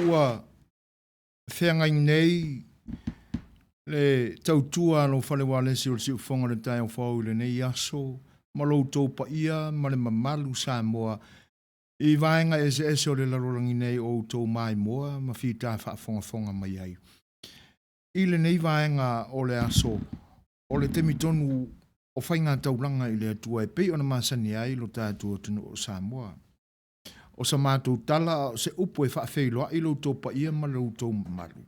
ua feagai nei le tautua a lou fale ualesi o le Siufofoga o le Taeao Fou i lenei aso ma lo outou paia ma le mamalu Samoa i vaega eseese o le lalolagi nei o outou maimoa ma fita faafogafoga mai ai. I lenei vaega o le aso, o le taimi tonu o faiga taulaga i le Atua e pei ona masani ai lo tatou atunuu o Samoa. O sa matou tala a o se upu e faafeiloai lo outou paia ma lo outou mamalu.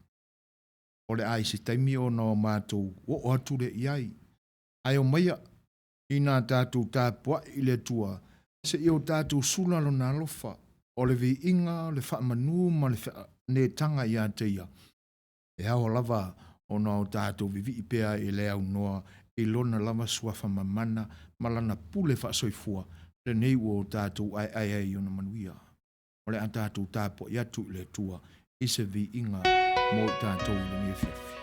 O le a i se taimi ona o matou oo atu lea i ai. Ae omaia inā tatou tapuai i le Atua seia o tatou sula Lona alofa, o le viiga, o le faamanu ma le faanetaga ia te Ia. E ao lava ona o tatou vivii pea i le aunoa i Lona lava suafa mamana ma Lana pule faasoifua, lenei ua o tatou aeae ai i Ona manuia. O le a tatou tapuai atu i le Atua i se viiga mo i tatou i lenei afiafi.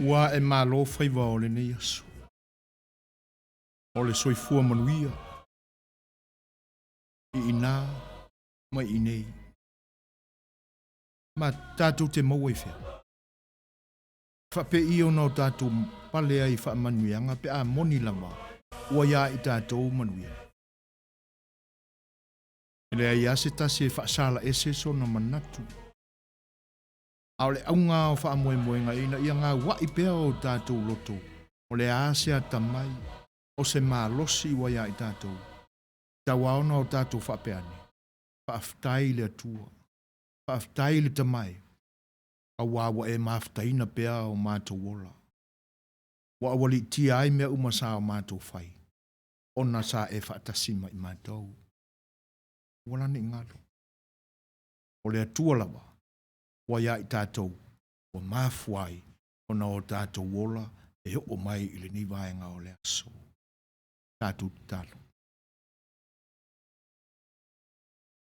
Ua e malo faiva o lenei aso. O le soifua manuia i inā ma i inei. Ma tatou te maua i fea? Faapei ona o tatou pale ai i faamanuiaga pe a moni lava ua iā i tatou manuia? E leai lava se tasi e faasala ese sona manatu. A o le auga o faamoemoega ina ia gaua'i pea o tatou loto, o le a se atamai, o se malosi ua iā i tatou. Tau ona o tatou faapea ane, Faafetai i le Atua, faafetai i le Tama e, auā ua e mafutaina pea o matou ola. Ua aualiitia ai mea uma sa o matou fai, ona sa e faatasi ma i matou. Ua lani i galo. O le Atua lava, ua iā i tatou, ua mafua ai ona o tatou ola e oo mai i lenei vaega o le aso. Tatou tatalo.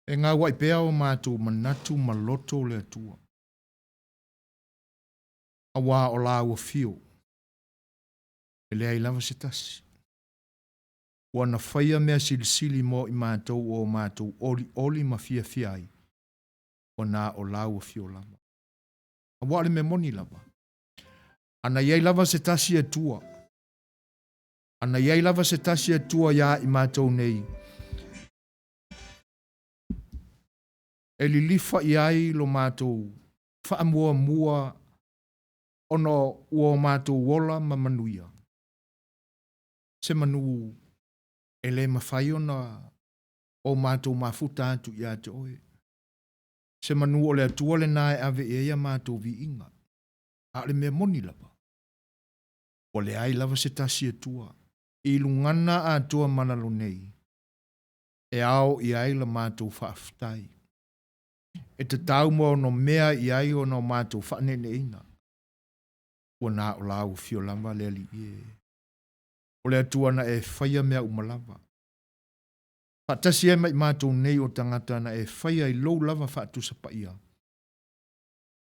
E gauai pea o matou manatu ma loto o le Atua, auā o lāua fio, e leai lava se tasi. Ua na faia mea silisili mo i matou o matou olioli ma fiafia ai, ua na o lāua fio lava. Auā o le mea moni lava, a na i ai lava se tasi Atua, A na i ai lava se tasi Atua iā i matou nei, e lilifa i ai lo matou faamuamua. Ona ua o matou ola ma manuia, se manu e le mafai ona o matou mafuta atu ia te oe. Se manu o le Atua lena e ave i ai a matou viiga. A o le mea moni lava, ua leai lava se tasi Atua i lugana atoa ma lalo nei e ao i ai la matou faafetai. E tatau ma ono mea i ai ona o matou faaneeneeina. Ua na o Lau Afio lava le Alii e. O le Atua na e faia mea uma lava. Faatasi ai ma i matou nei o tagata na e faia i Lou lava faatusa paia,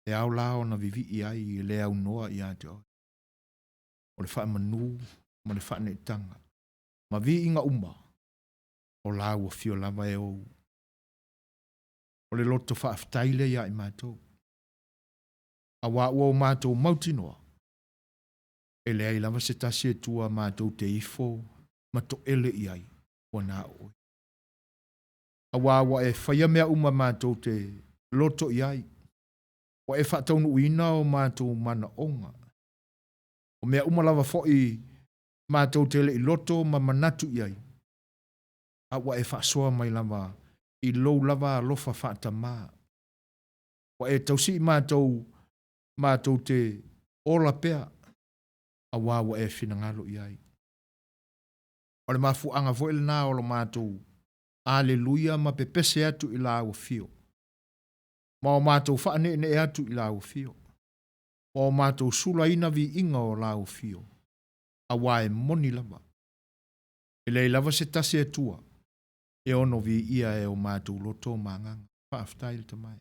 e ao la ona vivii ai e le aunoa ia te Oe. O le faamanu ma le faaneetaga ma viiga uma o Lau Afio lava e ou. O le loto faafetai lea ia i matou, auā ua o matou mautinoa, e leai lava se tasi e tua matou te ifo ma toele i ai, ua na o oe. Auā ua e faia mea uma matou te loto i ai, ua e faataunuuina o matou manaoga. O mea uma lava foi matou te le i loto ma manatu i ai, a ua e faasoa mai lava i lou lava alofa faatamā. Ua e tausii matou, matou te ola pea, auā ua e finagalo i ai. O le mafuaaga foi lena o lo matou aleluia ma pepese atu i Lau Afio, ma o matou faaneenee atu i Lau Afio, ma o matou sulaina viiga o Lau Afio, auā e moni lava, e leai lava se tasi Atua e ono viia e o matou loto ma agaga. Faafetai le Tama e.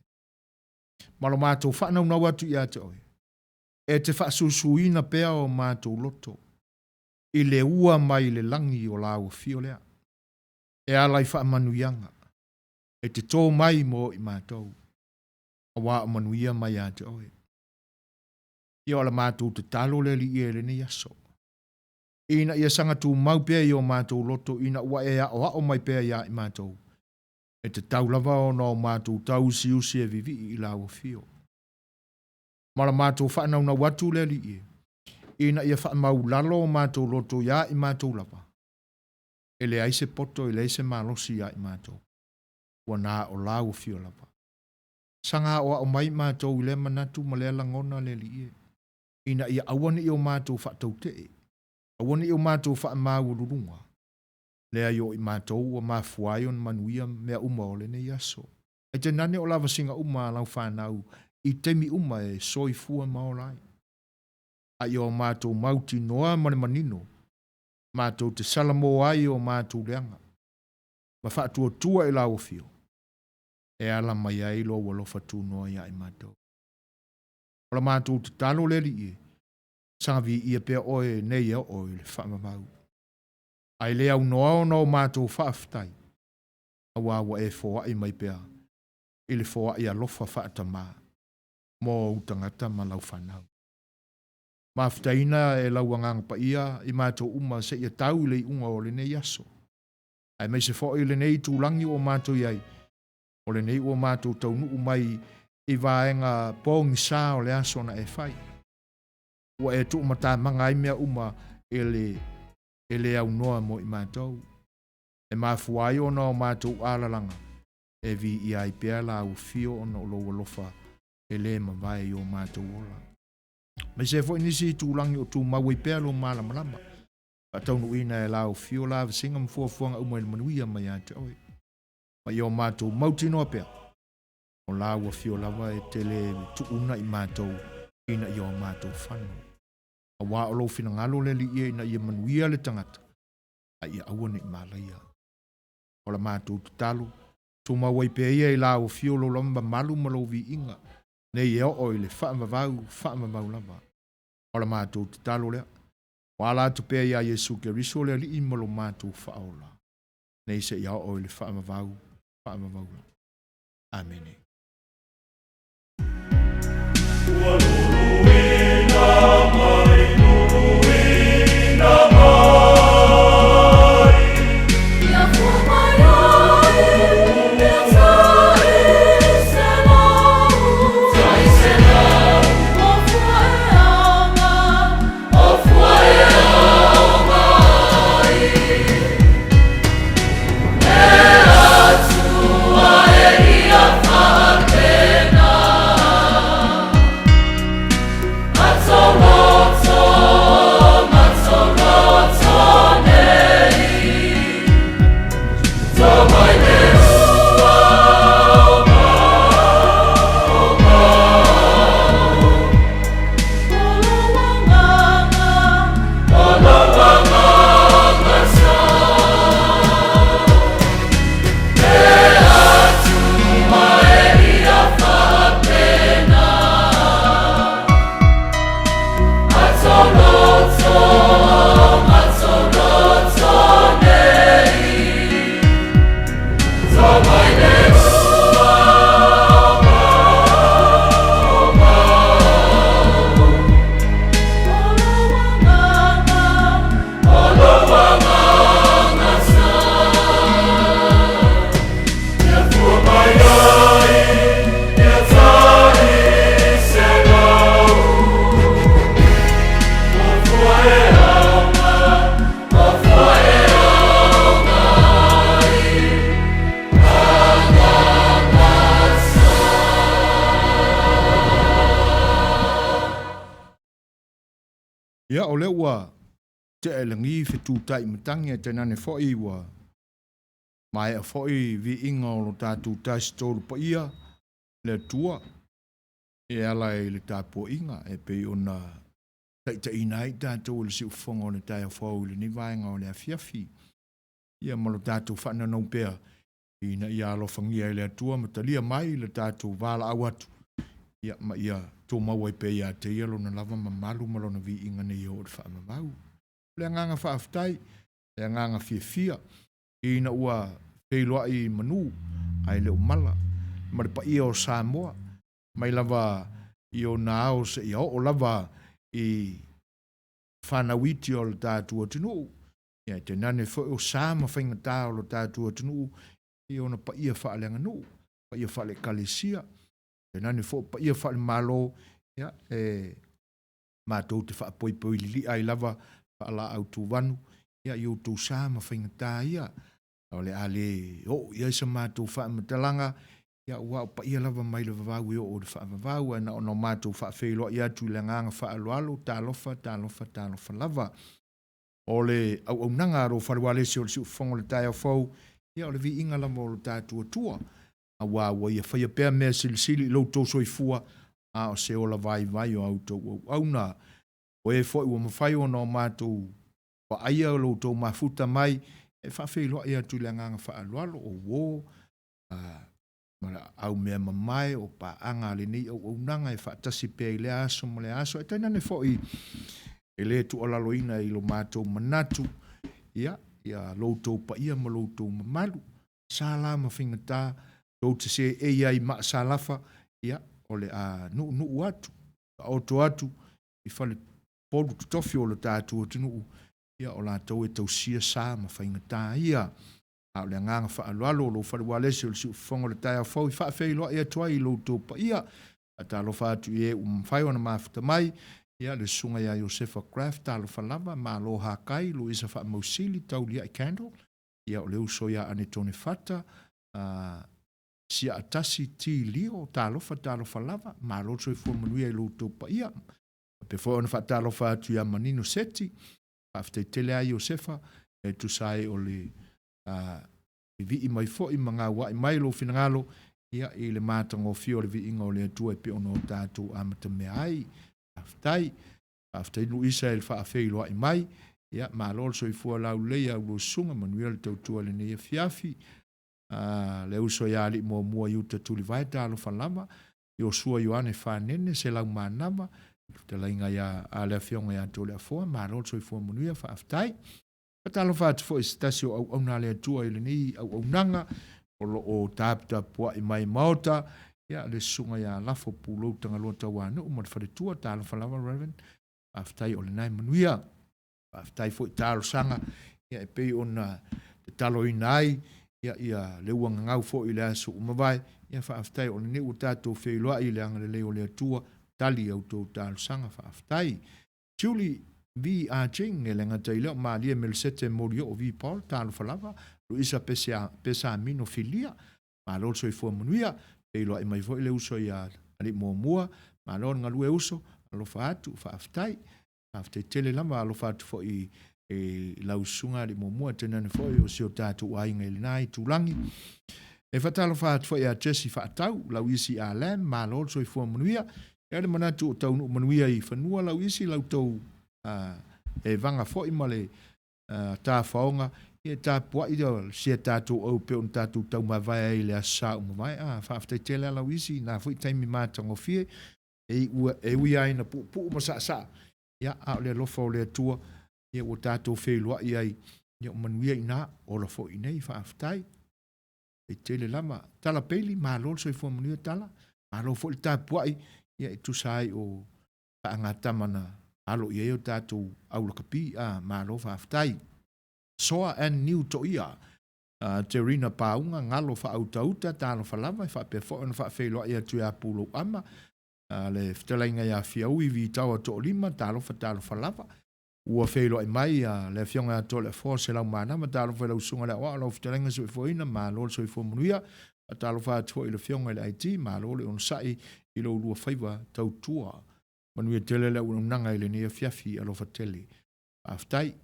Ma lo matou faanaunau atu ia te Oe, e te faasusuina pea o matou loto i le ua mai i le lagi o Lau Afio lea, e ala i faamanuiaga e te tō mai mo i matou, auā o manuia mai ia te Oe. Ia o la matou tatalo le Alii e i lenei aso, ina ia saga tumau pea i o matou loto ina ua e aoao mai pea iā i matou, e tatau lava ona o matou tauusiusi e vivii i Lau Afio. Ma la matou faanaunau atu le Alii e, ina ia faamaulalo o matou loto iā i matou lava, e leai se poto e leai se malosi iā i matou, ua na o Lau Afio lava. Saga aoao mai matou i lea manatu ma lea lagona le Alii e, ina ia aua ne i o matou faatautee, aua ne i o matou faamaualuluga, leai o i matou ua mafua ai ona manuia mea uma o lenei aso. Ae tainane o lavasiga uma a lau fanau i taimi uma e soifua ma ola ai. A ia o matou mautinoa ma le manino, matou te salamo ai o matou leaga, ma faatuatua i lau afio, e ala mai ai lou alofa tunoa ia i matou. O la matou tatalo le Alii e, saga viia pea oe nei e oo i le faavavau. Ae le aunoa ona o matou faafetai, auā ua e foai mai pea i le foai alofa faatamā mo ou tagata ma lau fanau. Mafutaina e lau Agaga Paia i matou uma seia tau i le iuga o lenei aso, aemaise foi lenei itulagi ua matou i ai, o lenei ua matou taunuu mai i vaega pogisa o le aso na e fai. Ua e tuumatamaga ai mea uma e le e le aunoa mo i matou. E mafua ai ona o matou alalaga e viia ai pea Lau Afio ona o Lou alofa e le mavae i o matou ola. Aemaise foi nisi itulagi o tumau ai pea Lou malamalama, faataunuuina e Lau Afio lavasiga ma fuafuaga uma i le manuia mai ia te Oe. Ma ia o matou mautinoa pea, o Lau Afio lava e te le tuuna i matou ina ia o matou fano. Auā o Lou finagalo le Alii e ina ia manuia le tagata, a ia aua ne i malaia. O la matou tatalo, tumau ai pea ia i Lau Afio Lou lava mamalu ma Lou viiga, nei e oo i le faavavau, faavavau lava. O la matou tatalo lea, ua ala atu pea iā Iesu Keriso le Alii ma lo matou Faaola, nei seia oo i le faavavau, faavavau lava. Amene. Ua luluina mai, luluina mai. Ia fua mai ai, mea tai selau. Tai selau. O fua e Ia, o lea ua tea i lagi fetutai matagi ae tainane foi ua maea foi viiga o lo tatou Tasi Tolu Paia, le Atua, e ala i le tapuaiga e pei ona taitaiina ai tatou e le siufofoga o le taeao fou i lenei vaega o le afiafi. Ia ma lo tatou faananau pea ina ia alofagia e le Atua ma talia mai le tatou valaau atu, ia ma ia tumau ai pea ia te Ia Lona lava mamalu ma Lona viiga nei oo i le faavavau. O le agaga faafetai, le agaga fiafia ina ua feiloai i manu ae le o mala ma le paia o Samoa mai lava i ona ao seia oo lava i fanau iti o le tatou atunuu, ia ae tainane foi o sa ma faigata o lo tatou atunuu i ona paia faaleaganuu, paia faale-Ekalesia, tainane foi paia faale-Malo, ia e matou te faapoipoi lilia ai lava faalaau tuvanu ia i outou sa ma faigata ia. O le a le oo i ai sa matou faamatalaga, ia aua o paia lava mai le vavau e oo i le faavavau, ae na ona matou faafeiloai atu i le agaga faaaloalo, talofa, talofa, talofa lava. O le auaunaga a lou fale ualesi o le siufofoga o le taeao fou, ia o le viiga lava o lo tatou Atua, aua ua Ia faia pea mea silisili i lo outou soifua, a o se ola vaivai o a outou auauna. O e foi ua mafai ona o matou vaaia lo outou mafuta mai, e faafeiloai atu i le agaga faaaloalo, o uo, ma le aumeamamae o paaga a lenei auaunaga e faatasi pea i lea aso ma lea aso, ae tainane foi e le tuualaloina i lo matou manatu, ia, ia lo outou paia ma lo outou mamalu, sa la ma faigata, tou te seei ai i maa salafa, ia, o le a nuunuu atu, taoto atu i falepolu totofi o lo tatou atunuu, ia, o latou e tausia sa ma faigata ia. A o le agaga faaaloalo o lou fale ualesi o le siufofoga o le taeao fou i faafeiloai atu ai i lo outou paia. Faatalofa atu i e ua mafai ona mafuta mai, ia le susuga ia Iosefa Craft, talofa lava, Malo Hakai, Luisa Faamausili, Tauliai Candle, ia o le uso ia Anetone Fata, a Siaatasi T. Lio, talofa, talofa lava, malo le soifua manuia i lo outou paia. Faapea foi ona faatalofa atu ia Manino Seti, faafetai tele lava Iosefa e tusa ai o le vivii mai foi ma gauai mai lou finagalo ia i le matagofie o le viiga o le Atua e pei ona o tatou amatamea ai. Faafetai. Faafetai Luisa i le faafeiloai mai. Ia, malo le soifua laulelei i a ulua susuga, manuia le tautua i lenei afiafi. Le uso ia Alii Muamua i uta Tulivae, talofa lava. Iosua Ioane Fanene, Selau Manava, le fetalaiga ia a le Afioga ia Toleafoa, malo le soifua manuia, faafetai. Faatalofa atu foi i se tasi o auauna a le Atua i lenei auaunaga o lo o taputapuai mai Maota, ia le susuga ia Lafo Pulou Tagaloa Tauanuu ma le faletua, talofa lava Reverend, faafetai o lena e manuia. Faafetai foi talosaga ia e pei ona tataloina ai ia ia le uagagau foi i le aso ua mavae, ia faafetai o lenei ua tatou feiloai i le agalelei o le Atua, tali i a outou talosaga, faafetai. Julie V. Ah Ching, e le gata i lea o Malie Melesete Molioo V. Paul, talofa lava, Luisa Pesamino Filia, malo le soifua manuia, feiloai mai foi le uso ia Alii Muamua, malo le galue uso, alofa atu, faafetai. Faafetai tele lava, alofa atu foi i lau susuga Alii Muamua, tainane foi o si o tatou aiga i lena itulagi. E faatalofa atu foi ia Jesse Faatau, Lauisi Ah Lam, malo le soifua manuia. E ai le manatu o taunuu manuia i fanua Lauisi, la outou evaga foi ma le tafaoga, ia e tapuai si a tatou au pei ona tatou taumavae ai i le Aso Sa ua mavae. Ah, faafetai tele lava Lauisi i na foi taimi matagofie. E ui lava ina puupuu ma saasaa, ia, a o le alofa o le Atua, ia, ua tatou feiloai ai, ia, o manuia i ina, ola foi i inei, faafetai. E tele lava. Tala Peili, malo le soifua manuia Tala, malo foi le tapuai, ia, e tusa ai o faagatama na alo i ai o tatou aulakapi, a, malo faafetai. Soa and Niu Toia, Terina Pauga, Galo Faautauta, talofa lava, e faapea foi ona faafeiloai atu ia Pulou Ama, le fetalaiga ia Fiaui Vitaoa Toolima, talofa, talofa lava. Ua feiloai mai le Afioga ia Toleafoa Selaumanava, talofa i lau Susuga i le Aoao, lau fetalaiga Soifuaina, malo le soifua manuia. Faatalofa atu foi i le Afioga i le IT, malo le onosai i lo oulua faiva tautua. Manuia tele le auaunaga i lenei afiafi, alofa tele. Faafetai.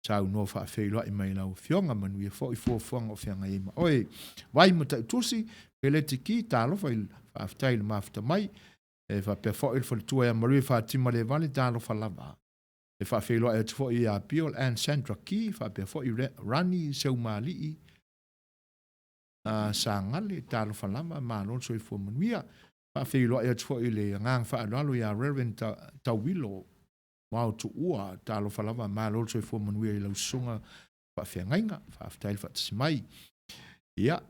Saunoa faafeiloai mai i lau Afioga, manuia foi fuafuaga o feagai ai ma oe. Vai Matautusi, Peleti Ki, talofa i, faafetai i le mafuta mai. E faapea foi le faletua ia Marie Fatima Levale, talofa lava. E faafeiloai atu foi ia Bill Ann Sandra Ki, faapea foi Rani Seumalii, Sagale, talofa lava, malo le soifua manuia. Faafeiloai atu foi i le agaga faaaloalo ia Reverend Tauilo Mao Tuua, talofa lava, malo le soifua manuia i lau susuga faafeagaiga, faafetai le faatasi mai. Ia,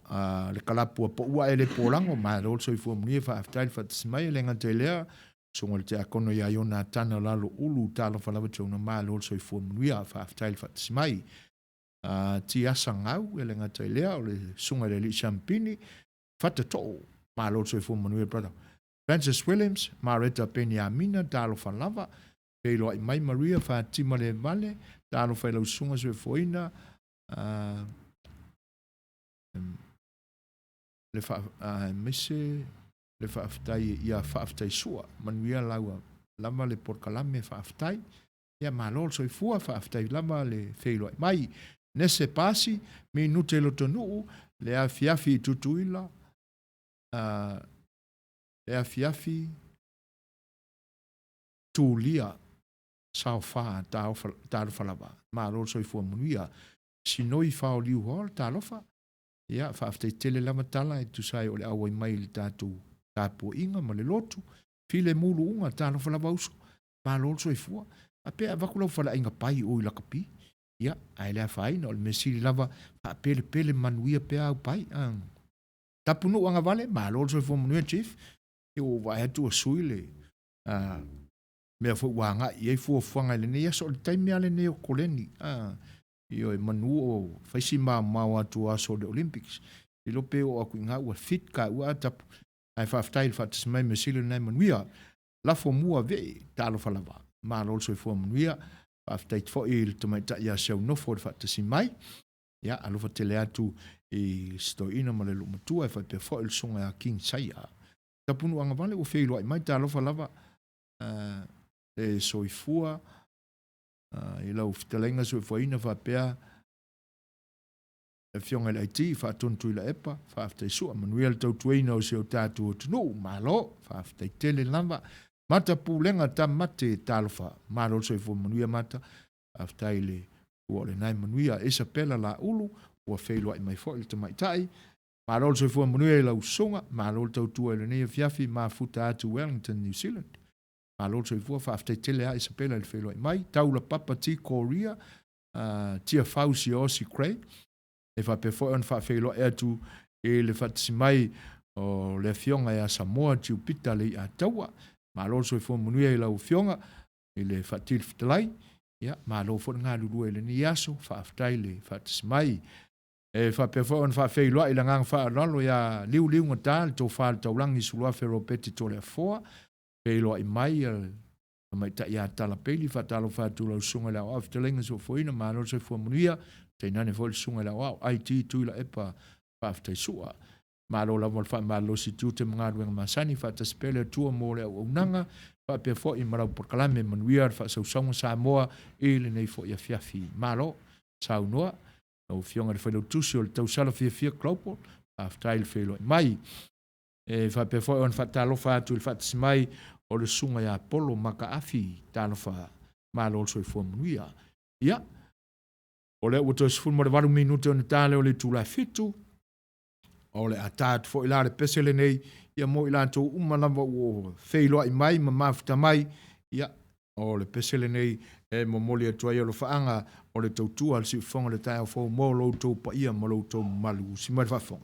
le kalapu a Paua e le polago, malo le soifua manuia, faafetai le faatasi mai. E le gata i lea, susuga i le tiakono ia Ionatana Lalo Ulu, talofa lava Jonah, malo le soifua manuia, faafetai le faatasi mai. Tiasa Gau, e le gata i lea, o le susuga i le alii Siampini, Fatatoo, malo le soifua manuia brother. Francis Williams, Mareta Peniamina, talofa lava, feiloai mai Maria Fatima Levale, talofa i lau susuga soifuaina, le faa, aemaise le faafetai ia faafetai sua, manuia laua lava le polokalame faafetai. Ia malo le soifua, faafetai lava le feiloai mai. Nese Pasi, minute Lotonuu, le afiafi i Tutuila, le afiafi Tulia Saofa, talofa lava. Malo le soifua manuia. Sinoi Faoliu Hall, talofa. Ia, faafetai tele lava tala e tusa ai o le auai mai i le tatou tapuaiga ma le lotu. File Muluuga, talofa lava uso. Malo le soifua. A pe avatu lau faleaiga pai o i Lakapi. Ia, ae le afaina, o le mea sili lava, faapelepele manuia pea au pai. Tapunuu agavale, malo le soifua manuia, Chief. Ia, ua ou vaai atu ua sui le mea foi ua agai i ai fuafuaga i lenei aso. O le taimi lava lenei o koleni. Ioe, manu o fai si maomao atu o aso o le Olympics. Lilo pe oo atu i ina ua fit ka ua a tapu. Ae faafetai i le faatasi mai, mea sili lena e manuia. Lafo mua vee, talofa lava. Malo le soifua manuia. Faafetai foi i le tamaitai ia Seunofo i le faatasi mai. Ia, alofa tele atu i si toeaina ma le loomatua e faapea foi le susuga ia King Saia. Tapunuu agavale ua feiloai mai, talofa lava le soifua i lau fetalaiga soifuaina faapea le Afioga i le IT, Faatonu Tuilaepa, faafetai sua, manuia le tautuaina o si o tatou atunuu, malo, faafetai tele lava. Mata Pulega Tamate, talofa, malo le soifua manuia Mata, faafetai le ua o lena e manuia. Isabella Laulu, ua feiloai mai foi le tamaitai, malo le soifua manuia i lau susuga, malo le tautua i lenei afiafi, mafuta atu Wellington, New Zealand. Malo le soifua, faafetai tele lava Isabella i le feiloai mai. Taula Papa T. Korea, Tiafau Siaosi Craig, e faapea foi ona faafeiloai atu i le faatasi mai o le Afioga ia Samoa Tiupita Leiataua. Malo le soifua manuia i lau Afioga i le Faatili Fetalai. Ia, malo foi le galulue i lenei aso, faafetai le faatasi mai. E faapea foi ona faafeiloai i le agaga faaaloalo ia Liuliugata, le Tofa i le Taulagi Suluafe Ropeti Toleafoa, feiloai mai le tamaitai ia Tala Peili, faatalofa atu i lau Susuga i le Aoao Fetalaiga Soifuaina, malo le soifua manuia, tainane foi le Susuga i le Aoao IT Tuilaepa Faafetai Sua. Malo lava le faamalolosi tiute ma galuega masani, faatasi pea le Atua mo le auaunaga, faapea foi ma lau polokalame, manuia le faasausauga Samoa i lenei foi afiafi. Malo saunoa lau Afioga i le Failautusi o le Tausala Fiafia Global, faafetai le feiloai mai. E faapea foi ona faatalofa atu i le faatasi mai o le Susuga ia Polo Makaafi, talofa, malo le soifua manuia. Ia, o lea ua toe 18 minute ona ta lea o le itula e 7, o le a ta atu foi la le pese lenei, ia mo i latou uma lava ua feiloai mai ma mafuta mai, ia, o le pese lenei e momoli atu ai alofaaga o le tautua a le Siufofoga o le Taeao Fou mo lo outou paia ma lo outou mamalu. Usi mai le faafofoga.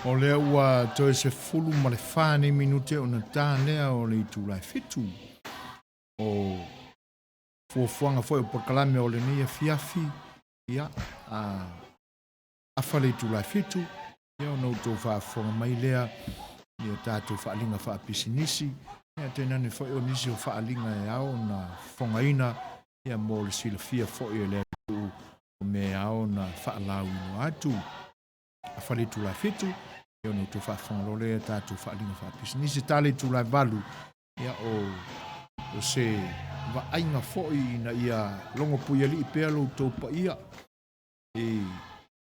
O lea ua toe 14 nei minute ona ta lea o le itula e 7. O fuafuaga foi o polokalame o lenei afiafi, ia, a afa le itula e 7, ia ona outou faafofoga mai lea i a tatou faaaliga faapisinisi, ia tainane foi o nisi o faaaliga e ao ona fofogaina, ia mo le silafia foi e le atunuu o mea e ao ona faalauiloa atu. Afa le itula e 7, ia ona outou faafofoga loa lea i a tatou faaaliga faapisinisi. Ta le itula e 8, ia o se vaaiga foi ina ia logopuialii pea lo outou paia i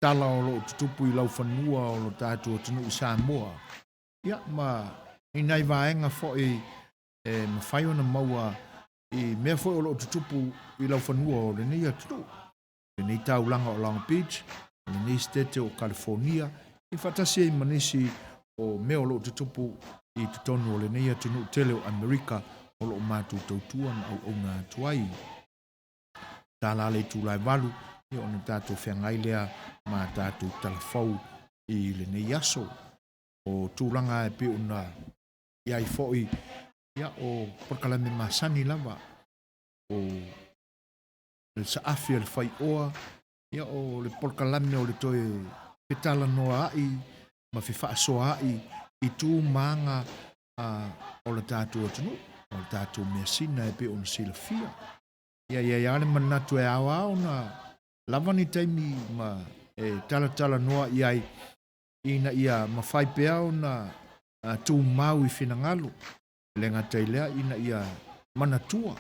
tala o lo o tutupu i laufanua o lo tatou atunuu i Samoa, ia ma i nai vaega foi e mafai ona maua i mea foi o lo o tutupu i laufanua o lenei atunuu, lenei taulaga o Long Beach, lenei sitete o California, i faatasi ai ma nisi o mea o lo o tutupu i totonu o lenei atunuu tele o Amerika o lo o matou tautua ma auauna atu ai. Tala le itula e 8, ia ona tatou feagai lea ma tatou talafou i lenei aso. O tulaga e pei ona i ai foi, ia o polokalame masani lava, o le saafi a le faioa, ia o le polokalame o le toe fetalanoa ai ma fefaasoa ai i tu ma aga o le tatou atunuu, o le tatou measina e pei ona silafia. Ia i ai lava le manatu e ao lava ona lava ni taimi ma e talatalanoa i ai ina ia mafai pea ona tumau i finagalo, e le gata i lea ina ia manatua,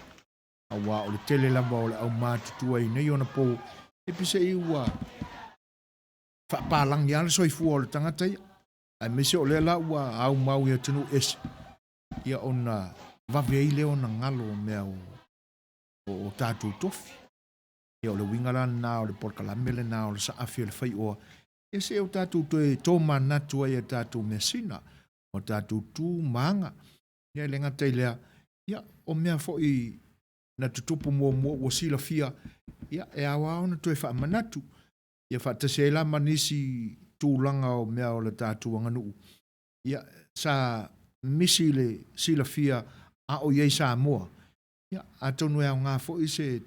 aua o le tele lava o le aumatutua i nei ona pou e pisei ua faapalagi lava le soifua o le tagata ia, aemaise o lea la ua aumau i atunuu ese, ia ona vave ai lea ona galo o mea o tatou tofi. Ia o le uiga la lena o le polokalame lena o le saafi o le faioa, ia se o tatou toe tōmanatu ai a tatou measina, o tatou tu ma aga. Ia e le gata i lea, ia o mea foi na tutupu muamua ua silafia, ia e ao lava ona toe faamanatu. Ia faatasi ai la ma nisi tulaga o mea o le tatou aganuu, ia sa misi le silafia a o i ai Samoa, ia, atonu e aoga foi se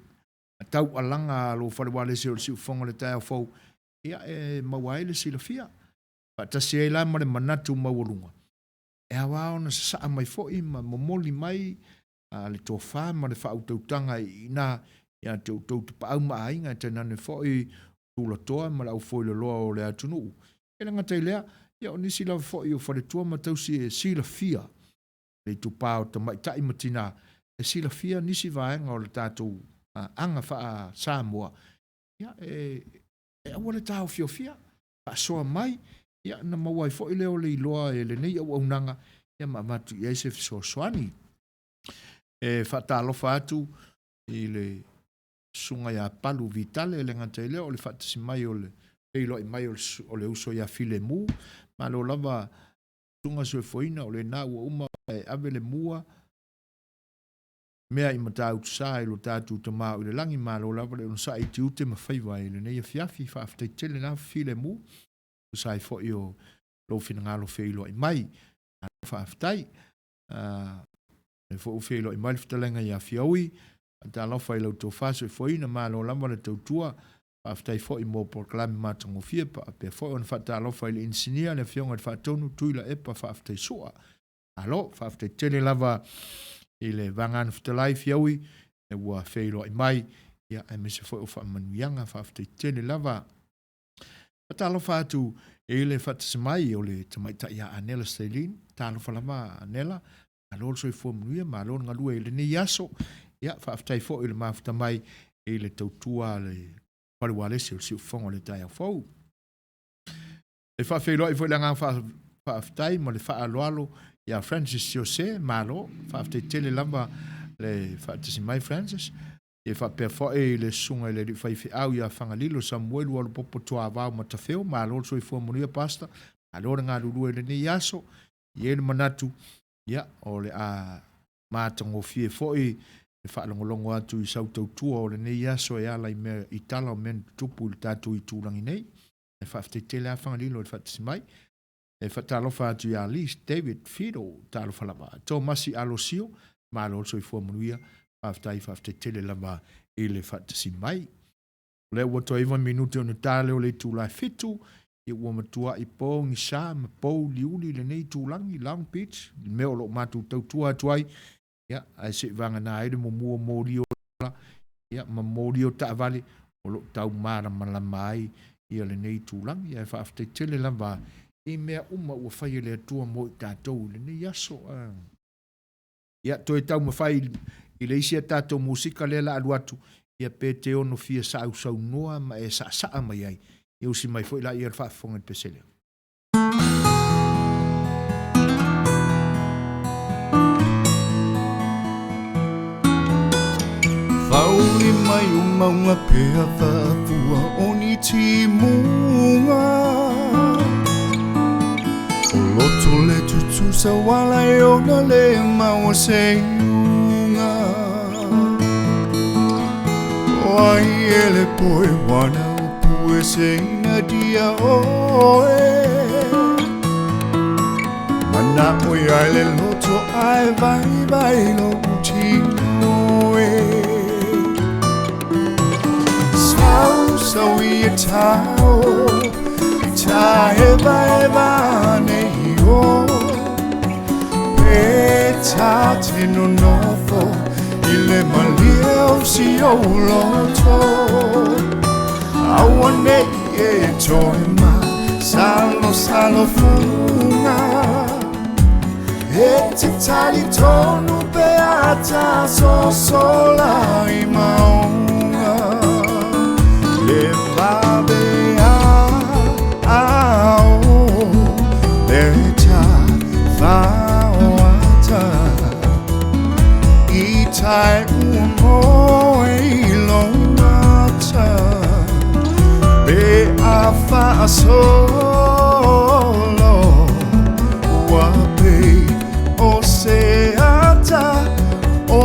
taualaga a lou fale ualesi o le siufofoga o le taeao fou, ia, e maua ai le silafia. Faatasi ai la ma le manatu maualuga, e ao lava ona sasaa mai foi ma momoli mai le tofa ma le faautautaga i ina ia te outou tapaau ma aiga, e tainane foi tulatoa ma le aufueloloa o le atunuu. E le gata i lea, ia o nisi lava foi o faletua ma tausi e silafia le itupa o tamaitai ma tina, e silafia nisi vaega o le tatou aga faa-Samoa, ia e aua le taofiofia, faasoa mai, ia ona maua ai foi lea o le iloa e lenei auaunaga, ia ma avatu i ai se fesoasoani. E faatalofa atu i le Susuga ia Palu Vitale, e le gata i lea o le faatasi mai o le feiloai mai o le uso ia Filemu. Malo lava Susuga Soifuaina, o lena ua uma ona e ave le mua mea i Matautusa i lo tatou Tama o i le lagi. Malo lava le onosai i tiute ma faiva i lenei afiafi. Faafetai tele lava Filemu, tusa ai foi o lou finagalo feiloai mai. Malo faafetai. Lea foi ua feiloai mai le fetalaiga ia Fiaui. Faatalofa i lau tofa soifuaina, malo lava le tautua. Faafetai foi mo polokalame matagofie, faapea foi ona faatalofa i le inisinia, le Afioga i le Faatonu Tuilaepa Faafetai Sua. Malo, faafetai tele lava i le Vagana Fetalai Fiaui ua feiloai mai, ia, aemaise foi o faamanuiaga, faafetai tele lava. Faatalofa atu i le faatasi mai o le tamaitai ia Anela Celine. Talofa lava Anela, malo le soifua manuia, malo le galue i lenei aso. Ia, faafetai foi i le mafuta mai i le tautua a le Fale Ualesi o le Siufofoga o le taeao fou. E faafeiloai foi le agaga faafetai ma le faaaloalo ia Francis Jose, malo, faafetai tele lava le faatasi mai Francis. E faapea foi le susuga i le alii faifeau ia Fagalilo Samuelu Alupopo Tuavao Matafeo, malo le soifua manuia Pastor, malo le galulue i lenei aso. E i ai le manatu, ia, o le a matagofie foi le faalogologo atu i sau tautua o lenei aso e ala i mea i tala o mea na tutupu i le tatou itulagi nei. E faafetai tele lava Fagalilo i le faatasi mai. E faatalofa atu ia Liz David Fido, talofa lava. Tomasi Alosio, malo le soifua manuia, faafetai, faafetai tele lava i le faatasi mai. O lea ua toe 9 minute ona ta lea o le itula e 7, ia ua matuai pogisa ma pouliuli lenei itulagi, Long Beach, le mea o lo o matou tautua atu ai, ia, ae se i vagana ai le mumu o moli o ia, ma moli o taavale o lo o tau malamalama ai ia lenei itulagi. Ae faafetai tele lava i mea uma ua fai e le Atua mo i tatou i lenei aso. Ia, toe taumafai i le isi a tatou musika lea la alu atu, ia pe te ono fia sausaunoa ma e saasaa mai ai, ia usi mai foi laia le faafofoga i le pese lea. Whauri mai o maunga pea whafua o ni timunga O loto le tutusa wala e ona le maua se iunga O ai e le poe wana o pue se ina dia oe Mana o ia le loto ai vai vai lo tino e Sau sau i e tau I ta e vai va nei o Pe ta te no nofo I le malie o si o loto Aua nei e toe ma Salo salo funga E te tali tonu pe ata sosola i maunga Le vabe a a o Le ta whaoata I tai ua moe i lo mata Pe a whaasolo Ua pei o se ata o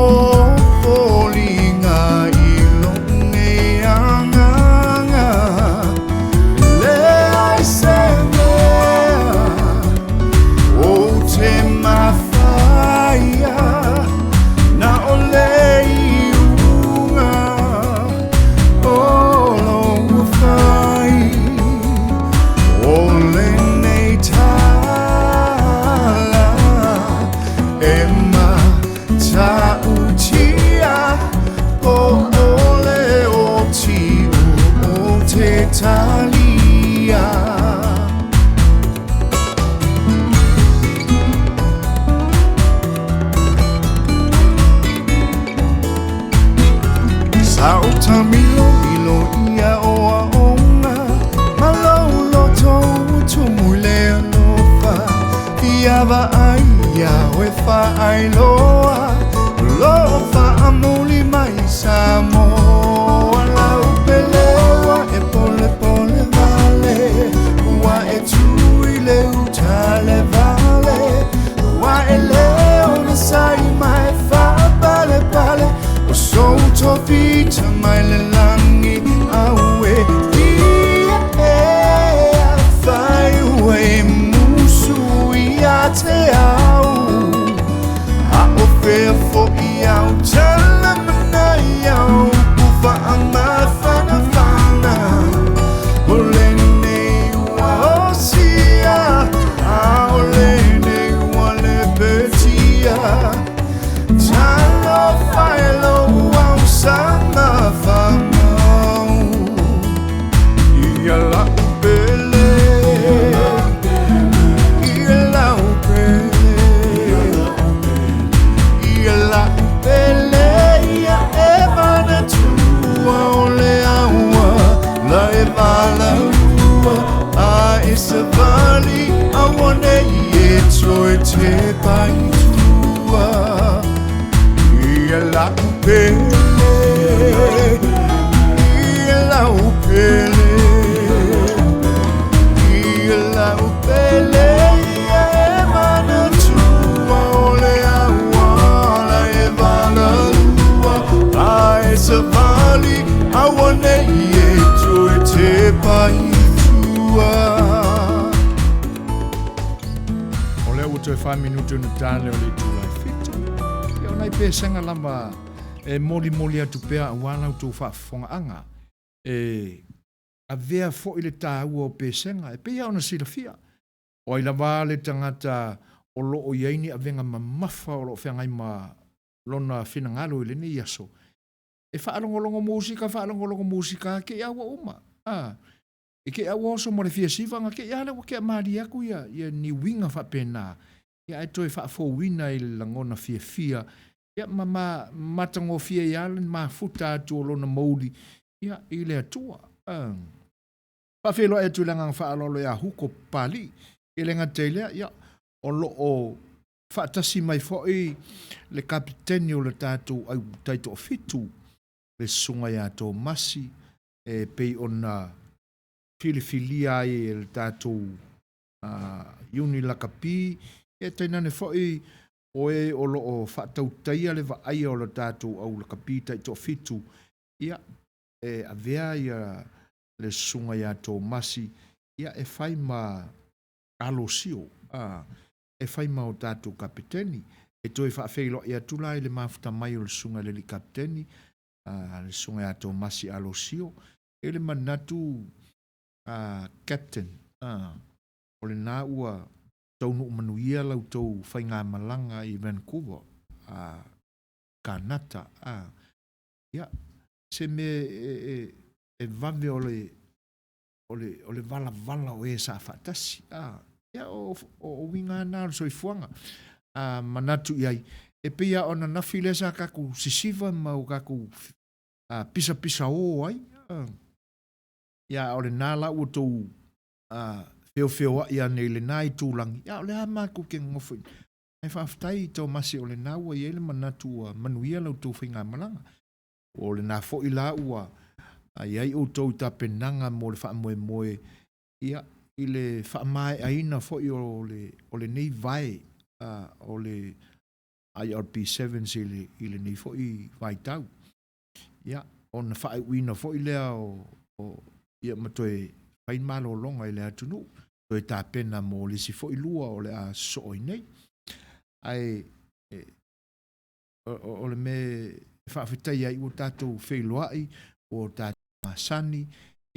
foliga i lou nei agaga Leai se mea ou te mafua. Faamilomilo ia o aoga ma lou loto ua tumu i le alofa. Ia vaai ia oe faailoa o lo o faamuli mai Samoa. Lau pele ua e polepole wale, ua e tu i le uta le vale, ua e leo na sai mai faapalepale, o sou tofi mai le lagi aue ia e afai ua e musu ia te au. A o fea fo'i au tala mana i au upu faamafanafana o lenei ua osia, a o lenei ua lepetia. Talofa e lou ausama faamau. Ia lau pele, ia lau pele, ia lau pele, ia e manatua o le aua la e valaua a e savali auanei e toe tepa i tua. Ia lau pele, ia lau pele, ia lau pele, ia e manatua o le aua la e valaua a e savali auanei e toe tepa i tua. O lea ua toe fa minute ona ta lea o le itula e 7. Ia o nai pesega lava e molimoli atu pea aua la outou faafofogaaga. E avea foi le taua o pesega e pei lava ona silafia. O ai lava le tagata o lo o i ai ni avega mamafa o lo o feagai ma lona finagalo i lenei aso, e faalogologo musika, faalogologo musika ke ia ua uma. A, e ke ua oso mo le fia sivaga ke ia le ua ke malie atu ia, ia ni uiga faapena. Ia ae toe faafouina i le lagona fiafia, ia ma ma matagofie ai lava le mafuta atu o lona mouli ia i le Atua. A. Faafeiloai atu i le agaga faaaloalo ia Huko Papalii. E le gata i lea, ia, o lo o faatasi mai foi le kapiteni o le tatou au taitoafitu, le susuga ia Tomasi, e pei ona filifilia ai e le tatou Iuni Lakapi, ia tainane foi o e o lo o faatautaia le vaaia o le tatou au lakapi taitoafitu, ia, e avea ia le susuga ia Tomasi ia e fai ma alosio, a, e fai ma o tatou kapeteni. E toe faafeiloai atu la i le mafuta mai o le susuga i le alii kapeteni, a, le susuga ia Tomasi Alosio, e le manatu a, captain, a, o lena ua taunuu manuia la outou faigamalaga i Vancouver, a, Kanata, a, ia, se mea e, e, e vave o le, o le, o le valavala o e sa faatasi. A, ia, o, o, o uiga lava na o le soifuaga. A manatu i ai, e pei lava o ananafi lea sa tatou sisiva ma o tatou a, pisapisaō ai. A, ia, a o lena la ua outou a, feofeoai ane i lena itulagi, ia, o lea lava matou te nonofo i Ae faafetai i Tomasi o lena ua i ai le manatu ua manuia la outou faigamalaga. O lena foi la ua i ai outou i tapenaga mo le faamoemoe ia i le faamaeaina foi o le o lenei vae o le IRP Sevens i le i lenei foi vaitau. Ia ona faaiuina foi lea o, o ia ma toe fai malologa i le atunuu, toe tapena mo le isi foi lua o le a sosoo ai nei. Ae e, o, o le mea e faafetai ai ua tatou feiloai, ua tatou masani,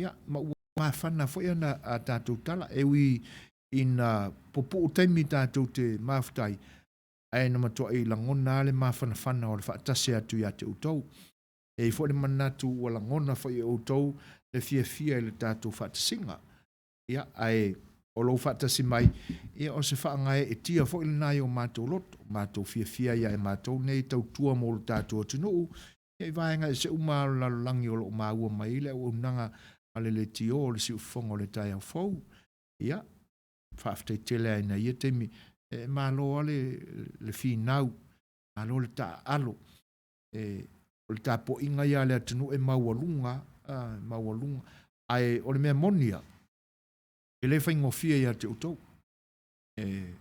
ia, ma ua mafana foi ana a tatou tala. E ui ina pupuu taimi tatou te mafuta ai, ae na matuai lagona lava le mafanafana o le faatasi atu ia te outou. E i ai foi le manatu ua lagona foi e outou le fiafia i le tatou faatasiga. Ia, ae o lou faatasi mai, ia o se faagaeetia foi lena i o matou loto, matou fiafia ia e matou nei tautua mo lo tatou atunuu. Ia i vaega ese uma lava o le lalolagi o lo o maua mai ai le auaunaga a le Leitio o le Siufofoga o le Taeao Fou. Ia, faafetai tele lava i nai ia taimi. E malo lava le, le finau, malo le taaalo. E, o le tapuaiga ia a le atunuu e maualuga, a, maualuga. Ae o le mea moni lava, e le faigofie ia te outou. E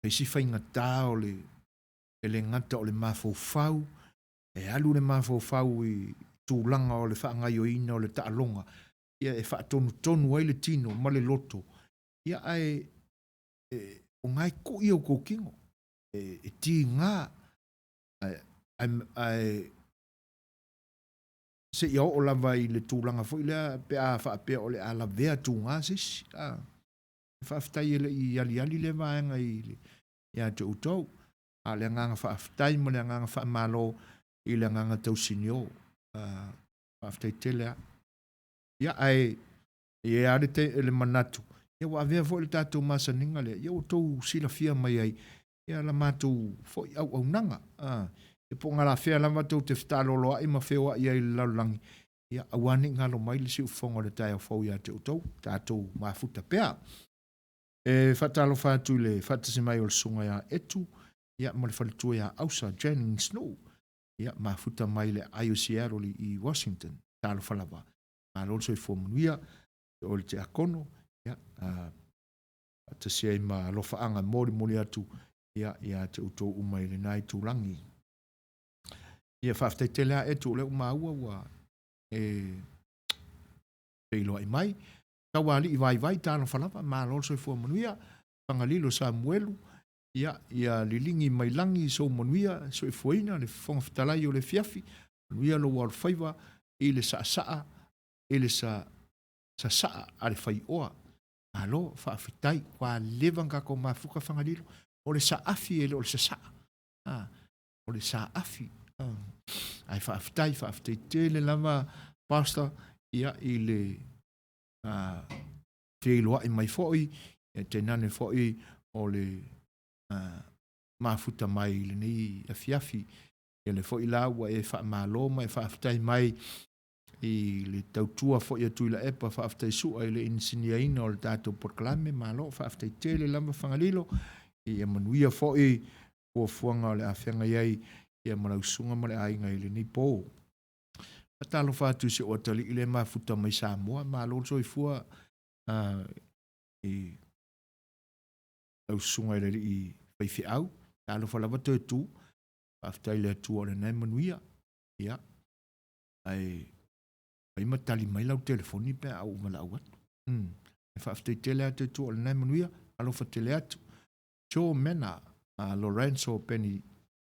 isi faigata o le, e le gata o le mafaufau, e alu le mafaufau i tulaga o le faagaoioiina o le taaloga, ia e faatonutonu ai le tino ma le loto, ia ae e, o na e kui outou tino, e, e tiga, ae, ae, ae seia oo lava i le tulaga foi lea pe a faapea o le a lavea tuga se isi. A, faafetai e le i aliali lea vaega i le, ia te outou. A o le agaga faafetai ma le agaga faamalo i le agaga tausinio. Faafetai tele lava. Ia, ae e i ai lava le, le manatu, ia ua avea foi le tatou masaniga lea, ia ua outou silafia mai ai ia la matou foi auaunaga. A, e po o galafea lava tou te fetaaloloai ma feoai ai i le lalolagi, ia aua ne i galo mai le siufofoga o le taeao fou ia te outou, tatou mafuta pea. E faatalofa atu i le faatasi mai o le susuga ia Etu, ia ma le faletua ia Ausa Jennings Nuu, ia mafuta mai le aai o Seattle i Washington. Talofa lava. Malo le soifua manuia, o le tiakono, ia, faatasi ai ma alofaaga e molimoli atu ia ia te outou uma i lena itulagi. Ia faafetai tele lava Etu o lea ua maua ua e feiloai mai. Taualii vaivai, talofa lava, malo le soifua manuia. Fagalilo Samuelu, ia, ia liligi mai lagi sou manuia, soifuaina le Fofoga Fetalai o le afiafi, manuia lou alofaiva i le saasaa, i le sa, sasaa a le faioa. Malo, faafetai, ua leva ona tatou mafuta Fagalilo. O le saafi e le o le sasaa. A, o le saafi. Ae faafetai, faafetai tele lava Pastor, ia, i le feiloai mai foi, ia tainane foi o le mafuta mai i lenei afiafi. Ia lea foi la ua e faamalo ma e faafetai mai i le tautua foi a Tuilaepa faafetai sua i le inisiniaina o le tatou polokalame. Malo, faafetai tele lava Fagalilo. Ia manuia foi fuafuaga o le a feagai ai ia ma lau susuga ma le aiga i lenei po. Faatalofa atu i si ou atalii lea e mafuta mai Samoa, malo le soifua i lau susuga i le alii faifeau. Talofa lava toe tu. Faafetai i le Atua o lena e manuia. Ia, ae fai ma tali mai lau telefoni pe a ou valaau atu. Faafetai tele atu Atua o lena e manuia. Alofa tele atu. Joe Mena, Lorenzo Penny,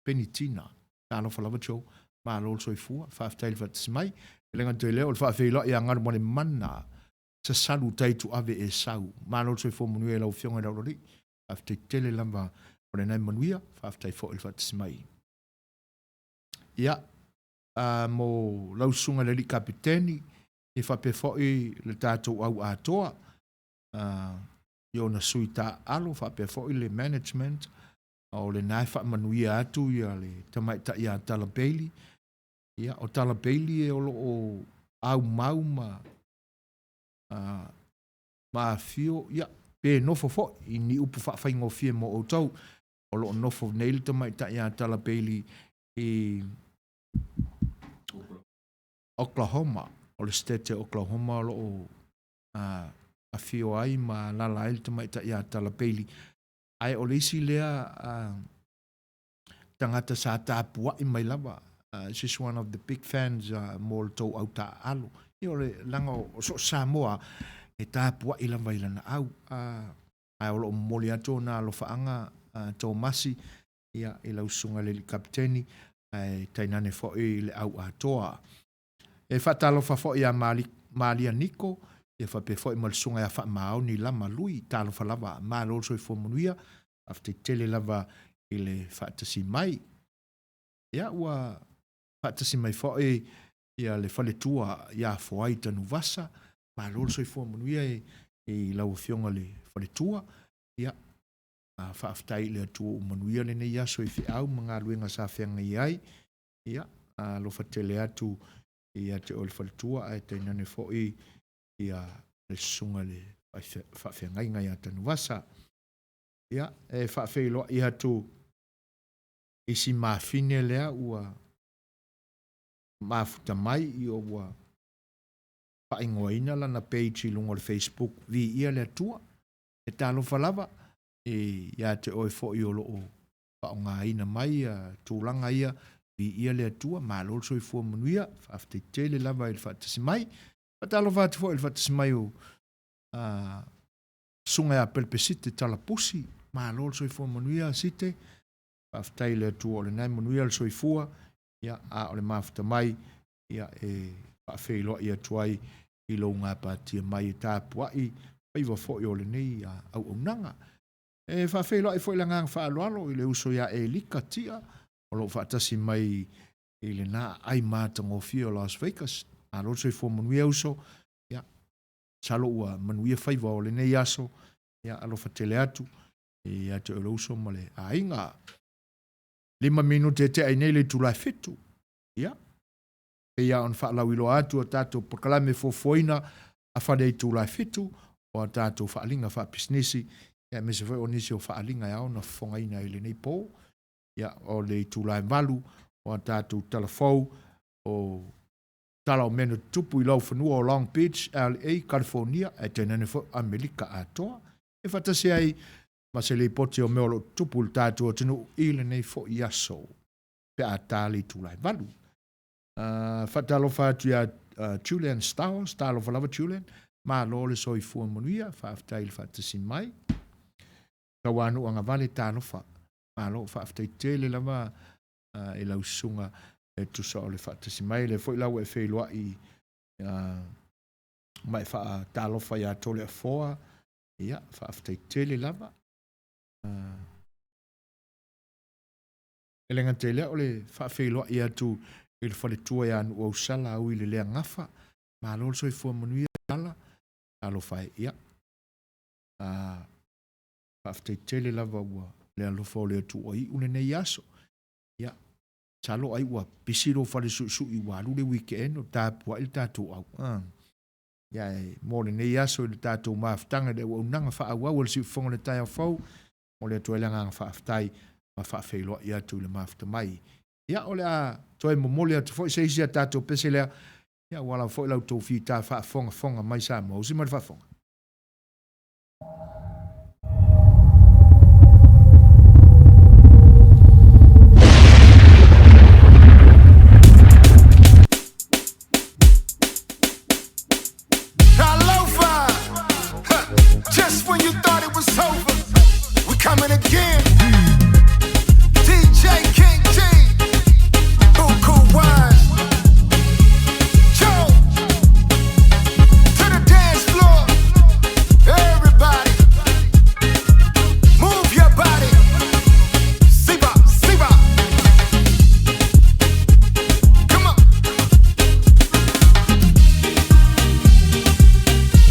Penitina. Talofa lava Joe. Malo le soifua. Faafetai le faatasi mai. E le gata i lea, o le faafeiloai ia Galumalemana Sasalu tai tuave e sau. Malo le soifua manuia i lau Afioga i le Aulolii. Faafetai tele lava o lena e manuia. Faafetai foi le faatasi mai. Ia, mo lau susuga i le alii kapeteni, ia faapea foi le tatou au atoa, i ona sui taaalo faapea foi le management, o lena e faamanuia atu ia le tamaitai ia Tala Bailey. Ia, o Tala Bailey o lo o aumau ma ma afio, ia, pe nofo foi i ni upu faafaigofie mo outou. O lo o nofo nei le tamaitai ia Tala Bailey i Oklahoma, o le state o Oklahoma o lo o afio ai ma alala ai le tamaitai ia Tala Bailey. Ae o le isi lea tagata sa tapuai mai lava, she's one of the big fans mo le tou au taaalo. Ia o le leaga o so o se Samoa e tapuai lava i lana au. Ae o lo o momoli atu ona alofaaga Tomasi ia i lau susuga i le alii kapeteni ae tainane foi i le au atoa. E faatalofa foi ia Malia Niko, ia faapea foi ma le susuga ia Faamaoni Lama Lui. Talofa lava, malo le soifua manuia, faafetai tele lava i le faatasi mai. Ia ua faatasi mai foi ia le faletua ia Foai Tanuvasa, malo le soifua manuia i lau Afioga i le faletua. Ia faafetai i le Atua ua manuia lenei aso i feau ma galuega sa feagai ai. Ia Alofa tele atu ia te oe le faletua ae tainane foi ia le susuga i le faafeagaiga ia Tanuvasa. Ia, e faafeiloai atu i si mafine lea ua mafuta mai i ua faaigoaina lana page i luga o le Facebook Viia le Atua. E talofa lava ia te oe foi o lo o faaaogaina mai tulaga ia, viia le Atua, malo le soifua manuia, faafetai tele lava i le faatasi mai. Faatalofa atu foi i le faatasi mai o Susuga ia Pelepesite Talapusi, malo le soifua manuia Site, faafetai i le Atua o lena e manuia le soifua, ia, a o le mafuta mai ia, e faafeiloai atu ai i lou gapatia mai e tapuai faiva foi o lenei auaunaga. E faafeiloai foi i le agaga faaaloalo i le uso ia Elika Tia o lo o faatasi mai i lena aai matagofie o Las Vegas. Malo le soifua manuia uso. Ia, masalo ua manuia faiva o lenei aso. Ia, alofa tele atu ia te oe le uso ma le aiga. 5 minute e tea ai nei le itula e 7. Ia, pei lava ona faalauiloa atu a tatou polokalame fuafuaina a fale itula e 7 o a tatou faaaliga faapisinisi, ia aemaise foi o nisi o faaaliga e ao ona fofogaina i lenei po. Ia, o le itula e 8 o a tatou tala fou o tala o mea na tutupu i laufanua o Long Beach, LA, California, ae tainane foi Amerika atoa. E faatasi ai ma se lipoti o mea o lo o tutupu i le tatou atunuu i lenei foi aso pe a ta le itula e 8. Faatalofa atu ia Julian Stowers, talofa lava Julian, malo le soifua manuia, faafetai i le faatasi mai. Tauanuuaga agavale, talofa, malo, faafetai tele lava i lau susuga e tusa o le faatasi mai. Lea foi la ua e feiloai ma e faatalofa ia Toleafoa, ia, faafetai tele lava. E le gata i lea, o le faafeiloai atu i le faletua ia Nuuausala ui le Leagafa, malo le soifua manuia Sala, talofa e, ia, faafetai tele lava ua le alofa o le Atua iu lenei aso. Ia, masalo ai ua pisi lou fale suisui ua alu le weekend o tapuai le tatou au. Ia, e mo lenei aso i le tatou mafutaga i le auaunaga faaauau a le Siufofoga o le Taeao Fou, momoli atu ai le agaga faafetai ma faafeiloai atu i le mafuta mai. Ia, o le a toe momoli atu foi se isi a tatou pese lea, ia, aua lava foi la outou fita faafogafoga mai Samoa. Usi mai le faafofoga. Talofa! Huh. Just when you thought it was over, we coming again. DJ King G, Buku Wise, Joe, to the dance floor. Everybody, move your body. Siba, Siba. Come on.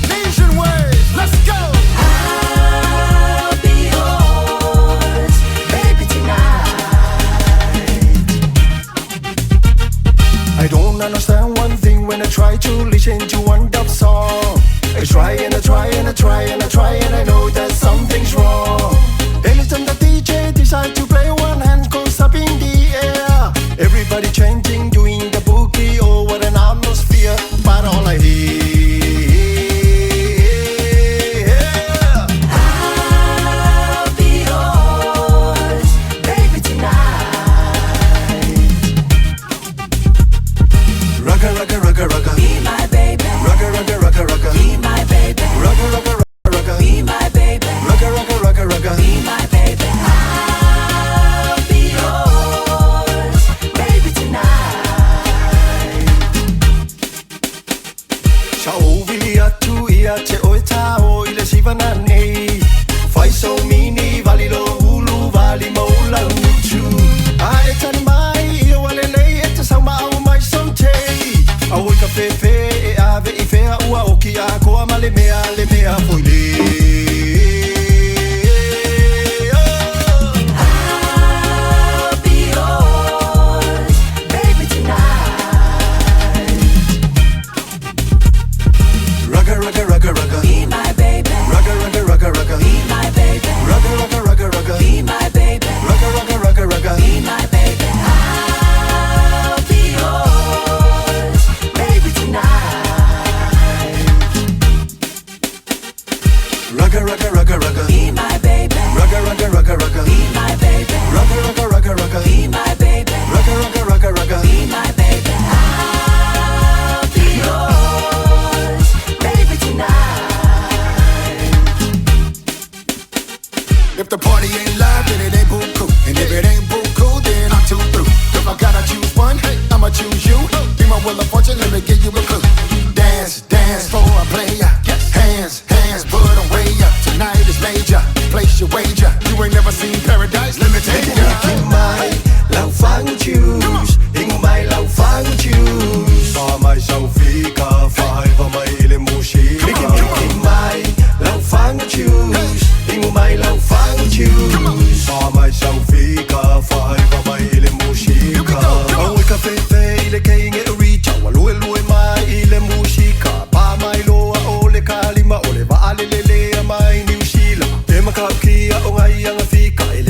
Nesian waves, let's go. I'll be yours, baby, tonight. I don't understand one thing when I try to listen to one dub song. I try and I try and I try and I try and I know that something's wrong. Anytime the DJ decides to play, one hand goes up in the air. Everybody chanting, doing the boogie, oh what an atmosphere. But all I hear, I'll be yours, baby, tonight. rugga rugga rugga rugga, Be my baby.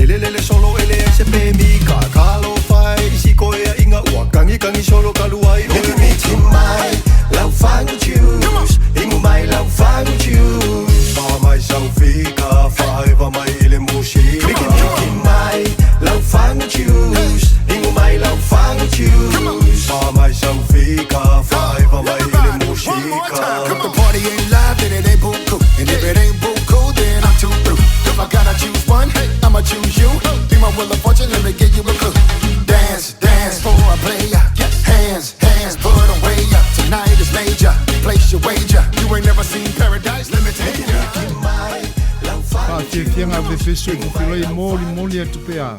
Lele lele solo e leai se pemika Talofa e i si koeaiga Ua kagikagi solo talu ai oe Mitimiti mai lau fagu juice Inu mai lau fagu juice Fa mai sau fika Faaeva mai i le musika Mitimiti mai lau fagu juice Inu mai lau fagu juice Fa mai sau fika Faaeva mai i le musika If the party ain't live, then it ain't buku. And if it ain't buku, then I'm too through. If I gotta choose one, I'ma choose you. Be my wheel of fortune, let me give you a clue. Dance, dance for a player. Hands, hands, put 'em way up. Tonight is major. Place your wager. You ain't never seen paradise, let me take ya. Faafiafiaga fefeso i fefiloi molimoli atu pea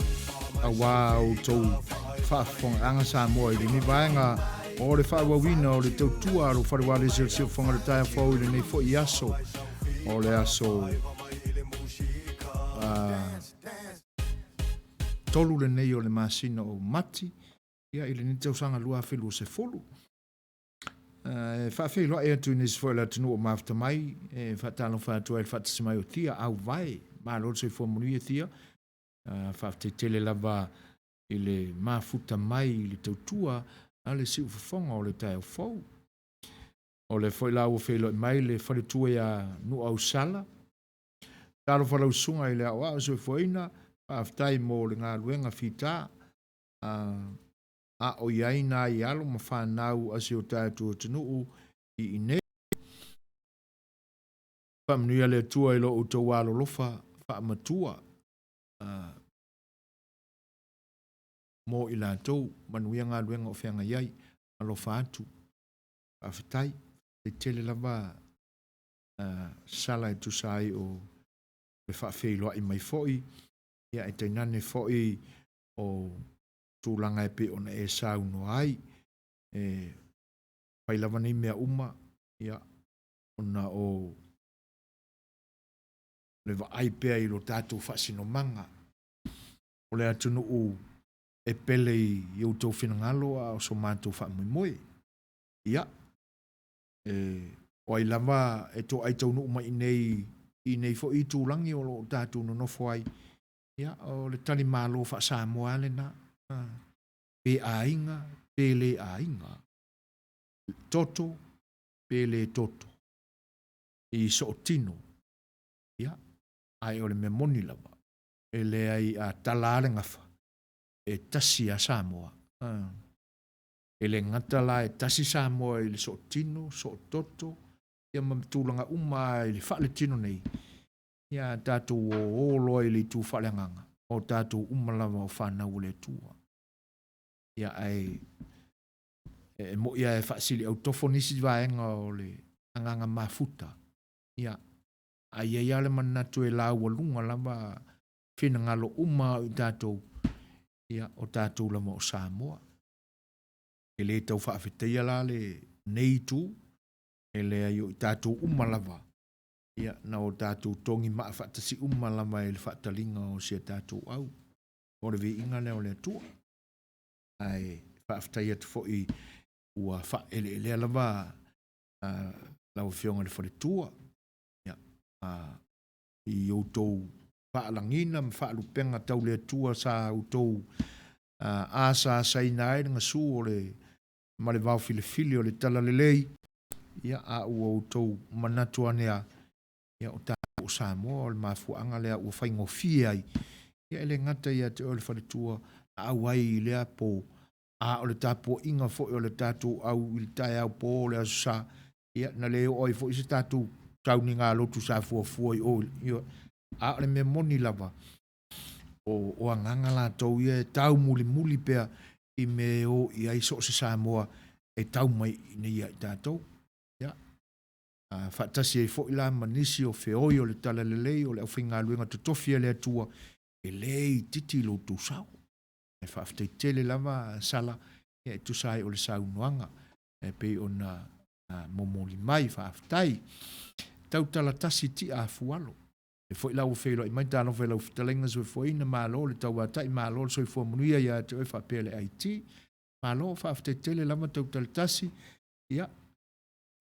auā outou faafofogaaga Samoa i lenei vaega o le faaauauina o le tautua a lou fale ualesi o le Siufofoga o le Taeao Fou i lenei foi aso o le aso 3 lenei o le masina o Mati ia i lenei tausaga 2020. E faafeiloai atu i nisi foi o le atunuu o mafuta mai, e faatalofa atu ai i le faatasi mai o Tia Auvae. Malo le soifua manuia Tia. Faafetai tele lava i le mafuta mai i le tautua a le siufofoga o le taeao fou. O lea foi la ua feiloai mai le faletua ia Nuuausala. Talofa lau susuga i le aoao soifuaina, faafetai mo le galuega fita a o i ai nai alo ma fanau a si o tatou atunuu i inei. Faamanuia le Atua i lo outou alolofa faamatua mo i latou. Manuia galuega o feagai ai. Alofa atu. Faafetai. Faafetai tele lava Sala e tusa ai o le faafeiloai mai foi, ia ae tainane foi o tulaga e pei ona e saunoa ai. E fai lava nei mea uma, ia, ona o le vaai pea i lo tatou faasinomaga. O le atunuu e pele i outou finagalo a o so matou faamoemoe. Ia, e, o ai lava e toai taunuu mai i nei i nei foi itulagi o lo o tatou nonofo ai, ia, o le talimalo faa-Samoa lava lena, pe aiga pe le aiga, toto pe le toto, i sootino, ia, ae o le mea moni lava, e leai a tala lava le gafa, e tasi lava Samoa. E le gata la e tasi Samoa i le sootino, soototo, ia ma tulaga uma lava i le faaletino nei, ia a tatou o loa i le itu faaleagaga, o tatou uma lava o fanau a le Atua. Ia ae e moni lava e faasiliautofo nisi vaega o le agaga mafuta, ia, ae i ai lava le manatu e laualuga lava finagalo uma o i tatou, ia, o tatou lava o Samoa. E le tau faafetaia la lenei itu, e leai o i tatou uma lava, ia, na o tatou togi maa faatasi uma lava i le faataliga o si a tatou au. O le viiga lea o le Atua. Ae faafetai atu foi ua faaeleelea lava lau Afioga i le Faletua, ia, i outou faalagiga ma faalupega tau le Atua sa outou asaasaina ai le gasu o le ma le vaofilifili o le talalelei, ia, a ua outou manatu ane lava, ia, o tatou o Samoa, o le mafuaaga lea ua faigofie ai, ia, e le gata ia te oe le faletua na auai i lea po, a o le tapuaiga foi o le tatou au i le taeao po o le Aso Sa, ia, na le oo ai foi se tatou sauniga lotu sa fuafua i o, ioe. A o le mea moni lava, o, o agaga latou ia e taumulimuli pea i mea e o i ai so o se Samoa e tau mai i inei ia i tatou. Ia, a faatasi ai foi la ma nisi o feoi o le talalelei o le aufaigaluega totofi a le Atua, e le itiiti lo outou sao. Ae faafetai tele lava Sala ia e tusa ai o le saunoaga e pei ona momoli mai. Faafetai. Tautala tasi tia afualo. E foi la ua feiloai mai talofa i lau fetalaiga soifuaina, malo le tauatai, malo le soifua manuia ia te oe faapea le IT. Malo, faafetai tele lava tautala tasi. Ia,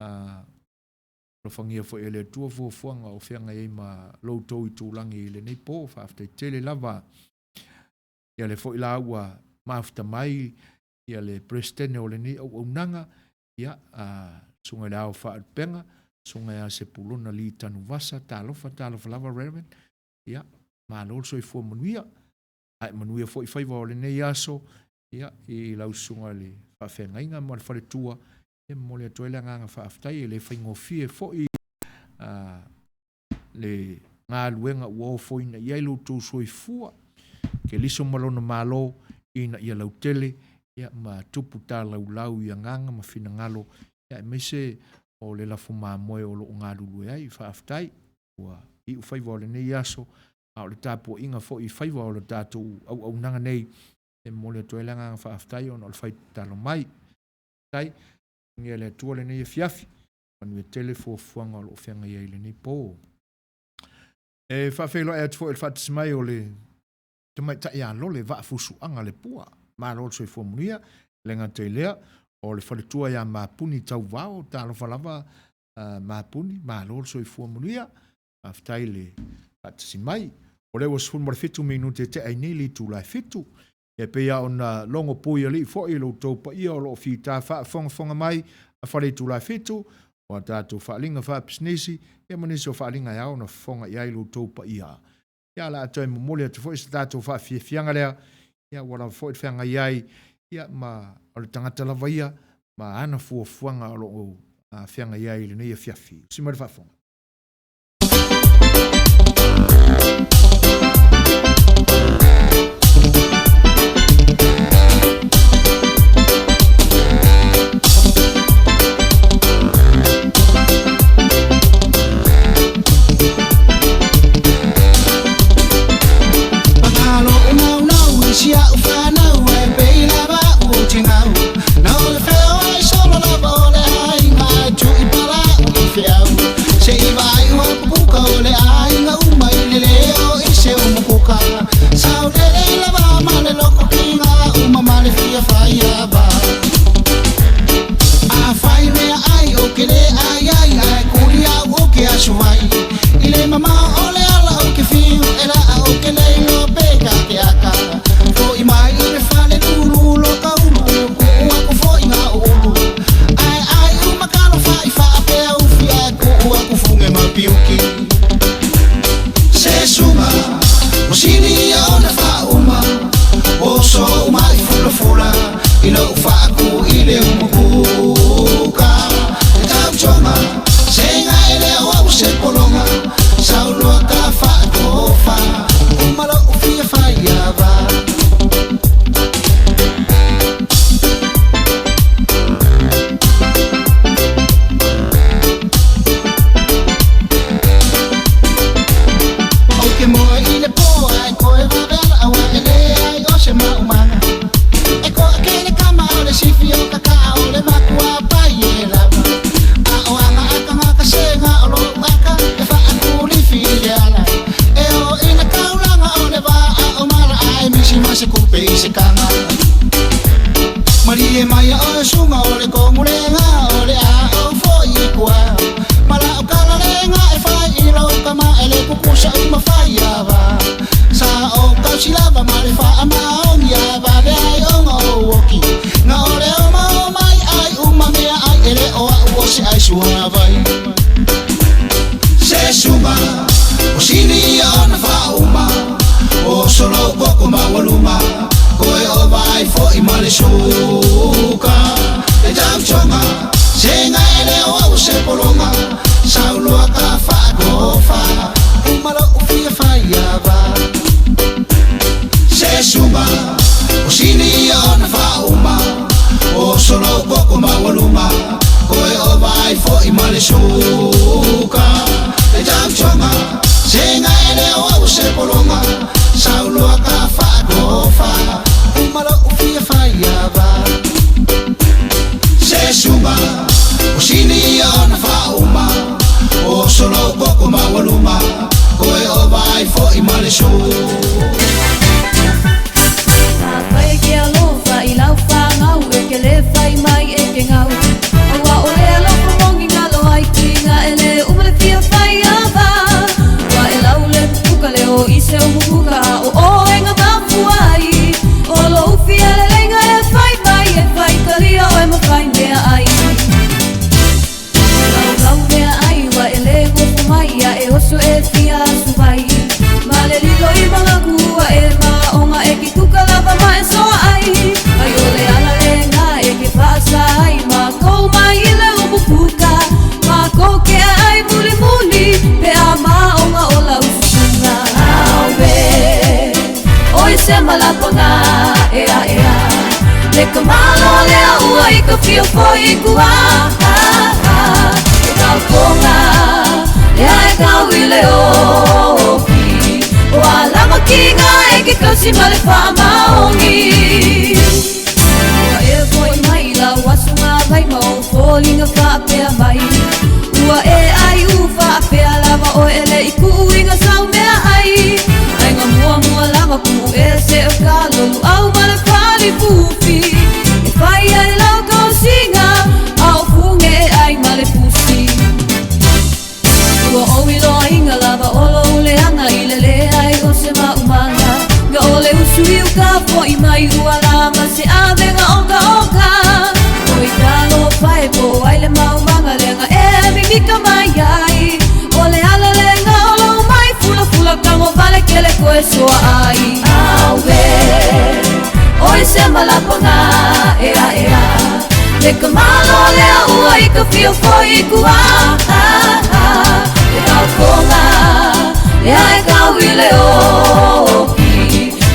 alofagia foi e le Atua fuafuaga o feagai ai ma lo outou itulagi i lenei po. Faafetai tele lava. Ia lea foi la ua mafuta mai ia le Peresetene o lenei auaunaga, ia, a Susuga i le Ao Faalupega, Susuga ia Sepulona Lee Tanuvasa, talofa, talofa lava Reverend, ia, malo le soifua manuia, ae manuia foi faiva o lenei aso, ia, i lau susuga i le faafeagaiga ma le faletua, e momoli atu ai le agaga faafetai, e le faigofie foi a, le galuega ua ofoina i ai lo outou soifua, Keriso ma lona Malo ina ia lautele ia ma tupu talaulau i agaga ma finagalo ia aemaise o le lafo mamoe o lo o galulue ai. Faafetai ua iu faiva o lenei aso, a o le tapuaiga foi i faiva o le tatou auaunaga nei, e momoli atu ai le agaga faafetai ona o le fai tatalo mai. Faafetai, faamanuia e le Atua lenei afiafi, manuia tele fuafuaga o lo o feagai ai i lenei po. E faafeiloai atu foi i le faatasi mai o le tamaitai ia Lole Vaafusuaga Lepua. Malo le soifua manuia. E le gata i lea, o le faletua ia Mapuni Tauvao, talofa lava uh, Mapuni, malo le soifua manuia. Faafetai le faatasi mai. O lea ua 17 minute e tea ai nei le itula e 7. E pei lava ona logo puialii foi i lo outou paia o lo o fita faafogafoga mai a Fale Itula e 7, o a tatou faaaliga faapisinisi, ia ma nisi o faaaliga e ao ona fofoga i ai lo outou paia. Ia, o le a toe momoli atu foi se tatou faafiafiaga lea, ia ua lava foi le feagai ai, ia ma o le tagata lava ia ma ana fuafuaga o lo o feagai ai i lenei afiafi. Usi mai le faafofoga. Afai mea ai o ke lē ai ai ae kuli au o ke aso vai I le mamao o le ala o ke fiu e laa o ke le iloa pe ka ke aka Fo'i mai i le fale lulu lo ka ulu Kuu aku fo'i ngā ulu Ae ai uma kalo fa'i faapea ufi ae kuu aku fuge ma piuki Se suga ua sili ia ona faauma Oso uma i fulafula i lou faaku i le umukuka E tautoga sega e le o au se pologa Sauloa ka faatofa uma lou fia faiava. Ou te moe i le pō ae koe vave ala aua e leai o se maumaga E koa ke le kama o le sifi o kakaa o le makua pai e lava A o aga aka ka sega o lou aka e faakulifi i le ala E o i le kaulaga o le vaa o mala ae misi ma se kupe i se kaga Malie mai a oe suga o le kogulega o le a ou foi i kua Ma lau kalalega e fai i lou kama e le kukusa uma fai ava Sa o kausi lava ma le faamaoni a vave ai ona ou oki Na o le oma o mai ai uma mea ai e le o au o se ai suavai Se suga o sili ia ona faauma O solou koko maualuma Koe o vai fo'i ma le suka Le tautoga Sega e le o au se pologa Sauloa ka faatofa Uma lou fia faiava Se suga o sili ia ona faauma O solou koko maualuma Koe o vai fo'i ma le suka Le tautoga Sega e le o au se pologa Sauloa ka faatofa Uma lou fia faiava Se suga o sili ia ona faauma O solou koko maualuma Koe o vai fo'i ma le suka. Afai ke alofa i lau whangau e ke le whai mai e ke ngau. Aua o le alofa mongi ngalo ai ki ngā ele uma le fia whai ava. Wa e lau le puka le o i se umu se malapaga ea ea Le ka malo lea ua i ka fia foi i kua E kau konga lea e kau i le oki O alama kinga e ke kausi ma le whaamaongi Ua e foi mai i lau aso ngā vai ma o foliga faapea mai Ua e ai u faapea lava oe e le i kuu iga sau mea ai Aiga muamua lava kuu e se o ka lolu au ma le fali fufi E fai ai lau tausiga a o fuge e ai ma le pusi Ua ou iloaina lava o lou leaga i le leai o se maumaga Ga o le usu i uka fo'i mai ua la ma se avega okaoka Oi talofa e po o ai le maumaga leaga e mimika mai ai O le ala lega o lou mai fulafula tago vale kele koe soa ai Auē, oi se malapaga ea ea Le ka malo lea ua i ka fia foi i kua E kau konga lea e kau i le oki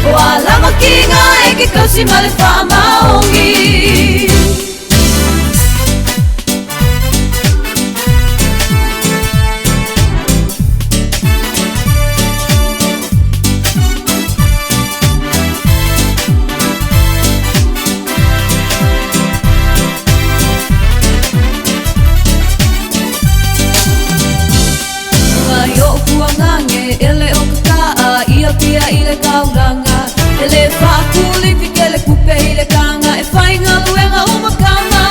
O alama kinga e ke kausi ma le whaamaongi Mai oʻu kuagange e le o ka kaa ia pia i le kaulaga E le faakulifi ke le kupe i le kaga e fai galuega uma kama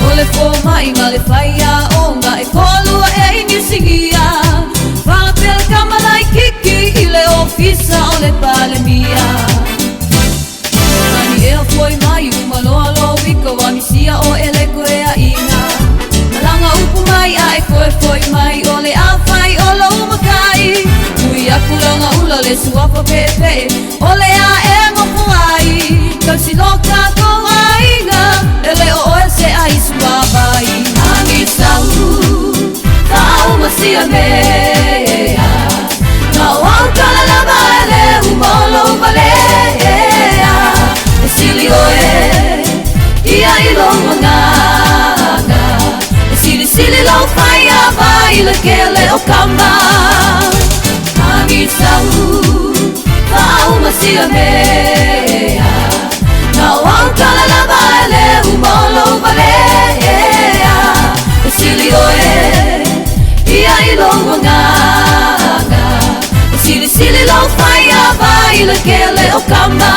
O le fomai ma le faiaoga e toalua ea i Niusinia Faapea le kama laititi i le ofisa o le Palemia Ani ea foi mai uma loa lou ika ua misia o e le koe aiga Malaga upu mai a e koe foi mai o le a fai o lou makai Ui aku langa ula le suafa peepee o le a e ngofo ai Tausi lo kakou aiga e le o oe se ai suavai Agi sau faauma sia mea Na o au kala lava e le uma o lou valea E sili oe ia i lou agaga E silisili lou faiava i le kele o kama Agi sau faauma sia mea Na o au kala lava e le uma o lou valea E sili oe ia i lou agaga E silisili lou faiava i le kele o kama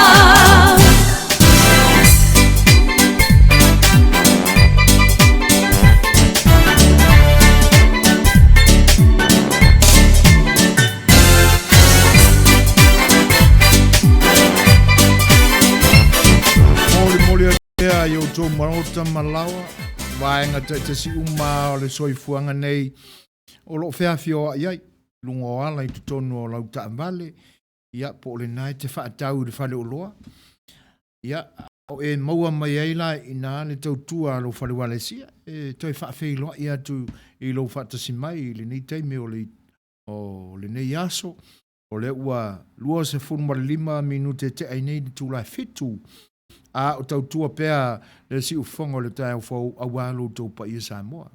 Molimoli atu pea i outou maota ma laoa, vaega taitasi uma o le soifuaga nei o lo o feafioai ai, luga o ala i totonu o lau taavale, ia po o lena e te faatau i le faleoloa, ia o e maua mai ai la i ina le tautua a lou fale ualesia, e toe faafeiloai atu i lou faatasi mai i lenei taimi o le o lenei aso, o lea ua 25 minute tea ai nei le itula e 7, a o tautua pea le siufofoga o le taeao fou aua lo outou paia Samoa.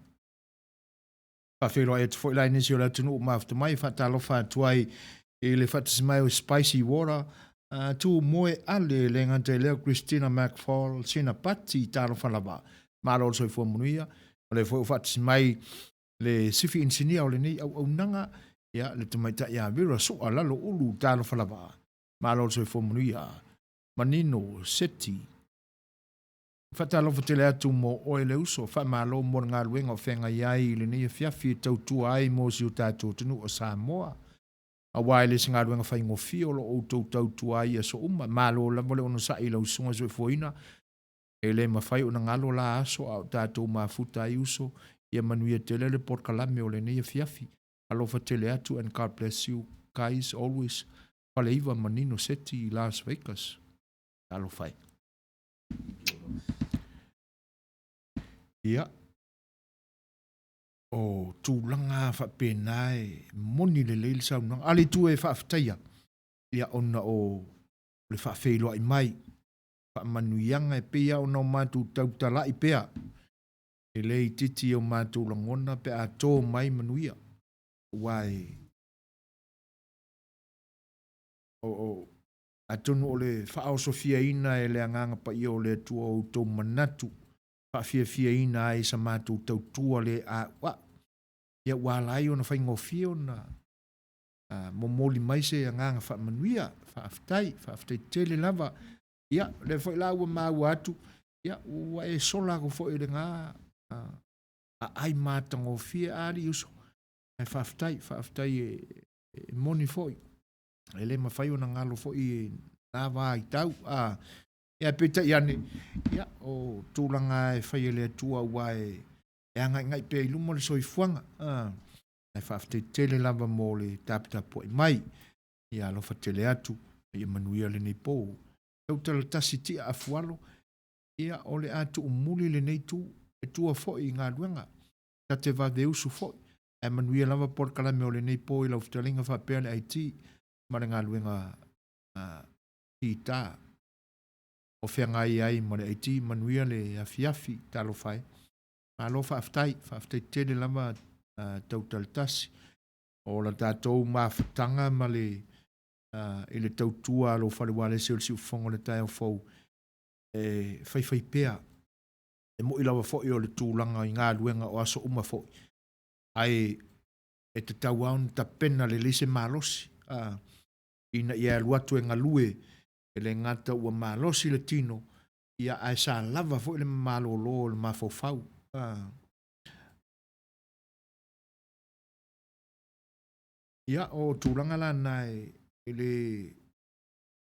Faafeiloai atu foi la i nisi o le atunuu mafuta mai, faatalofa atu ai i le faatasi mai o Spicy Water, Tu Moe Ale, le gata i lea o Christina McFall, Sina Pati, talofa lava. Malo le soifua manuia. O lea foi ua faatasi mai le sifi inisinia o lenei auaunaga, ia, le tamaitai ia Vera Sua Lalo Ulu, talofa lava. Malo le soifua manuia. Manino, Seti. Faatalofa tele atu mo oe le uso, faamalo mo le galuega o feagai ai i lenei afiafi e tautua ai mo si o tatou atunuu o Samoa. Aua e le se galuega faigofie o lo o outou tautua ai i aso uma. Malo lava le onosai i lau susuga soifuaina. E le mafai ona galo la aso a o tatou mafuta ai uso, ia manuia tele le polokalame o lenei afiafi. Alofa tele atu and God bless you guys always. Faleiva Manino Seti i Las Vegas. Talofa e. Ia, o tulaga faapena e moni lelei le saunoaga. A le itu e faafetaia, ia ona o le faafeiloai mai, faamanuiaga e pei lava ona o matou tautala'i pea, e le itiiti i o matou lagona pe a to mai manuia, aua e, o, o, atonu o le faaosofiaina e le Agaga Paia o le Atua o outou manatu faafiafiaina ai sa matou tautua le a'ua'u, ia ua ala ai ona faigofie ona momoli mai se agaga faamanuia. Faafetai, faafetai tele lava. Ia, o lea foi la ua maua atu, ia, ua e sola aku foi i lena aai matagofie a alii uso. Ae faafetai, faafetai e moni foi. E le mafai ona galo foi i na vaitau. A, ia, peitai ane, ia, o tulaga e fai e le Atua aua e agaigai pea i luma le soifuaga. A, ae faafetai tele lava mo le taputapuai mai. Ia alofa tele atu, ma ia manuia lenei po. Tautala tasi tia afualo, ia o le a tuumuli lenei itu, e tua foi i galuega, ta te vave usu foi, ae manuia lava polokalame o lenei po i lau fetalaiga faapea le IT ma le galuega fita o feagai ai ma le IT. Manuia le afiafi, talofa e. Malo faafetai, faafetai tele lava Tautala tasi. O la tatou mafutaga ma le i le tautua a lou fale ualesi o le siufofoga o le taeao fou e faifai pea. E moi lava foi o le tulaga i galuega o aso uma foi, ae e tatau lava ona tapena lelei se malosi a, ina ia alu atu e galue, e le gata ua malosi le tino, ia ae sa lava foi le malolo o le mafaufau. A. Ia, o tulaga la na e le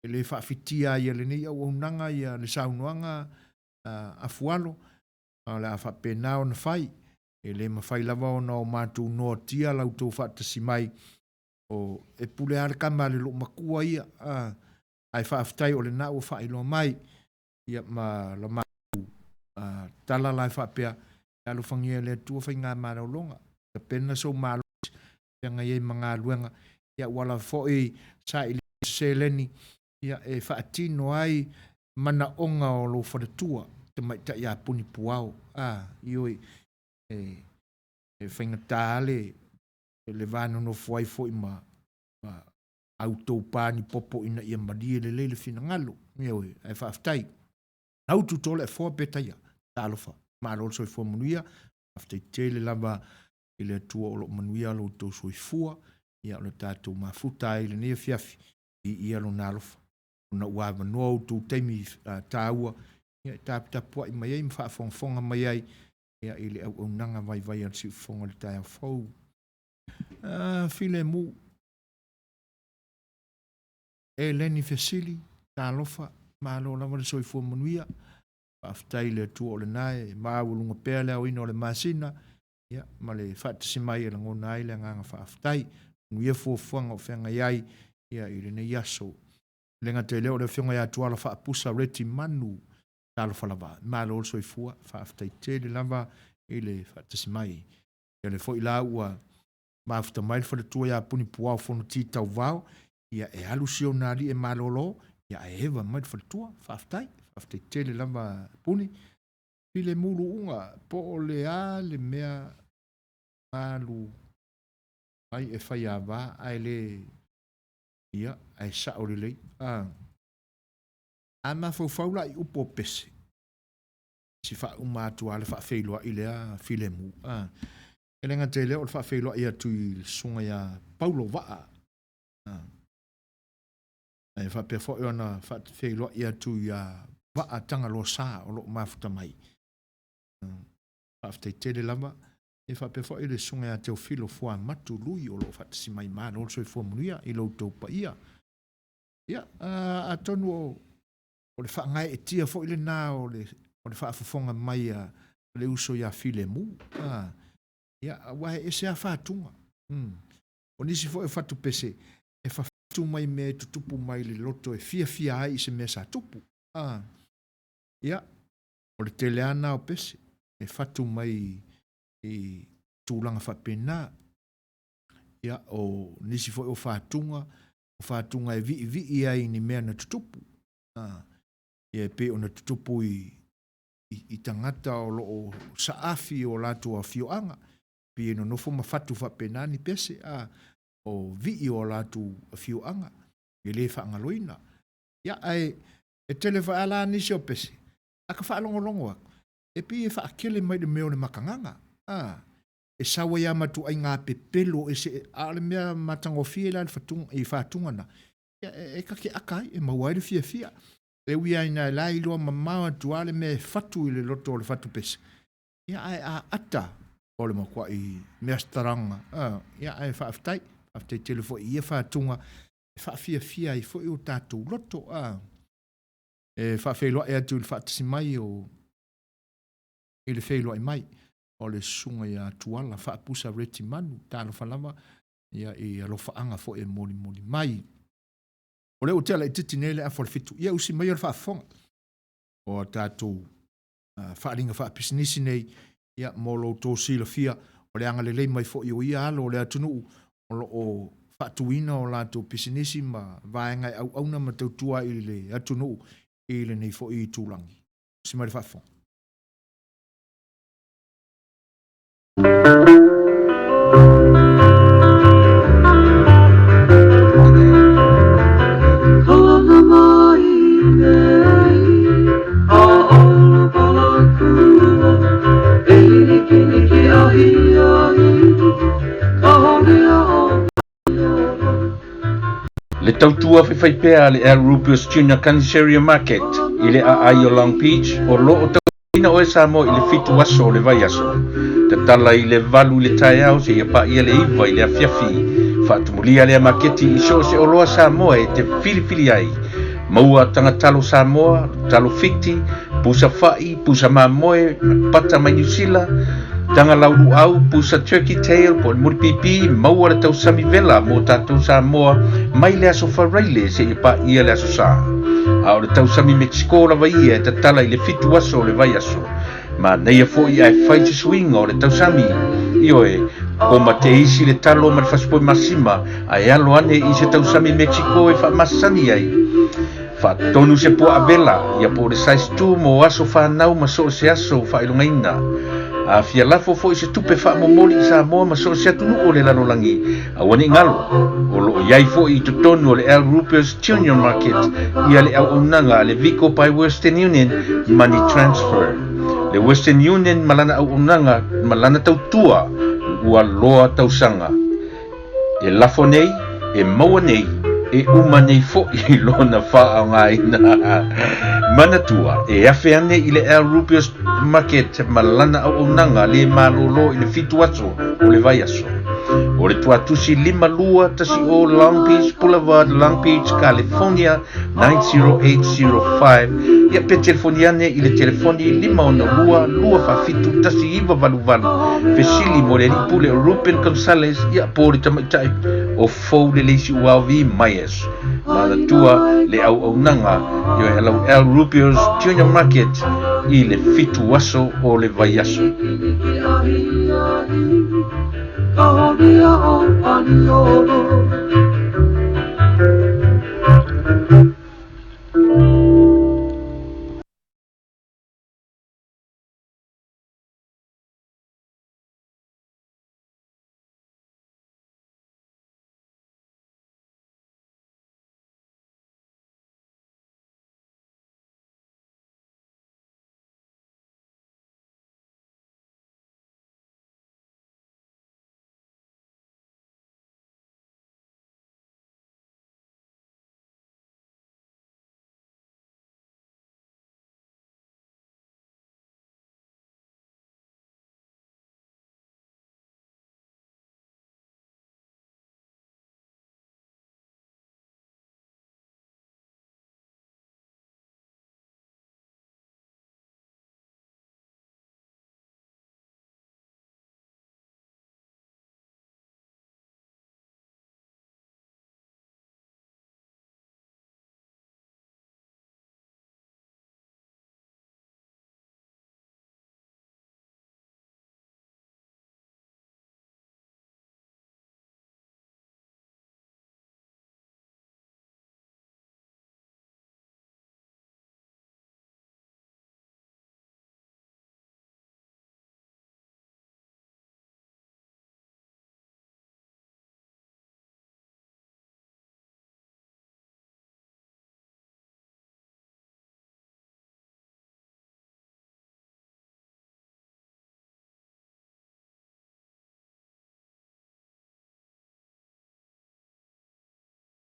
e le faafitia ai e lenei auaunaga ia le saunoaga a Afualo, a o le a faapena ona fai. E le mafai lava ona o matou noatia la outou faatasi mai, o e pule lava le tama a le loomatua ia, a, ae faafetai o lena ua faailoa mai, ia ma la matou tala la e faapea, ia alofagia e le Atua faigamalologa, tapena sou malosi, feagai ai ma galuega, ia ua lava foi saili se seleni ia e faatino ai manaoga o lou faletua, tamaitai ia Puni Puao. A, ioe, e, e faigata lava le, le va nonofo ai foi ma, ma a outou pa ni popo ina ia malie lelei le finagalo. Ioe, ae faafetai. Autu to le afoa pe taia. Talofa. Malo le soifua manuia. Faafetai tele lava i le Atua o lo o manuia lo outou soifua. Ia o le tatou mafuta ai i lenei afiafi i ia lona alofa. Ona ua avanoa outou taimi taua ia e taputapuai mai ai ma faafogafoga mai ai ia i le auaunaga vaivai a le siufofoga i le taeao fou. Filemu. Eleni Fesili, talofa, malo lava le soifua manuia. Faafetai i le Atua o lena e maualuga pea le aoina o le masina, ia, ma le faatasi mai e lagona ai le agaga faafetai. Manuia fuafuaga o feagai ai ia, i lenei aso. E le gata i lea o le Afioga ia Tuala Faapusa Reti Manu, talofa lava, malo le soifua, faafetai tele lava i le faatasi mai. Ia lea foi la ua mafuta mai le faletua ia Punipuao Fonoti Tauvao, ia e alu si ona alii e malolo, ia ae eva mai le faletua. Faafetai, faafetai tele lava Puni. Filemu Luuga, po o le a le mea galu mai e faiava ae le, ia, ae sao lelei. A, a mafaufau la i upu o pese, si faauma atu lava le faafeiloai lea Filemu. A, e le gata i lea o le faafeiloai atu i le susuga ia Paulo Vaa. A, ae faapea foi ona faafeiloai atu ia Vaa Tagaloa Sa o lo o mafuta mai. Faafetai tele lava. E faapea foi le susuga ia Teofilo Fuamatu Lui o lo o faatasi mai. Malo le soifua manuia i lo outou paia. Ia, atonu o le faagaeetia foi lena o le faafofoga mai a le uso ia Filemu. Ia, aua e ese lava fatuga. O nisi foi o fatupese e fafatu mai mea e tutupu mai le loto e fiafia ai i se mea sa tupu. Ia, o le tele lava na o pese e fatu mai i tulaga faapena. Ia, o nisi foi o fatuga, o fatuga e viivii ai i ni mea na tutupu. Ia e pei ona tutupu i, i, i tagata o lo o saafi i o latou afioaga, pei e nonofo ma fatu faapena ni pese, a, o vii o latou afioaga, e le faagaloina. Ia, ae e tele foi lava la nisi o pese, a ka faalogologo atu, e pei e faakele mai le mea o le makagaga, a, e sau ai lava ma ituaiga pepelo ese, a o le mea matagofie la i le fatuga, i fatuga na, ia, e, e ta te aka ai, e maua ai le fiafia. E ui lava ina la e iloa mamao atu lava le mea e fatu i le loto o le fatu pese, ia ae a ata o le matuai mea strong, ia ae faafetai, faafetai tele foi i ia fatuga e faafiafia ai foi o tatou loto, a. E faafeiloai atu i le faatasi mai o i le feiloai mai o le susuga ia Tuala Faapusa Retimanu, talofa lava ia i alofaaga foi e molimoli mai. O lea ua tea laitiiti nei le afa o le 7, ia usi maia le faafofoga o a tatou faaaliga faapisinisi nei, ia mo lo outou silafia, o le agalelei mai foi o ia alo o le atunuu o lo o faatuina o latou pisinisi ma vaega e auauna ma tautua i le atunuu i lenei foi itulagi. Usi mai le faafofoga. Le tautua faifaipea a le Al Rubius Junior Caniceria Market i le aai o Long Beach o lo o tautuaina oe Samoa i le 7 aso o le vaiaso. Tatala i le 8 i le taeao seia paia le 9 i le afiafi. Faatumulia lea maketi i so o se oloa Samoa e te filifili ai. Maua taga talo Samoa, talo Fiti, pusa fa'i, pusa mamoe, pata mai Niu Sila, taga lauluau, pusa turkey tail po o le mulipipi, maua le tausami vela mo tatou Samoa mai le aso Faraile seia paia le aso Sa. A o le tausami Mexico lava ia e tatala i le 7 aso o le vaiaso. Manaia foi ae fai se suiga o le tausami. Ioe, koma te isi le talo ma le fasipoi masima ae alo ane i se tausami Mexico e faamasani ai. Faatonu se puaa vela, ia po o le size 2 mo aso fanau ma so o se aso faailogaina. A fia lafo foi se tupe faamomoli i Samoa ma so o se atunuu o le lalolagi, aua ne i galo, o lo o i ai foi i totonu o le Al Rupert's Junior Market ia le auaunaga a le Vico by Western Union Money Transfer. Le Western Union ma lana auaunaga ma lana tautua ua loa tausaga. E lafo nei, e maua nei, e uma nei foi lona faaaogaina. Manatua, e afe ane i le Al Rubius Market ma lana auaunaga le malōlō i le 7 aso o le vaiaso. O le tuatusi 5210 Long Beach Boulevard, Long Beach, California 90805. Ia pe telefoni ane i le telefoni 562 247 1988. Fesili mo le alii pule o Ruben Gonzalez, ia po o le tamaitai o Fou le Leisi Uao V. Myers. Manatua le auaunaga i o Hello Al Rubio's Junior Market i le 7 aso o le vaiaso.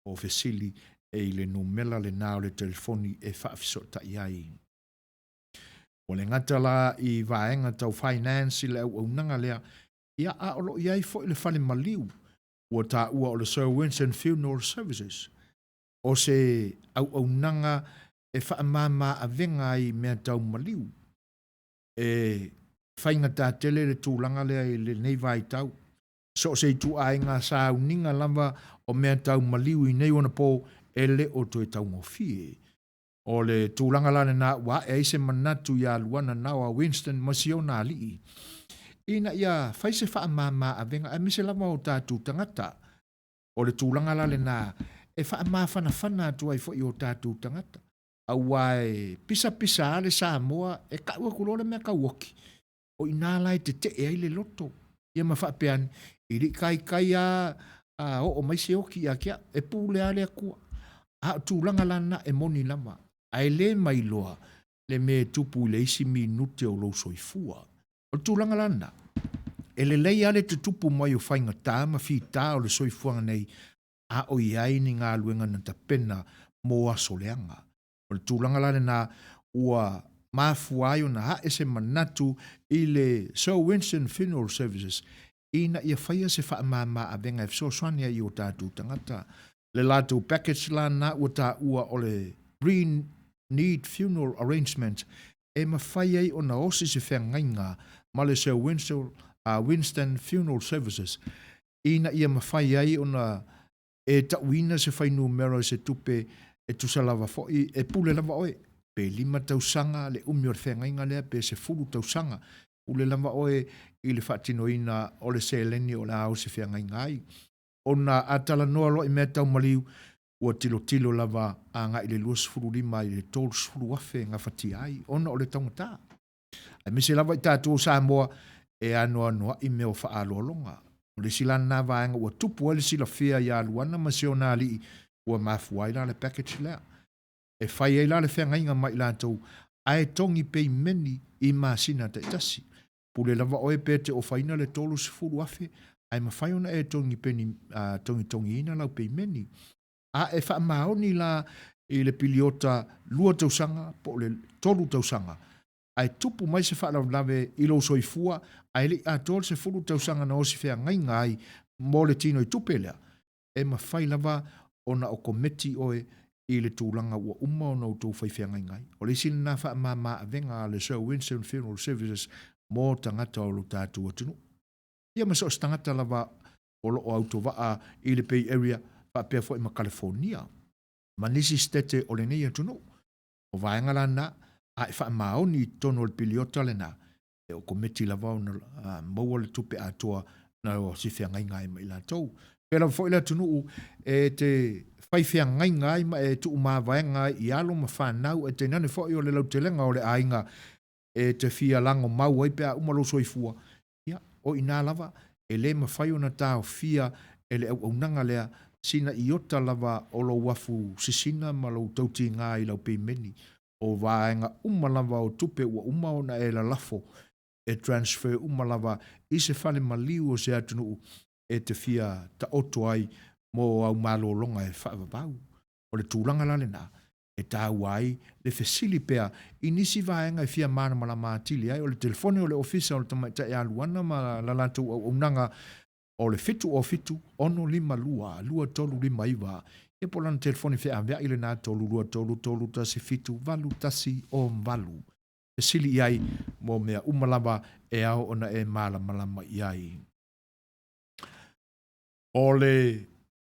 O fesili e i le numela lena o le telefoni e faafesootai ai. Ua le gata la i vaega tau finance i le auaunaga lea, ia a o lo o i ai foi le fale maliu ua taua o le Sir Winston Funeral Services. O se auaunaga e faamama avega ai i mea tau maliu. E faigata tele le tulaga lea i lenei vaitau. So o se ituaiga sauniga lava o mea tau maliu i nei ona po e le o toe taugofie. O le tulaga la lena ua ae ai se manatu ia Luana Naoa Winston ma si ona alii ina ia fai se faamama avega aemaise lava o tatou tagata. O le tulaga la lena e faamafanafana atu ai foi i o tatou tagata aua e pisapisa lava le Samoa e kau atu loa le mea tauoki, o i ina la e tetee ai le loto. Ia ma faapea ane, e le i taitai lava a oo mai se oti ia te au, e pule lava le Atua. A o tulaga la na e moni lava, ae le mailoa le mea e tupu i le isi minute o lou soifua. O le tulaga la lena, e lelei lava le tutupu mai o faigata ma fita o le soifuaga nei a o i ai ni galuega na tapena mo aso leaga. O le tulaga la lena ua mafua ai ona ae se manatu i le Sir Winston Funeral Services ina ia faia se faamama avega e fesoasoani ai i o tatou tagata. Le latou package la lena ua taua o le Pre-Need Funeral Arrangement e mafai ai ona osi se feagaiga ma le Sir Winston Funeral Services ina ia mafai ai ona e tauina se fuainumera i se tupe e tusa lava foi, e pule lava oe, pe 5 tausaga le umi o le feagaiga lea pe 10 tausaga, pule lava oe i le faatinoina o le seleni o le a osi feagaiga ai. Ona a talanoa loa i mea tau maliu, ua tilotilo lava agai i le 25 i le 30 afe e gafatia ai, ona o le taugata. Aemaise lava i tatou o Samoa e anoanoai mea o faaaloaloga. O le isi la lena vaega ua tupu ai le silafia ia Luana ma si ona alii ua mafua ai la le package lea. E fai ai la le feagaiga ma i latou ae togi peimeni i masina taitasi. Pule lava oe pe te ofaina le 30,000 ae mafai ona e togi peni, togitogiina lau peimeni. A e faamaoni la i le piliota 2 tausaga po o le 3 tausaga, ae tupu mai se faalavelave i lou soifua ae le i atoa le 10 tausaga na osi feagaiga ai mo le tino i tupe lea, e mafai lava ona okometi oe i le tulaga ua uma ona outou fai feagaiga ai. O le isi lena faamama avega a le Sir Winston Funeral Services mo tagata o lo tatou atunuu. Ia ma so o se tagata lava o lo o autovaa i le Bay Area faapea foi ma Kalifonia ma nisi setete o lenei atunuu. O vaega la na, a e faamaoni i totonu o le piliota lena, e okometi lava ona maua le tupe atoa na o si feagaiga ai ma i latou. Pea lava foi le atunuu e te fai feagaiga ai ma e tuumavaega ai i alo ma fanau, e tainane foi o le lautelega o le aiga e te fia lago mau ai pe a uma lou soifua, ia, o i ina lava, e le mafai ona taofia e le auaunaga lea sina iota lava o lou afu sisina ma lou tautiga i lau peimeni. O vaega uma lava o tupe ua uma ona e lalafo, e transfer uma lava i se fale maliu o se atunuu e te fia taoto ai mo au malologa e faavavau. O le tulaga la lena, e taua ai le fesili pea i nisi vaega e fia malamalama atili ai. O le telefoni o le Ofisa o le Tamaitai Aluana ma la latou auaunaga o le 707 652 2359, ia po o lana telefoni feaveai lena 323 317 8108. Fesili i ai mo mea uma lava e ao ona e malamalama i ai. O le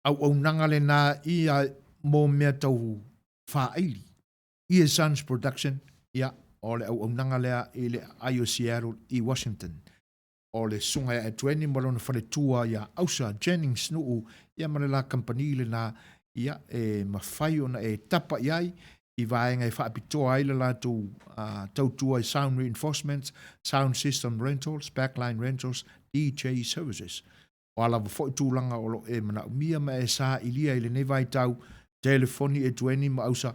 auaunaga lena ia mo mea tau faaili. Ear Sons Production, ia, o le auaunaga lea i le aai o Seattle i Washington. O le susuga ia Etueni ma lona faletua ia Ausa Jennings Nuu, ia ma le la kamupani lena, ia, e mafai ona e tapa i ai i vaega e faapitoa ai le latou tautua i sound reinforcements, sound system rentals, backline rentals, DJ services. O a lava foi tulaga o lo o e manaomia ma e sailia i lenei vaitau, telefoni Etueni ma Ausa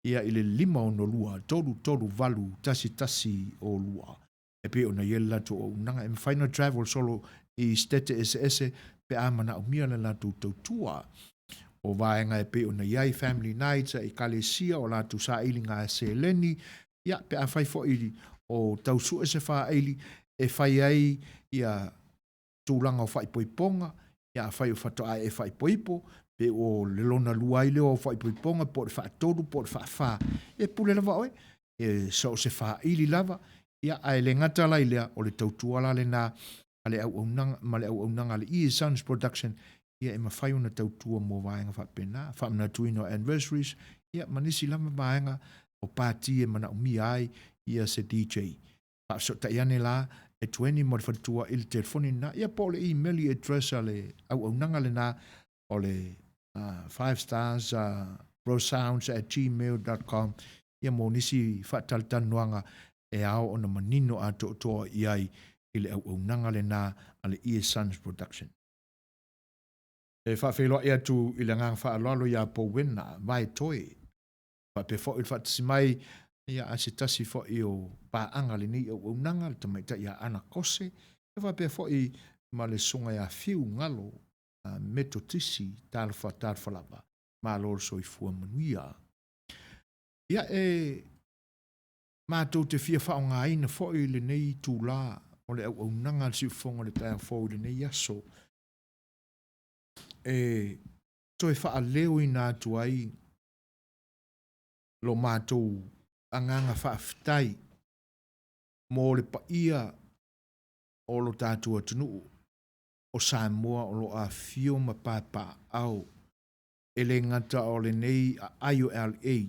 ia i le 562 338 1102. E pei ona i ai le latou auaunaga, e mafai ona travel solo i setete eseese pe a manaomia le latou tautua. o vaega e pei ona i ai family nights a ekalesia, o latou sailiga seleni, ia, pe afai foi o tau sue se faaili e fai ai ia tulaga o faaipoipoga, ia afai o faatoa e faaipoipo, pe o le lona lua ai lea o faaipoipoga, po o le faatolu, po o le faafa, e pule lava oe, e so o se faaili lava, ia, ae le gata la i lea, o le tautua la lena a le auaunaga ma le auaunaga a le E Sons Production, ia e mafai ona tautua mo vaega faapena, faamanatuina o anniversaries, ia ma nisi lava vaega o pati e manaomia ai ia se DJ. Faafesootai ane la e Tueni mo le faletua i le telefoni lena, ia po o le email address a le auaunaga lena o le 5starsrosounds@gmail.com ia mo nisi faatalatalanoaga e ao ona manino atoatoa i ai i le auaunaga lena a le Ear Sons Production. E faafeiloai atu i le agaga faaaloalo ia Powena Vaetoe, faapea foi le faatasi mai ia a se tasi foi o paaga lenei auaunaga, le tamaitai ia Ana Kose, ia faapea foi ma le susuga ia Fiu Galo Metotisi, talofa talofa lava, malo le soifua manuia. Ia e matou te fia faaaogaina foi lenei itula o le auaunaga a le Siufofoga o le Taeao Fou i lenei aso e toe faaleoina atu ai lo matou agaga faafetai mo le paia o lo tatou atunuu o Samoa o lo o afifio ma papaaao e le gata o lenei aai o LA,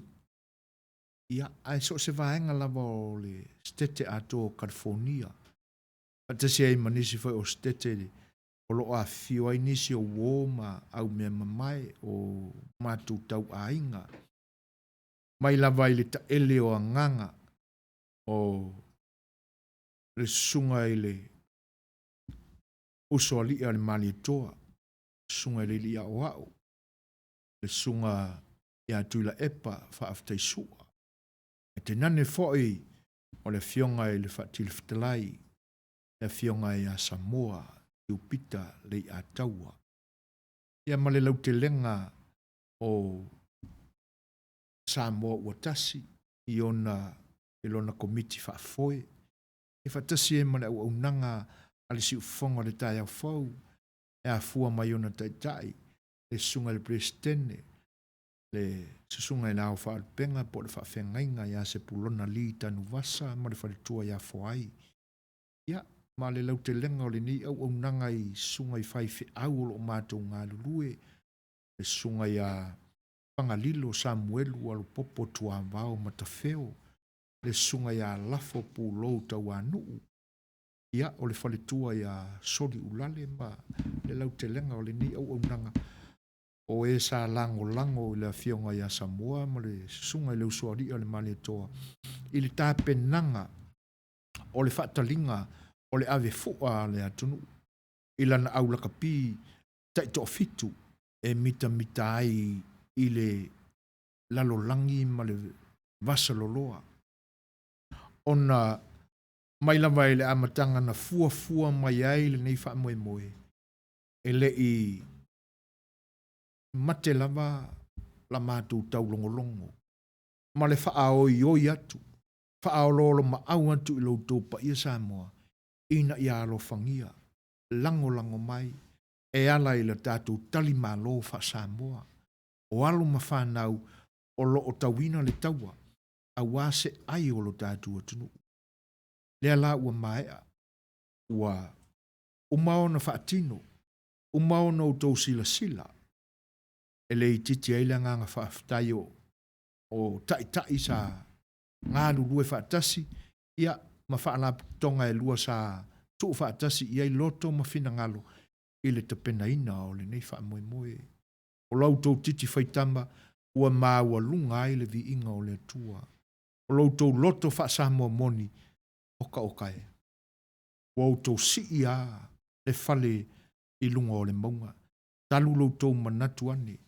ia, ae so o se vaega lava o le Setete atoa o Kalifonia, faatasi ai ma nisi foi o Setete o lo o afifio ai nisi o uo ma aumeamamae o matou tauaiga, mai lava i le taele o agaga o le susuga i le usoalii a le Malietoa, susuga i le Alii Aoao, le susuga ia Tuilaepa Faafetaisua, ae tainane foi o le Afioga i le Faatili Fetalai, le Afioga ia Samoa Tiupita Leiataua, ia ma le lautelega o Samoa ua tasi i ona i lona Komiti Faafoe, e faatasi ai ma le auaunaga a le Siufofoga o le Taeao Fou, e afua mai ona taitai, le Susuga i le Peresetene, le Susuga i le Ao Faalupega po o le Faafeagaiga ia Sepulona Lee Tanuvasa ma le faletua ia Foai. Ia, ma le lautelega o lenei auaunaga i susuga i faifeau o lo o matou galulue, le Susuga ia Fagalilo Samuelu Alopopo Tuavao Matafeo, le Susuga ia Lafo Pulou Tauanuu, ia, o le faletua ia Soliulale ma le lautelega o lenei auaunaga, o e sa lagolago i le Afioga ia Samoa ma le Susuga i le Usoalii a le Malietoa i le tapenaga o le faataliga o le ave fua a le atunuu i lana aulakapi taitoafitu e mitamita ai i le lalolagi ma le vasaloloa. Ona mai lava i le amataga na fuafua mai ai lenei faamoemoe, e le i mate lava la matou taulogologo ma le faaoioi atu, faaoloolomaau atu i lo outou paia Samoa ina ia alofagia, lagolago mai e ala i la tatou talimalo faa-Samoa, o alo ma fanau o lo o tauina le taua aua se ai o lo tatou atunuu. Lea la ua maea, ua uma ona faatino, uma ona outou silasila, e le itiiti ai le agaga faafetai o o taitai sa galulue faatasi, ia, ma faalapotopotoga e lua sa tuufaatasi i ai loto ma finagalo i le tapenaina o lenei faamoemoe. O la outou titi faitama ua maualuga ai le viiga o le Atua. O lo outou loto faa-Samoa moni, okaoka e. Ua outou sii a le fale i luga o le mauga. Talu lo outou manatu ane,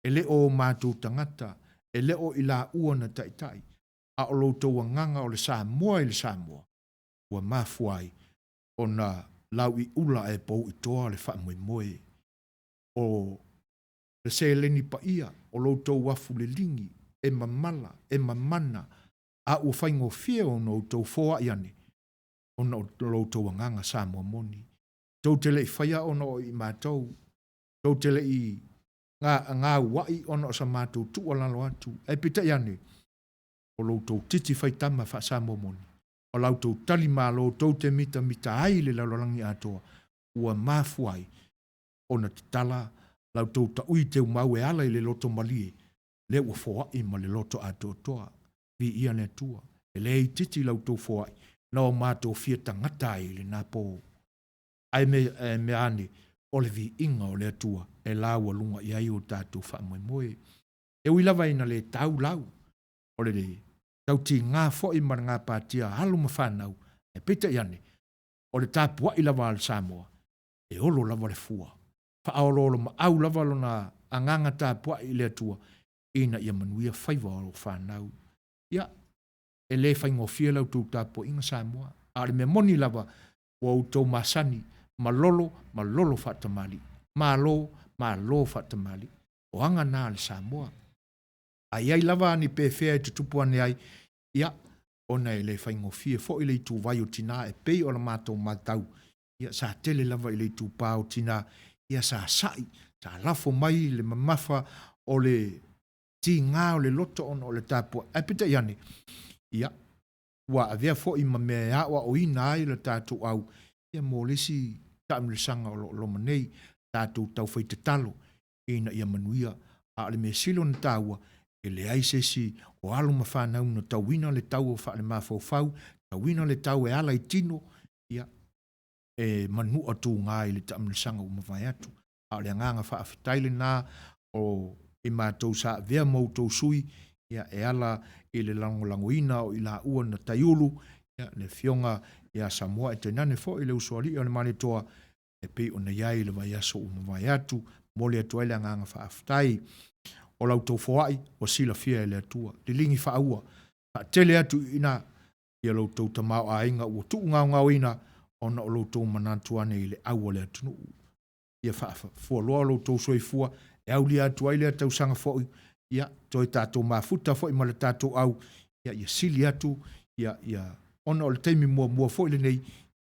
e le o o matou tagata, e le o i laua na taitai, a o lo outou agaga o le Samoa i le Samoa, ua mafua ai ona lauiula ae pouitoa le faamoemoe o. Le seleni paia o lo outou afu liligi e mamala, e mamana, a ua faigofie ona outou foai ane ona o lo outou agaga Samoa moni. Tou te le i faia ona o i matou, tou te le i gauai ona o sa matou tuualalo atu, ae peitai ane, o lo outou titi faitama faa-Samoa moni, o la outou tali malo tou te mitamita ai i le lalolagi atoa, ua mafua ai ona tatala la outou taui teumau e ala i le loto malie, lea ua foai ma le loto atoatoa. Viia le Atua. E le itiiti la outou foai, na o matou fia tagata ai i lena po. Ae mea ane, o le viiga o le Atua e laualuga i ai o tatou faamoemoe. E ui lava ina le tau lau, o le tautiga foi ma le gapatia a alo ma fanau, ae peitai ane, o le tapuai lava a le Samoa, e olo lava le fua, faaoloolomaau lava lona agaga tapuai i le Atua ina ia manuia faiva o fanau. Ia, e le faigofie la outou tapuaiga Samoa, a o le mea moni lava, ua outou masani, malolo, malolo faatamalii. Malo, malo faatamalii. O aga na a le Samoa. A i ai lava ni pefea e tutupu ane ai, ia, ona e le faigofie foi le ituvai o tina e pei o la matou matau, ia, sa tele lava i le itupa o tina, ia, sa sa'i, sa lafo mai le mamafa o le tiga o le loto ona o le tapuai. Ae peitai ane, ia, ua avea foi ma mea e aoaoina ai le tatou au, ia, mo le isi taamilosaga o lo o loma nei, tatou taufai tatalo ina ia manuia, a o le mea sili ona taua, e leai se isi o alo ma fanau na tauina le tau o faalemafaufau, tauina le tau e ala i tino, ia, e manua tuga i le taamilosaga ua mavae atu. A o le agaga faafetai lena o i matou sa avea ma outou sui, ia, e ala i le lagolagoina o i laua na taiulu, ia, le Afioga ia Samoa ae tainane foi le usoalii o le Malietoa, e pei ona i ai i le vaiaso ua mavae atu, momoli atu ai le agaga faafetai. O la outou foai ua silafia e le Atua. Liligi faaua, faatele atu i ina ia lo outou tamaoaiga ua tuugaogaoina ona o lo outou manatu ane i le au a le atunuu. Ia faafualoa lo outou soifua e aulia atu ai lea tausaga foi, ia toe tatou mafuta foi ma le tatou au, ia, ia sili atu, ia, ia, ona o le taimi muamua foi lenei,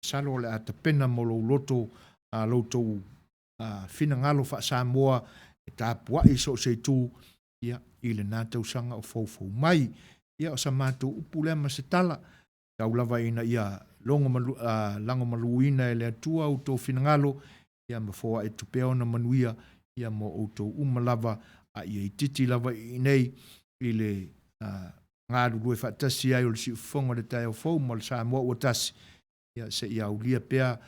Masalo o le a tapena mo lou loto lo outou finagalo faa-Samoa e tapuai i so o se itu ia, i lena tausaga o foufou mai. Ia, o sa matou upu lea ma se tala, tau lava ina ia logo malu, lagomaluina e le Atua outou finagalo, ia ma foai atu pea ona manuia ia mo outou uma lava, a ia itiiti lava i inei i le galulue faatasi ai o le siufofoga o le taeao fou ma le Samoa ua tasi, ia seia aulia pea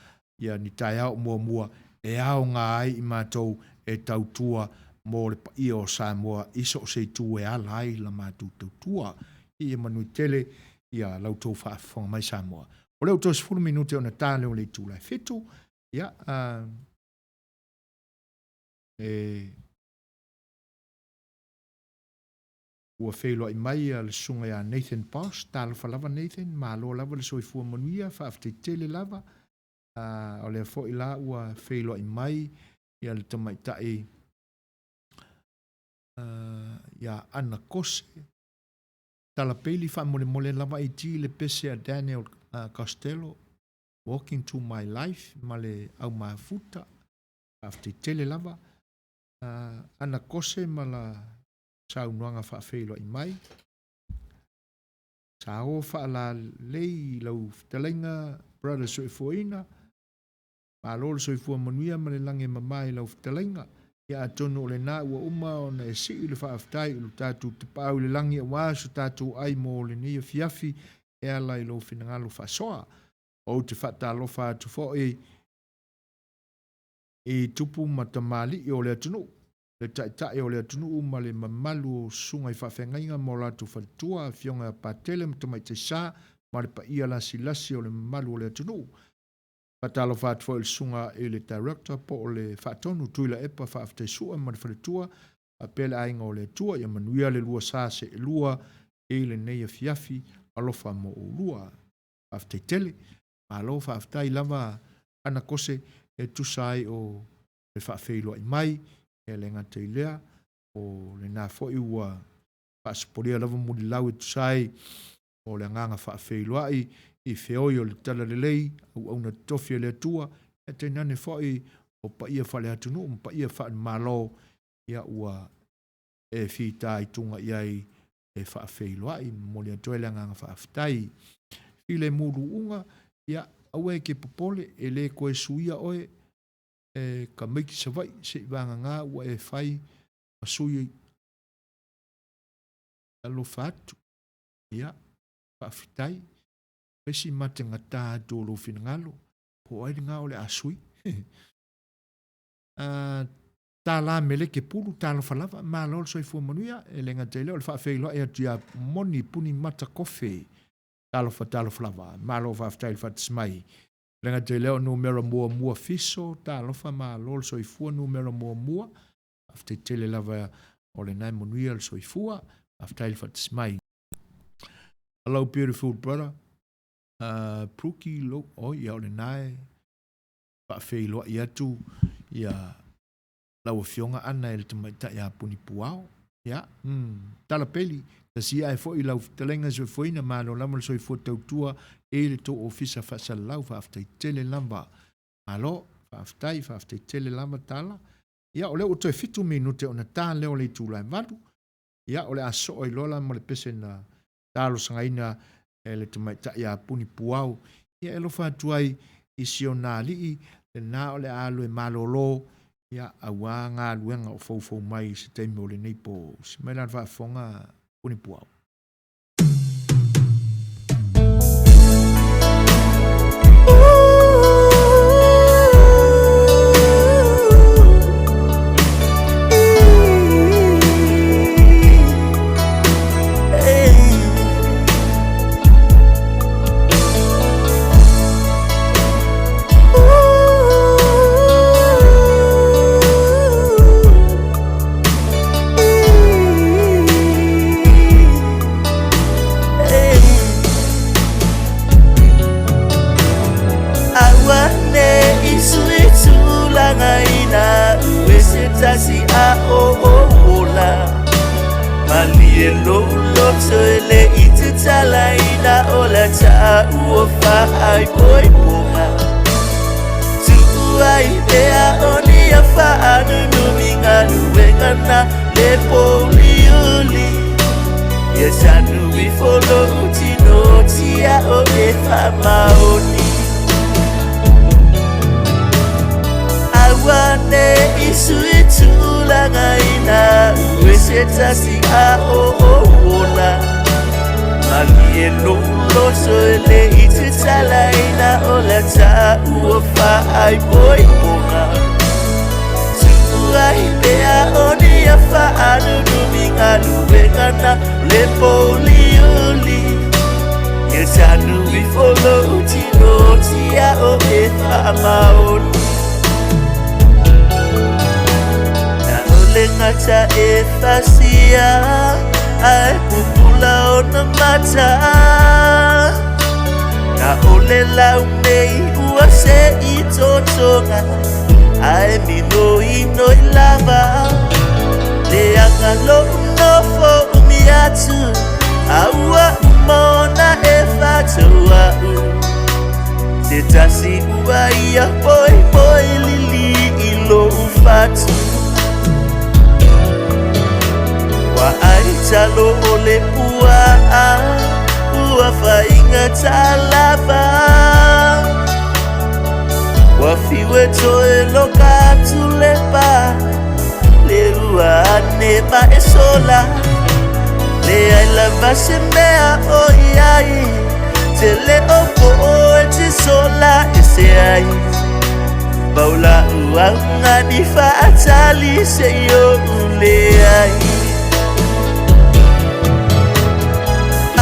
ia ni taeao muamua e aoga ai i matou e tautua mo le paia o Samoa i so o se itu e ala ai la matou tautua. Ia manuia tele ia la outou faafofoga mai Samoa. O lea ua toe 10 minute ona ta lea o le itula e 7, ia, e Ua feiloai mai le susuga ia Nathan Bosch, talofa lava Nathan, malo lava le soifua manuia, faafetai tele lava. O lea foi la ua feiloai mai ia le tamaitai ia Anna Kose. Tala Peili faamolemole lava IT le pese a Daniel Costello, Walking to my life ma le au mafuta, faafetai tele lava. Anna Kose ma la saunoaga faafeiloai mai. Sa o faalalei i lau fetalaiga Brother Soifuaina. Malo le soifua manuia ma le lagi e mama i lau fetalaiga. Ia atonu o lena ua uma ona e sii le faafetai i lo tatou Tapaau i le lagi aua so tatou ai mo lenei afiafi e ala i lou finagalo faasoa. Ou te faatalofa atu foi i tupu ma tamalii o le atunuu, le Taitai o le atunuu ma le mamalu o susuga i faafeagaiga ma o latou faletua, afioga ia Patele ma Tamaitai Sa ma le paia lasilasi o le mamalu o le atunuu. Faatalofa atu foi i le susuga i le Director po o le Faatonu Tuilaepa Faafetai Sua ma le faletua faapea le aiga o le Atua. Ia manuia le lua sa seelua i lenei afiafi. Alofa mo oulua. Faafetai tele. Malo faafetai lava Ana Kose e tusa ai o le faafeiloai mai. E le gata i lea, o lena foi ua faasopolia lava mulilau e tusa ai o le agaga faafeiloai i feoi o le Talalelei, auauna totofi a le Atua, ia tainane foi o paia faale-atunuu ma paia faale-Malo, ia ua e fitaituga i ai e faafeiloai. Momoli atu ai le agaga faafetai. Filemu Luuga, ia aua e te popole, e le toe suia oe e tamaiti Savaii seivagana ua e fai ma sui alofa atu. Ia, faafetai. Fai si mategata atu o lou finagalo, po o ai lena o le a sui. Tala Meleke Pulu, talofa lava, malo le soifua manuia. E le gata i lea o le faafeiloai atu ia Moni Puni Mata Kofe. Talofa, talofa lava. Malo faafetai le faatasi mai. E le gata i lea o numera muamua Fiso, talofa, malo le soifua numera muamua. Faafetai tele lava o lena e manuia le soifua. Faafetai le faatasi mai. Hello beautiful brother. Pruki Lo, oh ia o lena e faafeiloai atu ia lau afioga Ana e le tamaitai a Punipuao. Ia, tala peli, tasi ae foi lau fetalaiga soifuaina, malo lava le soifua tautua i le tou ofisa faasalalau, faafetai tele lava. Malo, faafetai, faafetai tele lava tala. Ia, o lea ua toe 7 minute ona ta lea o le itula e 8. Ia, o le a soo ai loa la ma le pese na talosagaina e le tamaitai a Punipuao. Ia, e alofa atu ai i si ona alii, lena o le a alu e malolo, ia, aua galuega o foufou mai i se taimi o lenei po. Si mai la le faafofoga Punipuao. Aua ne i sui tulaga ina ue se tasi a o o ola Malie lou loto e le i tatalaina o la taua faaipoipoga Tuua i pea o ni a faanunumi galuega na le pouliuli Ia tanu ifo lou tino tia o e faamaoni Aua ne i sui tulaga ina ue se tasi a o o ola Malie lou loto e le i tatalaina o la taua faaipoipoga Tuua i pea o ni a faanunumi galuega na le pouliuli Ia tanu ifo lou tino tia o e faamaoni Na o le gata e fasia ae pupula ona mata Na o le lau nei ua se i totoga ae minoinoi lava Leaga lou nofo umi atu a ua uma ona e faataua'u Se tasi ua ia poipoi lili i lou fatu Ua ai talo o le puaa ua faigata lava Ua fiu e toe loka atu le pa le ua ane ma e sola Leai lava se mea o i ai Tele o po e te sola ese ai Pau la'u augani faatali se i o'u leai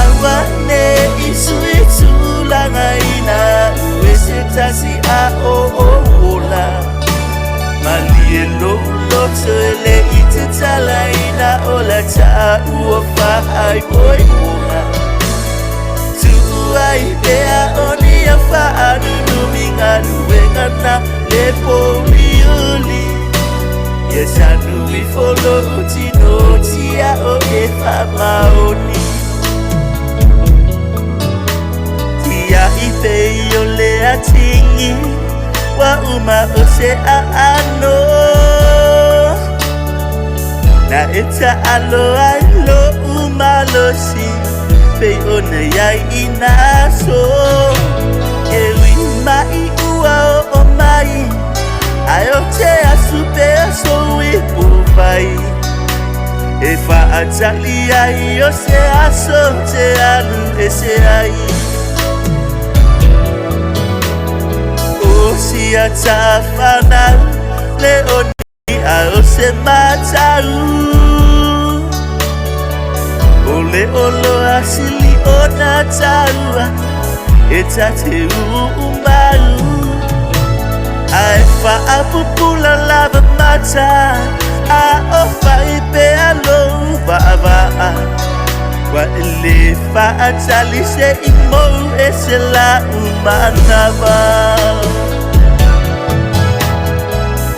Aua ne i sui tulaga ina ue se tasi a o o ola Malie lou loto e le i tatalaina o la taua faaipoipoga Tuua i pea o ni a faanunumi galuega na le pouliuli Ia tanu pei o le atigi Ua uma o se aano Na e taalo ai lo'u malosi Pei ona i ai i nā aso E ui mai ua oo mai Ae o te asu pea sou ipuvai E faatali ai o se aso te alu ese ai O sia tafanau le oni a o se matau O le oloa sili ona taua E ta te uumau Ae faapupula lava mata A o fai pea lou vaavaa Ua e le faatali se i mou e se lau manava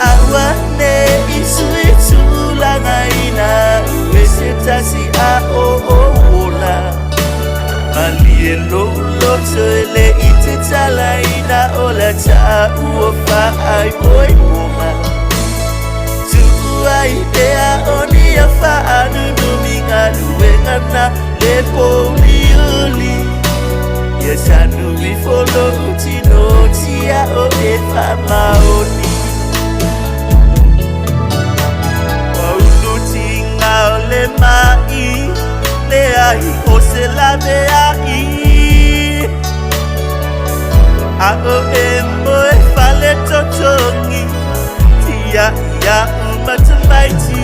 Aua ne i sui tulaga ina e se tasi a o ou ola Malie lou loto e le i tatalaina o le taua faaipoipoga Tuu ai pea o ni faanunumi galuega na le pouliuli Ia sanu ifo lou tino tia o e faamaoni Ua ulu tiga o le mai leai o se laveai A o e moe fale totogi Tia ia u matamaiti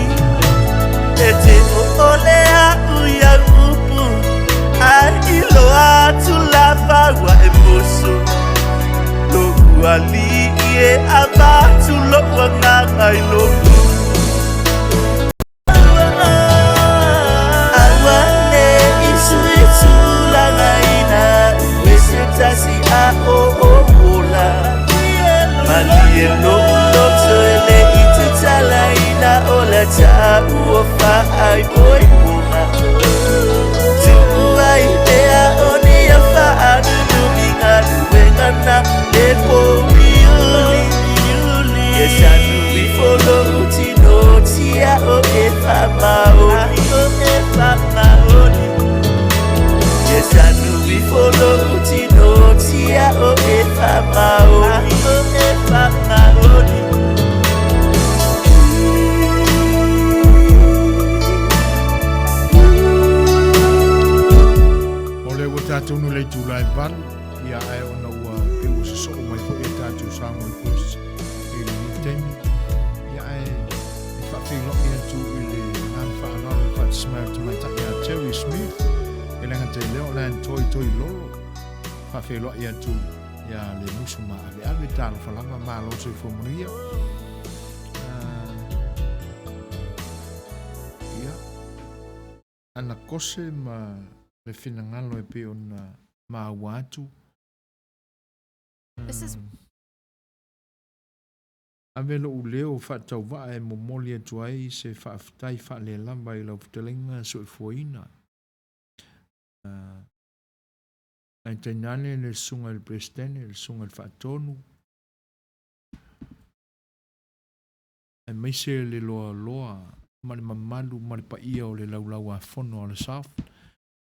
E te o ole a'u i au upu Ae iloa atu lava ua e musu Lo'u alii e avatu lo'u agaga i lou Aua ne i sui tulaga ina e se tasi a o ou ola Malie lou loto e le i tatalaina o le taua faaipoipoga Tuu ai pea o ni faanunumi galuega na le pouliuli Ia sanu ifo lou tino tia o e faamaoni Ia sanu ifo lou tino tia o e faamaoni O lea ua tatou nu le itula e 8, ia ae ona ua pei ua sosoo mai foi a tatou song request i lenei taimi. Ia ae e faafeiloai atu i le agaga faaaloalo le faatasima o le tamaitai ia Terry Smith, e le gata i lea o Lan Toi Toi Lolo. Faafeiloai atu ia le musu ma aveave, talofa lava, malo soifua manuia. Ia, ana kose ma le finagalo e pei ona maua atu. This is Ave lou leo faatauvaa e momoli atu ai se faafetai faalelava i lau fetalaiga soifuaina. Ae tainane le Susuga i le Peresetene, le Susuga i le Faatonu, aemaise le loaloa ma le mamalu ma le paia o le Laulau-a-Fono a le SAFL,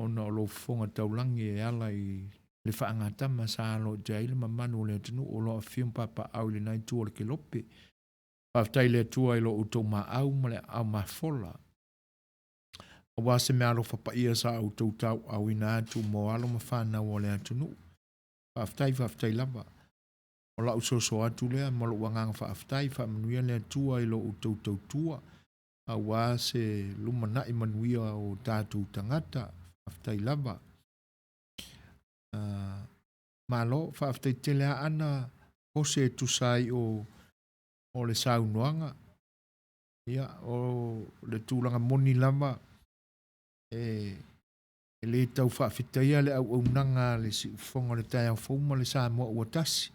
ona o lou fofoga taulagi e ala i le faagatama sa aloaia ai le mamalu o le atunuu o lo o afifio ma papaaao i lena itu o le kelope. Faafetai i le Atua i lo outou maau ma le aao mafola, aua se meaalofa paia sa outou tauaaoina atu mo alo ma fanau o le atunuu. Faafetai, faafetai lava. O la'u soso atu lea ma lo'u agaga faafetai, faamanuia le Atua i lo outou tautua, aua se lumanai manuia o tatou tagata. Faafetai lava. Malo, faafetai tele Aana Jose e tusa ai o o le saunoaga. Ia, o le tulaga moni lava, e E le tau faafetaia le auaunaga a le Siufofoga o le Taeao Fou ma le Samoa ua tasi,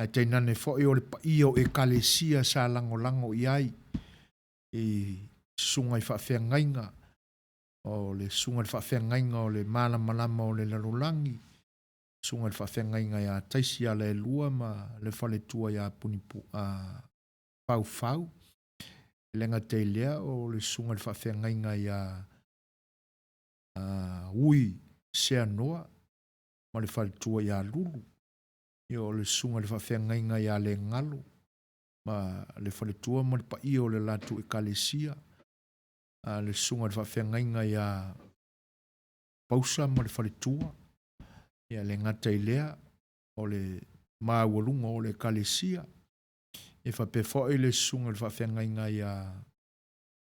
ae tainane foi o le paia o Ekalesia sa lagolago i ai i susuga i faafeagaiga, o le susuga i le faafeagaiga o le Malamalama o le Lalolagi, Susuga i le Faafeagaiga ia Taisi Alaelua ma le faletua ia Punipu, a, Faufau. E le gata i lea o le Susuga i le Faafeagaiga ia a, Ui Seanoa ma le faletua ia Lulu. Ia o le Susuga i le Faafeagaiga ia Legalo ma le faletua ma le paia o le latou Ekalesia. A, le Susuga i le Faafeagaiga ia Pausa ma le faletua. Ia le gata i lea, o le maualuga o le Ekalesia. E faapea foi le susuga i le faafeagaiga ia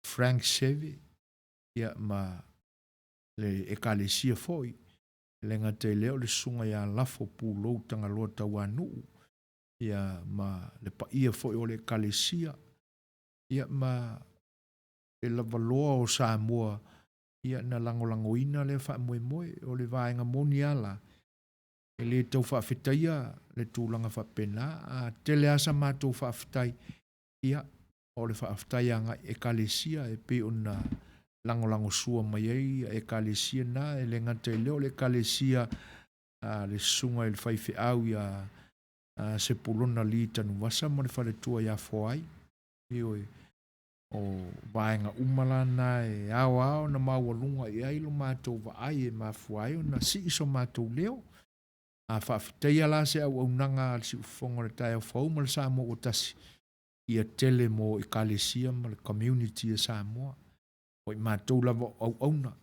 Frank Seve, ia ma le Ekalesia foi. E le gata i lea o le susuga ia Lafo Pulou Tagaloa Tauanuu, ia ma le paia foi o le Ekalesia, ia ma le lavaloa o Samoa ia na lagolagoina lea faamoemoe. O le vaega moni lava la, e le tau faafetaia le tulaga faapena, a tele lava sa matou faafetai, ia, o le faafetai agai Ekalesia e pei ona lagolagosua mai ai Ekalesia na, e le gata i lea o le Ekalesia a le Susuga i le Faifeau ia Sepulona Lee Tanuvasa ma le faletua ia Foai, ioe. O vaega uma la na e ao lava ona maualuga i ai lo matou vaai e mafua ai ona sii so matou leo. A faafetaia la se auaunaga a le Siufofoga o le Taeao Fou ma le Samoa ua Tasi, ia tele mo Ekalesia ma le community a Samoa. O i matou lava o auauna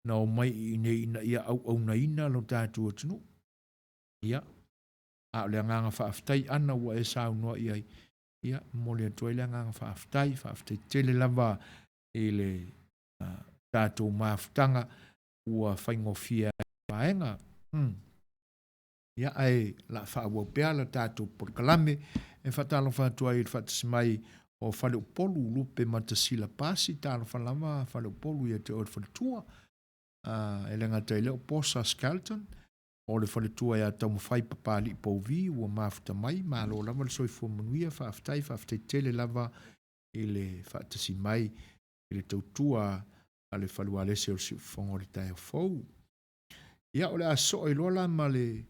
na omai i inei ina ia auaunaina lo tatou atunuu. Ia, a o le agaga faafetai ana ua e saunoa i ai, ia, momoli atu ai le agaga faafetai, faafetai tele lava i le tatou mafutaga ua faigofie ai vaega. Ia, ae la faaauau pea la tatou polokalame e faatalofa atu ai i le faatasi mai o Faleupolu Lupe Matasila Pasi, talofa lava Faleupolu ia te oe le faletua. E le gata i lea o Posa Skelton, O le faletua ia Taumafai Papalii Pouvi ua mafuta mai, malo lava le soifua manuia, faafetai, faafetai tele lava i le faatasi mai i le tautua a le Falelualese o le Siufofoga o le Taeao Fou. Ia, o le a sosoo ai loa la ma le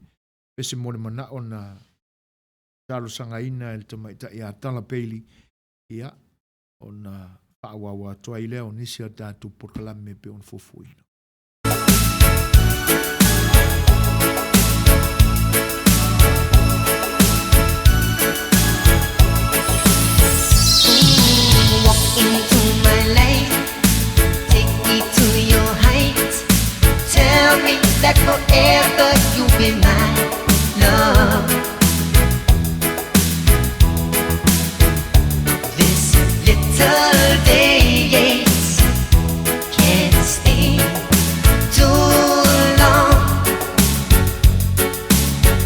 pese mo le manao na talosagaina e le tamaitai ia Tala Bailey, ia, ona faaauau atu ai lea o nisi a tatou polokalame e pei ona fuafuaina. Walk into my life, take me to your heights. Tell me that forever you'll be my love. This little days can't stay too long.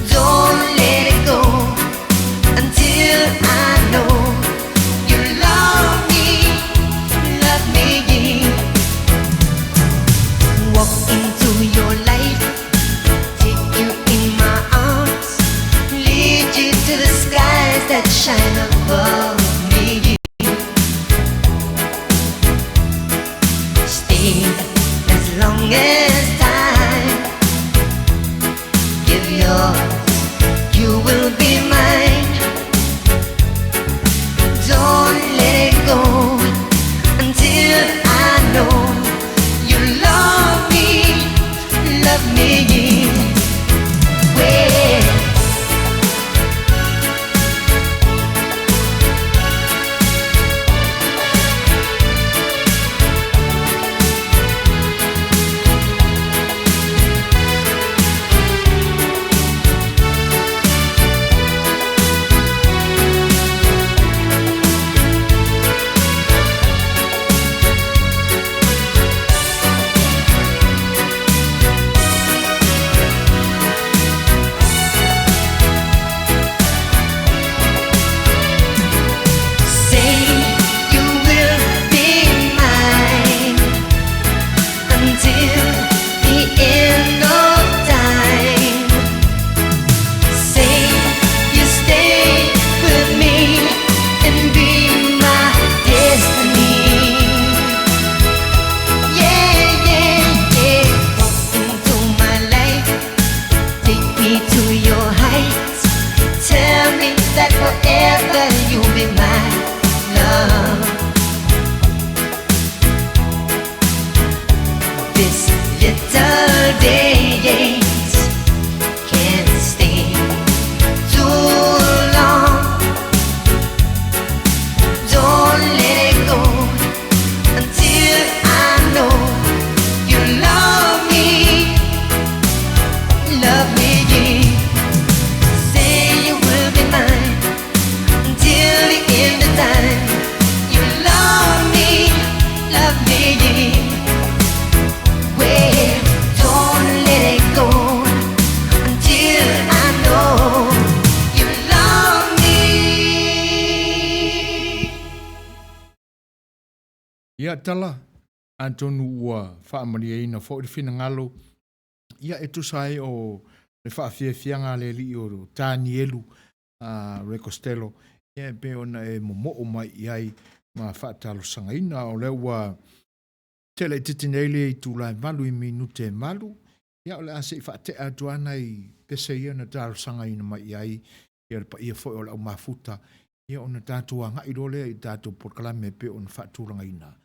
Don't let it go until I know you love me, love me. Walk into your life, take you in my arms, lead you to the skies that shine above me. Stay as long as time. Give yours, you will be mine. Don't let it go until I know you love me, love me. Well. Ia Tala, atonu ua faamalieina foi le finagalo, ia e tusa ai o le faafiafiaga a le alii o Tanielu a Ray Costello, ia e pei ona e momoo mai i ai ma faatalosagaina. O lea ua tele itiiti nei le itula e 8 i minute e 8, ia o le a se i faatea atu lava nai pese ia na talosagaina mai i ai ia le paia foi o le au mafuta, ia ona tatou agai loa lea i tatou polokalame e pei ona faatulagaina.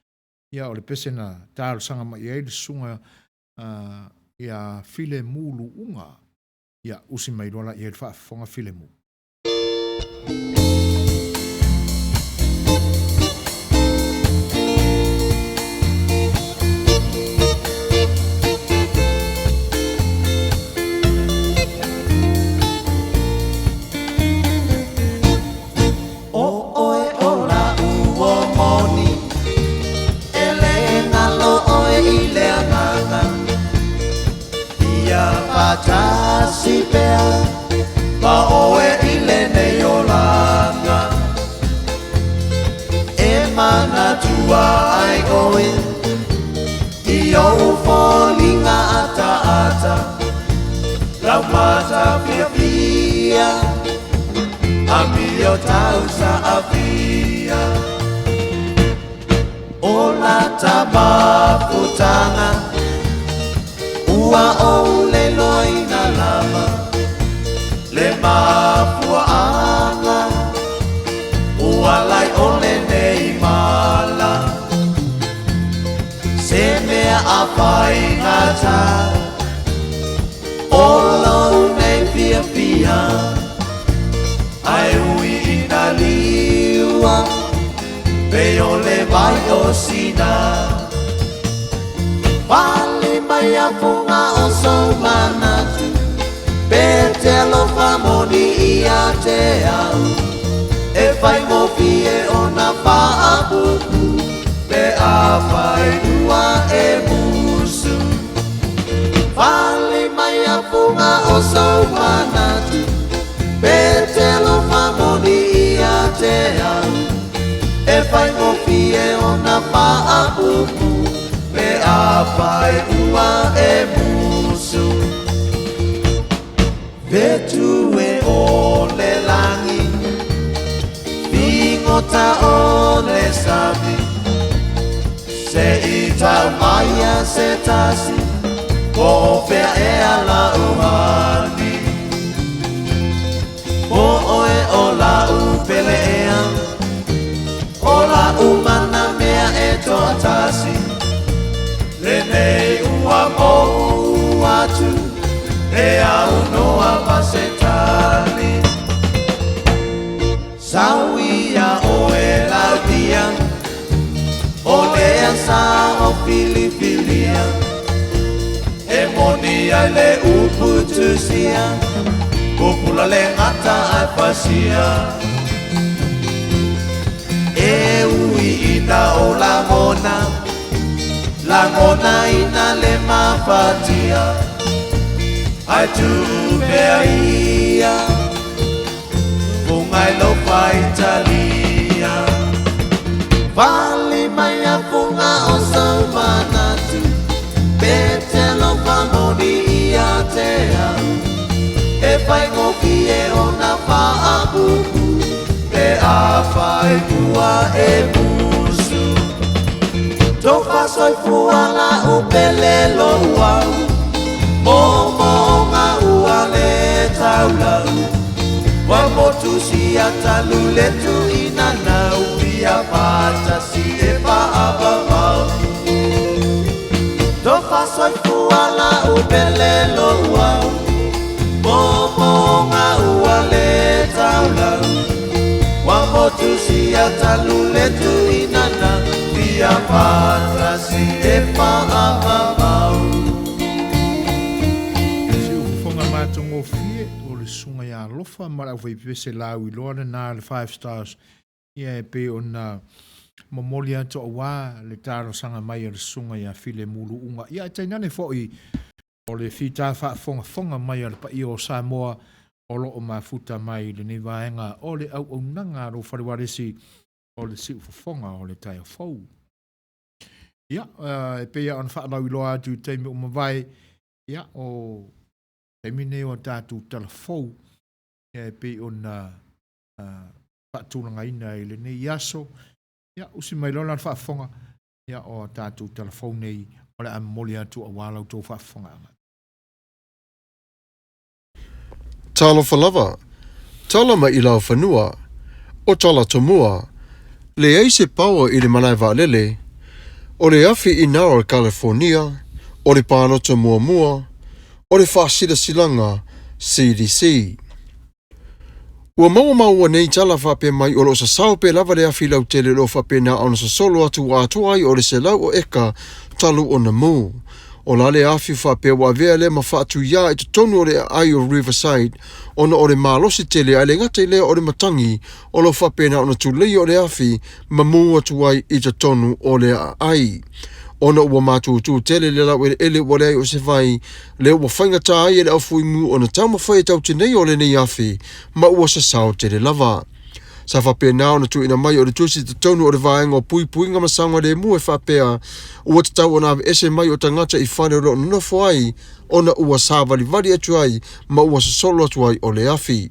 Ia o le pese na talosaga mai i ai le susuga ia Filemu Luuga, ia usi mai loa la i ai le faafofoga Filemu. O ʻoe o laʻu moni, e le galo ʻoe i le agaga. Ia faatasi pea ma ʻoe i lenei olaga. E manatua ai ʻoe i ou foliga ataata, lau mata fiafia, amio tau saafia. O lata mafutaga ua ou leloina lava, le mafuaaga ua lai o lenei mala. Se mea a faigata o lou nei fiafia, ae ui ina liua pei o le vai o Sina. Pale mai afuga o sou manatu, pe te alofa moni ia te au, e faigofie ona faapupu, pe afai ua e musu. Fale mai afuga o sou manatu, pe te alofa moni ia te au, e faigofie ona faapupu, pe afai ua e musu. Fetu e o le lagi, figota o le sami, se i tau mai a se tasi, po o fea ea lau hani. Po ʻoe o lau pele ea, o lau mana mea e toatasi, lenei ua mou atu, e aunoa ma se tali. Sau ia ʻoe Laudia, o lea sa o filifilia, e moni ai le upu tusia, pupula le gata ae fasia. E ui ina o lagona, lagona ina le mafatia, ae tuu pea ia, fuga i lou faitalia. Fale mai afuga o sou manatu, pe te alofa moni ia te au, e faigofie ona faapupu, pe afai ua e musu. Tofa soifua lau pele lou au, moomooga ua le taulau, ua motusia talu le tuuina nau, ia faatasi e faavavau. Tofa soifua lau pele lou au, moomooga ua le taulau, ua motusia talu le tuuina nau, ia faatasi e faavavau. Siufofoga matagofie o le Susuga ia Alofa ma le aufaipese lauiloa lena le Five Stars, ia e pei ona momoli atu aua le talosaga mai a le Susuga ia Filemu Luuga. Ia ae tainane foi o le fita faafogafoga mai a le paia o Samoa o lo o mafuta mai i lenei vaega o le auaunaga a lou fale ualesi o le siufofoga o le taeao fou. Ia, e pei lava ona faalauiloa atu i taimi ua mavae, ia, o taimi nei o a tatou tala fou, ia, e pei ona faatulagaina i lenei aso. Ia, usi mai loa la le faafofoga, ia, o a tatou tala fou nei o le a momoli atu aua la outou faafofogaaga. Talofa lava, tala mai i laufanua, o tala tomua, leai se paoa i le malae vaalele, o le afi i Nara Kalifornia, o le palota muamua, o le faasilasilaga CDC. Ua maua maua nei tala faapea mai o lo o sasao pea lava le afi lautele o lo o faapena ona sosolo atu ua atoa ai o le 100 o eka talu ona mū. O la le afi faapea ua avea lea ma faatuiā i totonu o le aai o Riverside ona o le malosi tele ae le gata i lea o le matagi o lo o faapena ona tuleia o le afi ma mū atu ai i totonu o le aai. Ona ua matutu tele le laueleele ua leai o se vai, lea ua faigata ai e le aufuimu ona taumafai e tautinei o lenei afi ma ua sasao tele lava. Sa faapena ona tuuina mai o le tusi i totonu o le vaega o puipuiga ma saogalemu e faapea ua tatau ona aveese mai o tagata i fale o lo o nonofo ai ona ua savalivali atu ai ma ua sosolo atu ai o le afi.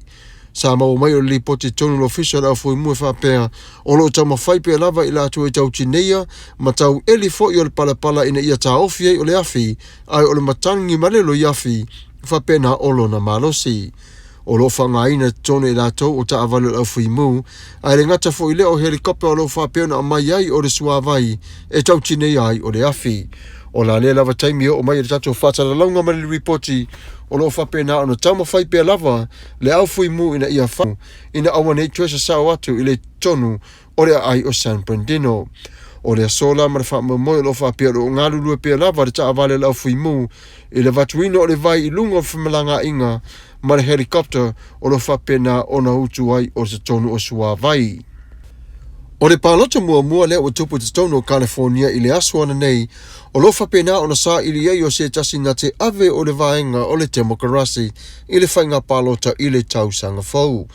Sa maua mai o le lipoti i totonu o le Ofisa o le Aufuimu e faapea o lo o taumafai pea lava i latou e tau tineia ma tau eli foi o le palapala ina ia taofi ai o le afi ae o le matagi ma le loiafi faapena o lona malosi. O lo o faaaogaina i totonu e latou o taavale o le aufuimu, ae le gata foi i lea o helikopta o lo o faapea ona aumai ai o le suavai e tau tineia ai o le afi. O la lea lava taimi e oo mai i le tatou faasalalauga ma le lipoti, o lo o faapena ona taumafai pea lava le aufuimu ina ia fa ina aua ne i toe sasao atu i le totonu o le aai o San Bernardino. O le aso la ma le faamoemoe o lo o faapea o lo o galulue pea lava le taavale a le aufuimu i le avatuina o le vai i luga o le femalagaaiga ma le helicopter o lo o faapena ona utu ai o totonu o suavai. O le palota muamua lea ua tupu i totonu o California i le aso ananei, o lo o faapena ona saili ai o se tasi na te ave o le vaega o le Temokarasi i le faiga palota i le tausaga fou.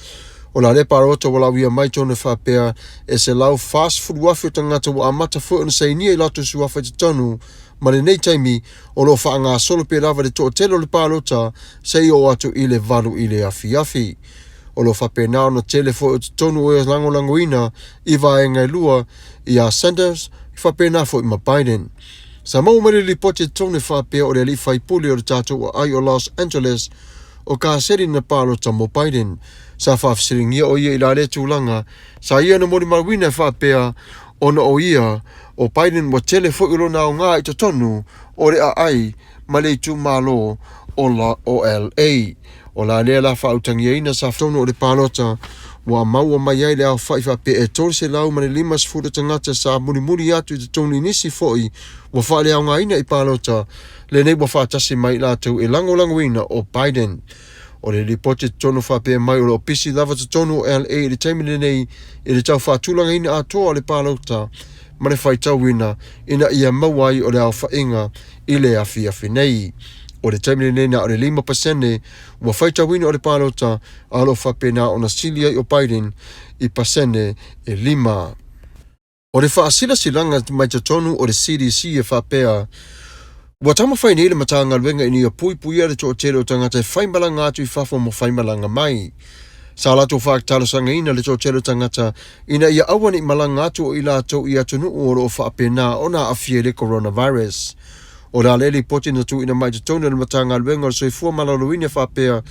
O la lea palota ua lauia mai tonu e faapea e 140,000 o tagata ua amata foi ona sainia i latou suafa i totonu ma lenei taimi o lo o faagasolo pea lava le toatele o le palota seia oo atu i le 8 i le afiafi. O lo o faapena ona tele foi o totonu o e lagolagoina i vaega e lua ia Sanders faapena foi ma Biden. Sa maua mai le lipoti i totonu e faapea o le alii faipule o le tatou aai o Los Angeles o kaseri na palota mo Biden. Sa faafesiligia o ia i la lea tulaga sa ia na molimauina e faapea ona o ia o Biden ua tele foi o lona aoga i totonu o le aai ma le itumalo o la o LA. O la lea la faautagiaina sa tonu o le palota ua maua mai ai le aofai faapea e 350 tagata sa mulimuli atu i totonu i nisi foi ua faaleaogaina i palota lenei ua faatasi mai latou e lagolagoina o Biden. O le lipoti totonu faapea mai o lo o pisi lava totonu o LA i le taimi lenei i le tau faatulagaina atoa o le palota ma le faitauina ina ia maua ai o le aofaiga i le afiafi nei. O le taimi lenei na o le 5% ua faitauina o le palota a o lo o faapena ona sili ai o Biden i pasene e 5. O le faasilasilaga mai totonu o le CDC e faapea ua taumafai nei le Matagaluega ina ia puipuia le toatele o tagata e faimalaga atu i fafo ma faimalaga mai. Sa latou faatalosagaina le toatele o tagata ina ia aua ne i malaga atu o i latou i atunuu o lo o faapena ona aafia i le coronavirus. O le a le lipoti na tuuina mai i totonu o le Matagaluega o le Soifua Maloloina e faapea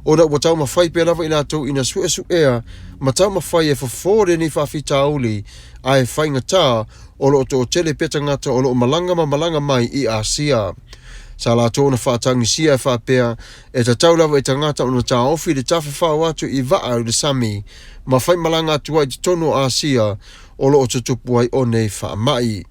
ona ua taumafai pea lava i latou ina suesuea ma taumafai e fofo lenei faafitauli ae faigata o lo o toatele pea tagata o lo o malaga ma malaga mai i Asia. Sa latou ona faatagisia e faapea e tatau lava i tagata ona taofi le tafafao atu i vaa i le sami ma faimalaga atu ai i totonu o Asia o lo o tutupu ai o nei faamai.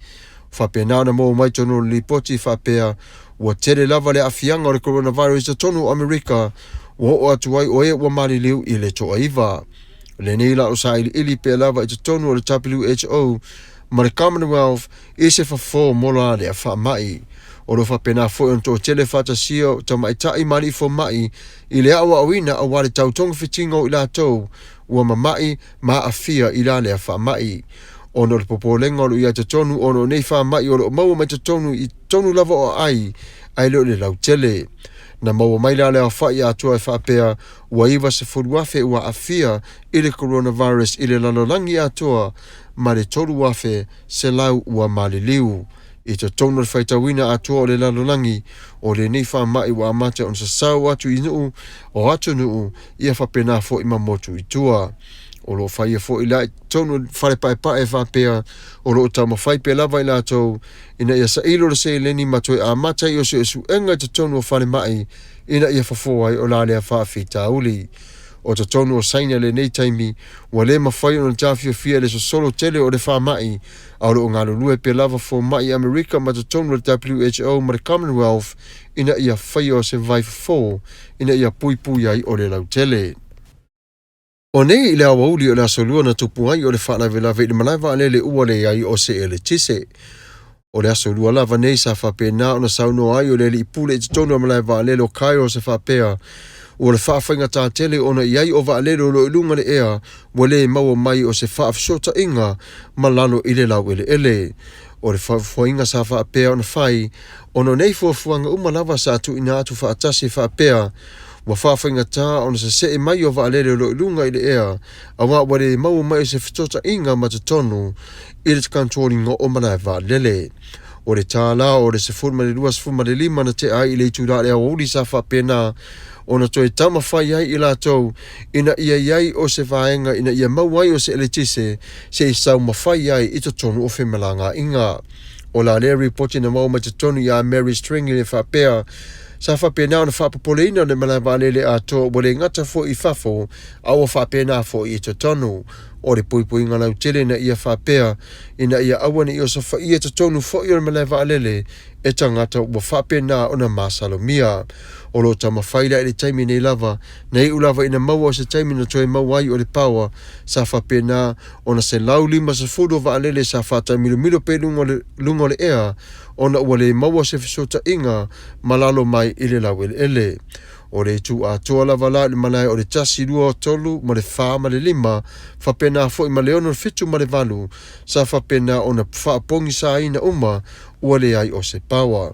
Faapena ona maua mai tonu o le lipoti faapea ua tele lava le aafiaga o le coronavirus i totonu o Amerika ua oo atu ai o e ua maliliu i le toaiva. Lenei la o sailiili pea lava i totonu o le WHO ma le Commonwealth i se fofo mo la lea faamai. O lo o faapena foi ona toatele faatasia o tamaitai ma alii fomai i le aoaoina aua le tau togafitiga o i latou ua mama'i ma aafia i la lea faamai. Ona o le popolega o lo o i ai totonu ona o nei faamai o lo o maua mai totonu i totonu lava o aai ae le o le lautele. Na maua mai la le aofai atoa e faapea ua 90,000 ua aafia i le coronavirus i le lalolagi atoa ma le 3,100 ua maliliu. I totonu o le faitauina atoa o le lalolagi o lenei faamai ua amata ona sasao atu i nuu o atunuu ia faapena foi ma motu i tua. O lo o faia foi la i totonu o fale paepae faapea o lo o taumafai pea lava i latou ina ia sailo le seleni ma toe amata ai o suesuega i totonu o falemai ina ia fofo ai o la lea faafitauli. O totonu o Saina i lenei taimi, ua le mafai ona taofiofia i le sosolo tele o le faamai, a o lo o galulue pea lava fomai i Amerika ma totonu o le WHO ma le Commonwealth ina ia faia o se vai fofo ina ia puipui ai o le lautele. O nei i le aoauli o le Aso Lua na tupu ai o le faalavelave i le malae vaalele ua leai o se eletise. O le Aso Lua lava nei sa faapena ona saunoa ai o le alii pule i totonu o le malae vaalele o Cairo se faapea ua le faafaigata tele ona i ai o vaalele o lo o i luga le ea ua le maua mai o se faafesootaiga ma lalo i le laueleele. O le fuafuaina sa faapea ona fai ona o nei fuafuaga uma lava sa tuuina atu faatasi faapea ua faafaigata ona sesee mai o vaalele o lo o i luga i le ea auā ua le maua mai o se fesootaiga ma totonu i le control ina o malae vaalele. O le tālā o le 12:25 na tea ai i le itulā o le aoauli sa faapena ona toe taumafai ai i latou ina ia i ai o se vaega ina ia maua ai o se eletise se i saumafai ai i totonu o femalagaaiga. O la lea ripoti na maua mai totonu iā Mary Stringley e faapea, sa faapena ona faapopoleina le malae vaalele atoa ua le gata foi i fafo a ua faapena foi i totonu. O le puipuiga lautele ina ia faapea ina ia aua ne i osofaia totonu foi o le malae vaalele e tagata ua faapena ona masalomia. O lo o taumafai la i le taimi nei lava, na iu lava ina maua o se taimi na toe maua ai o le power, sa faapena ona 150 o vaalele sa faataamilomilo pea i luga o le ea ona ua le maua se fesootaiga ma lalo mai i le laueleele. O le itu atoa lava la i le malae o le 1, 2, 3 ma le 4 ma le 5, faapena foi ma le 6, le 7 ma le 8, sa faapena ona faapogisaina uma ua leai o se power.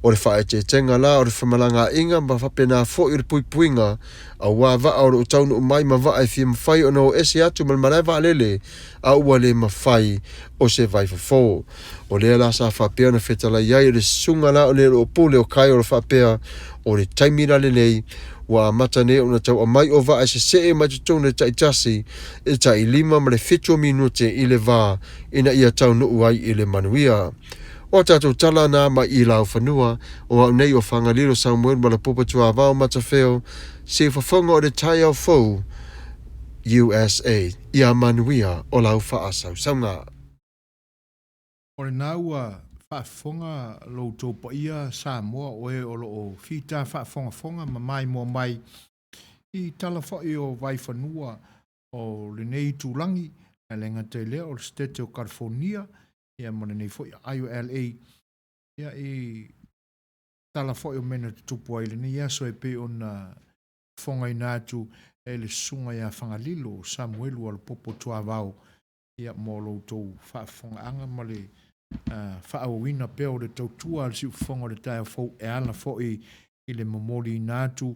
O le faaeteetega la o le femalagaaiga ma faapena foi o le puipuiga auā vaa o lo o taunuu mai ma vaa e fia mafai ona o ese atu ma le malae vaalele a ua le mafai o se vaifofo. O lea la sa faapea ona fetalai ai o le susuga la o le o pule o Kyle faapea o le taimi la lenei ua amata nei ona tau aumai o vaa e sesee mai totonu le taitasi e tai 5 ma le 7 minute i le va ina ia taunuu ai i le manuia. O a tatou tala na mai i Laufanua, o au nei o Fagalilo Samuel Malapopo Tuavao Matafeo, se fofoga o le taeao fou USA, ia manuia o lau faasausauga. O lena ua faafofoga lo outou paia Samoa o e o lo o fita faafogafoga ma maimoa mai i tala foi o Vaifanua o lenei itulagi, ae le gata i lea o le Setete o Kalifonia ia ma lenei foi aai o LA, ia i tala foi o mea na tutupu ai i lenei aso e pei ona fofogaina atu e le Susuga ia Fagalilo Samuelu Alopopo Tuavao, ia mo lo outou faafofogaaga ma le faaauauina pea o le tautua a le Siufofoga o le Taeao Fou e ala foi i le momoliina atu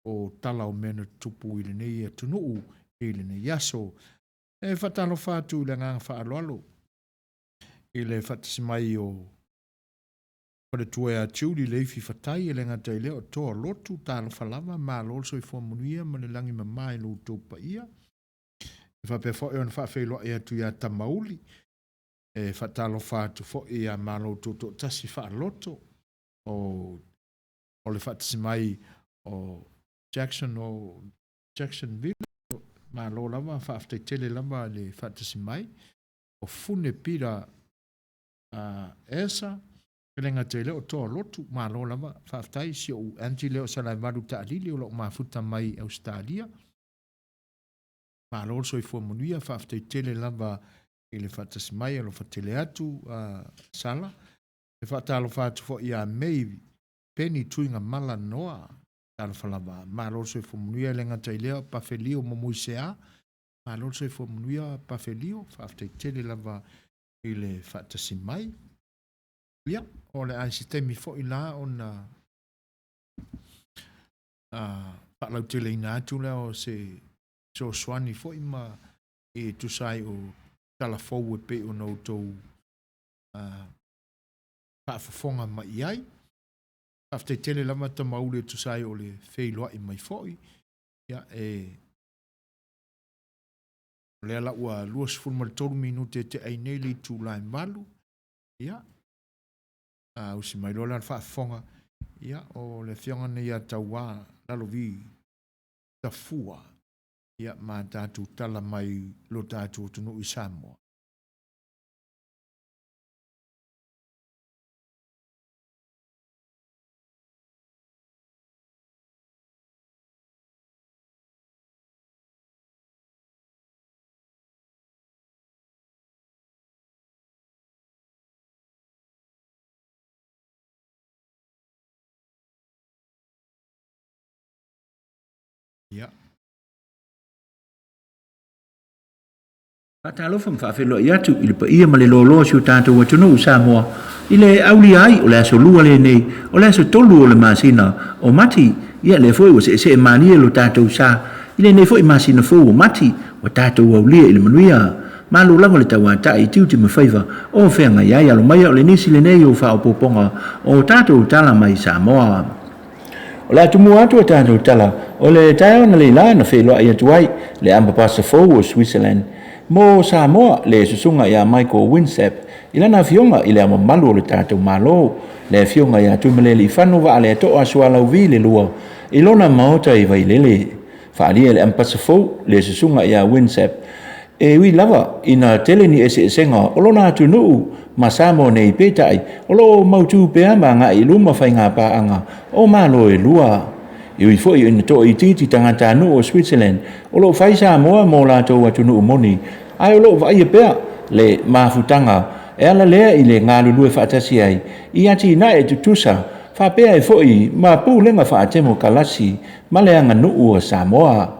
o tala o mea na tutupu i lenei atunuu i lenei aso. E faatalofa atu i le agaga faaaloalo i le faatasi mai o Faletua ia Julie Leifi Fatai, e le gata i lea o Toa Lotu, talofa lava, malo le soifua manuia ma le lagi mama i lo outou paia. E faapea foi ona faafeiloai atu ia Tamauli, e faatalofa atu foi ia Malo Tutoatasi Faaloto o o le faatasi mai o Jackson o Jacksonville, malo lava, faafetai tele lava i le faatasi mai o Fune Pira Esa, e le gata i lea o Toa Lotu, malo lava, faafetai si ou aunty lea o Salaevalu Taalili o lo o mafuta mai i Ausetalia. Malo le soifua manuia, faafetai tele lava i le faatasi mai, alofa tele atu Sala. E faatalofa atu foi ia May Penny Tuigamala Noa, talofa lava, malo le soifua manuia, e le gata i lea o Pafelio Momoisea. Malo le soifua manuia Pafelio, faafetai tele lava i le faatasi mai. Ia, o le a i se taimi foi la ona faalauteleina atu lea o se fesoasoani foi ma e tusa ai o tala fou e pei ona outou faafofoga mai i ai. Faafetai tele lava Tamauli e tusa ai o le feiloai mai foi. Ia, e o lea la ua 23 minute e tea ai nei le itula e 8. Ia, a usi mai loa la le faafofoga, ia, o le afioga nei ia Tauā Lalovi Tafua, ia, ma tatou tala mai lo tatou atunuu i Samoa. Ia. Faatalofa ma faafeiloai atu i le paia ma le loaloa o si o tatou atunuu Samoa i le aulia ai o le aso Lua lenei, o le aso 3 o le masina o Mati. Ia lea foi ua seesee malie lo tatou sa i lenei foi masina fou o Mati ua tatou aulia i le manuia. Malo lava le tauatai i tiute ma faiva o feagai ai. Alo maia o le nisi lenei o faaopoopoga o tatou tala mai Samoa. O le atumua atu o tatou tala, o le taeao analeila na feiloai atu ai le Ambapasa fou o Switzerland mo Samoa, le Susuga ia Michael Winsepp, i lana afioga i le Ao Mamalu o le tatou Malo, le Afioga ia Tuimalealiifano Vaaleto'a Sualauvi le Lua, i lona maota i Vailele. Faaalia e le Ambapasa fou, le Susuga ia Winsepp, E ui lava ina tele ni eseesega o lona atunuu ma Samoa nei, peitai, o lo o mautu pea ma agai i luma faiga paaga o Malo e lua. E ui foi ina toaitiiti tagatanuu o Switzerland o lo o fai Samoa mo latou atunuu moni, ae o lo o vaaia pea le mafutaga e ala lea i le galulue faatasi ai i atinae e tutusa faapea ai foi ma pulega faatemokalasi ma le aganuu a Samoa.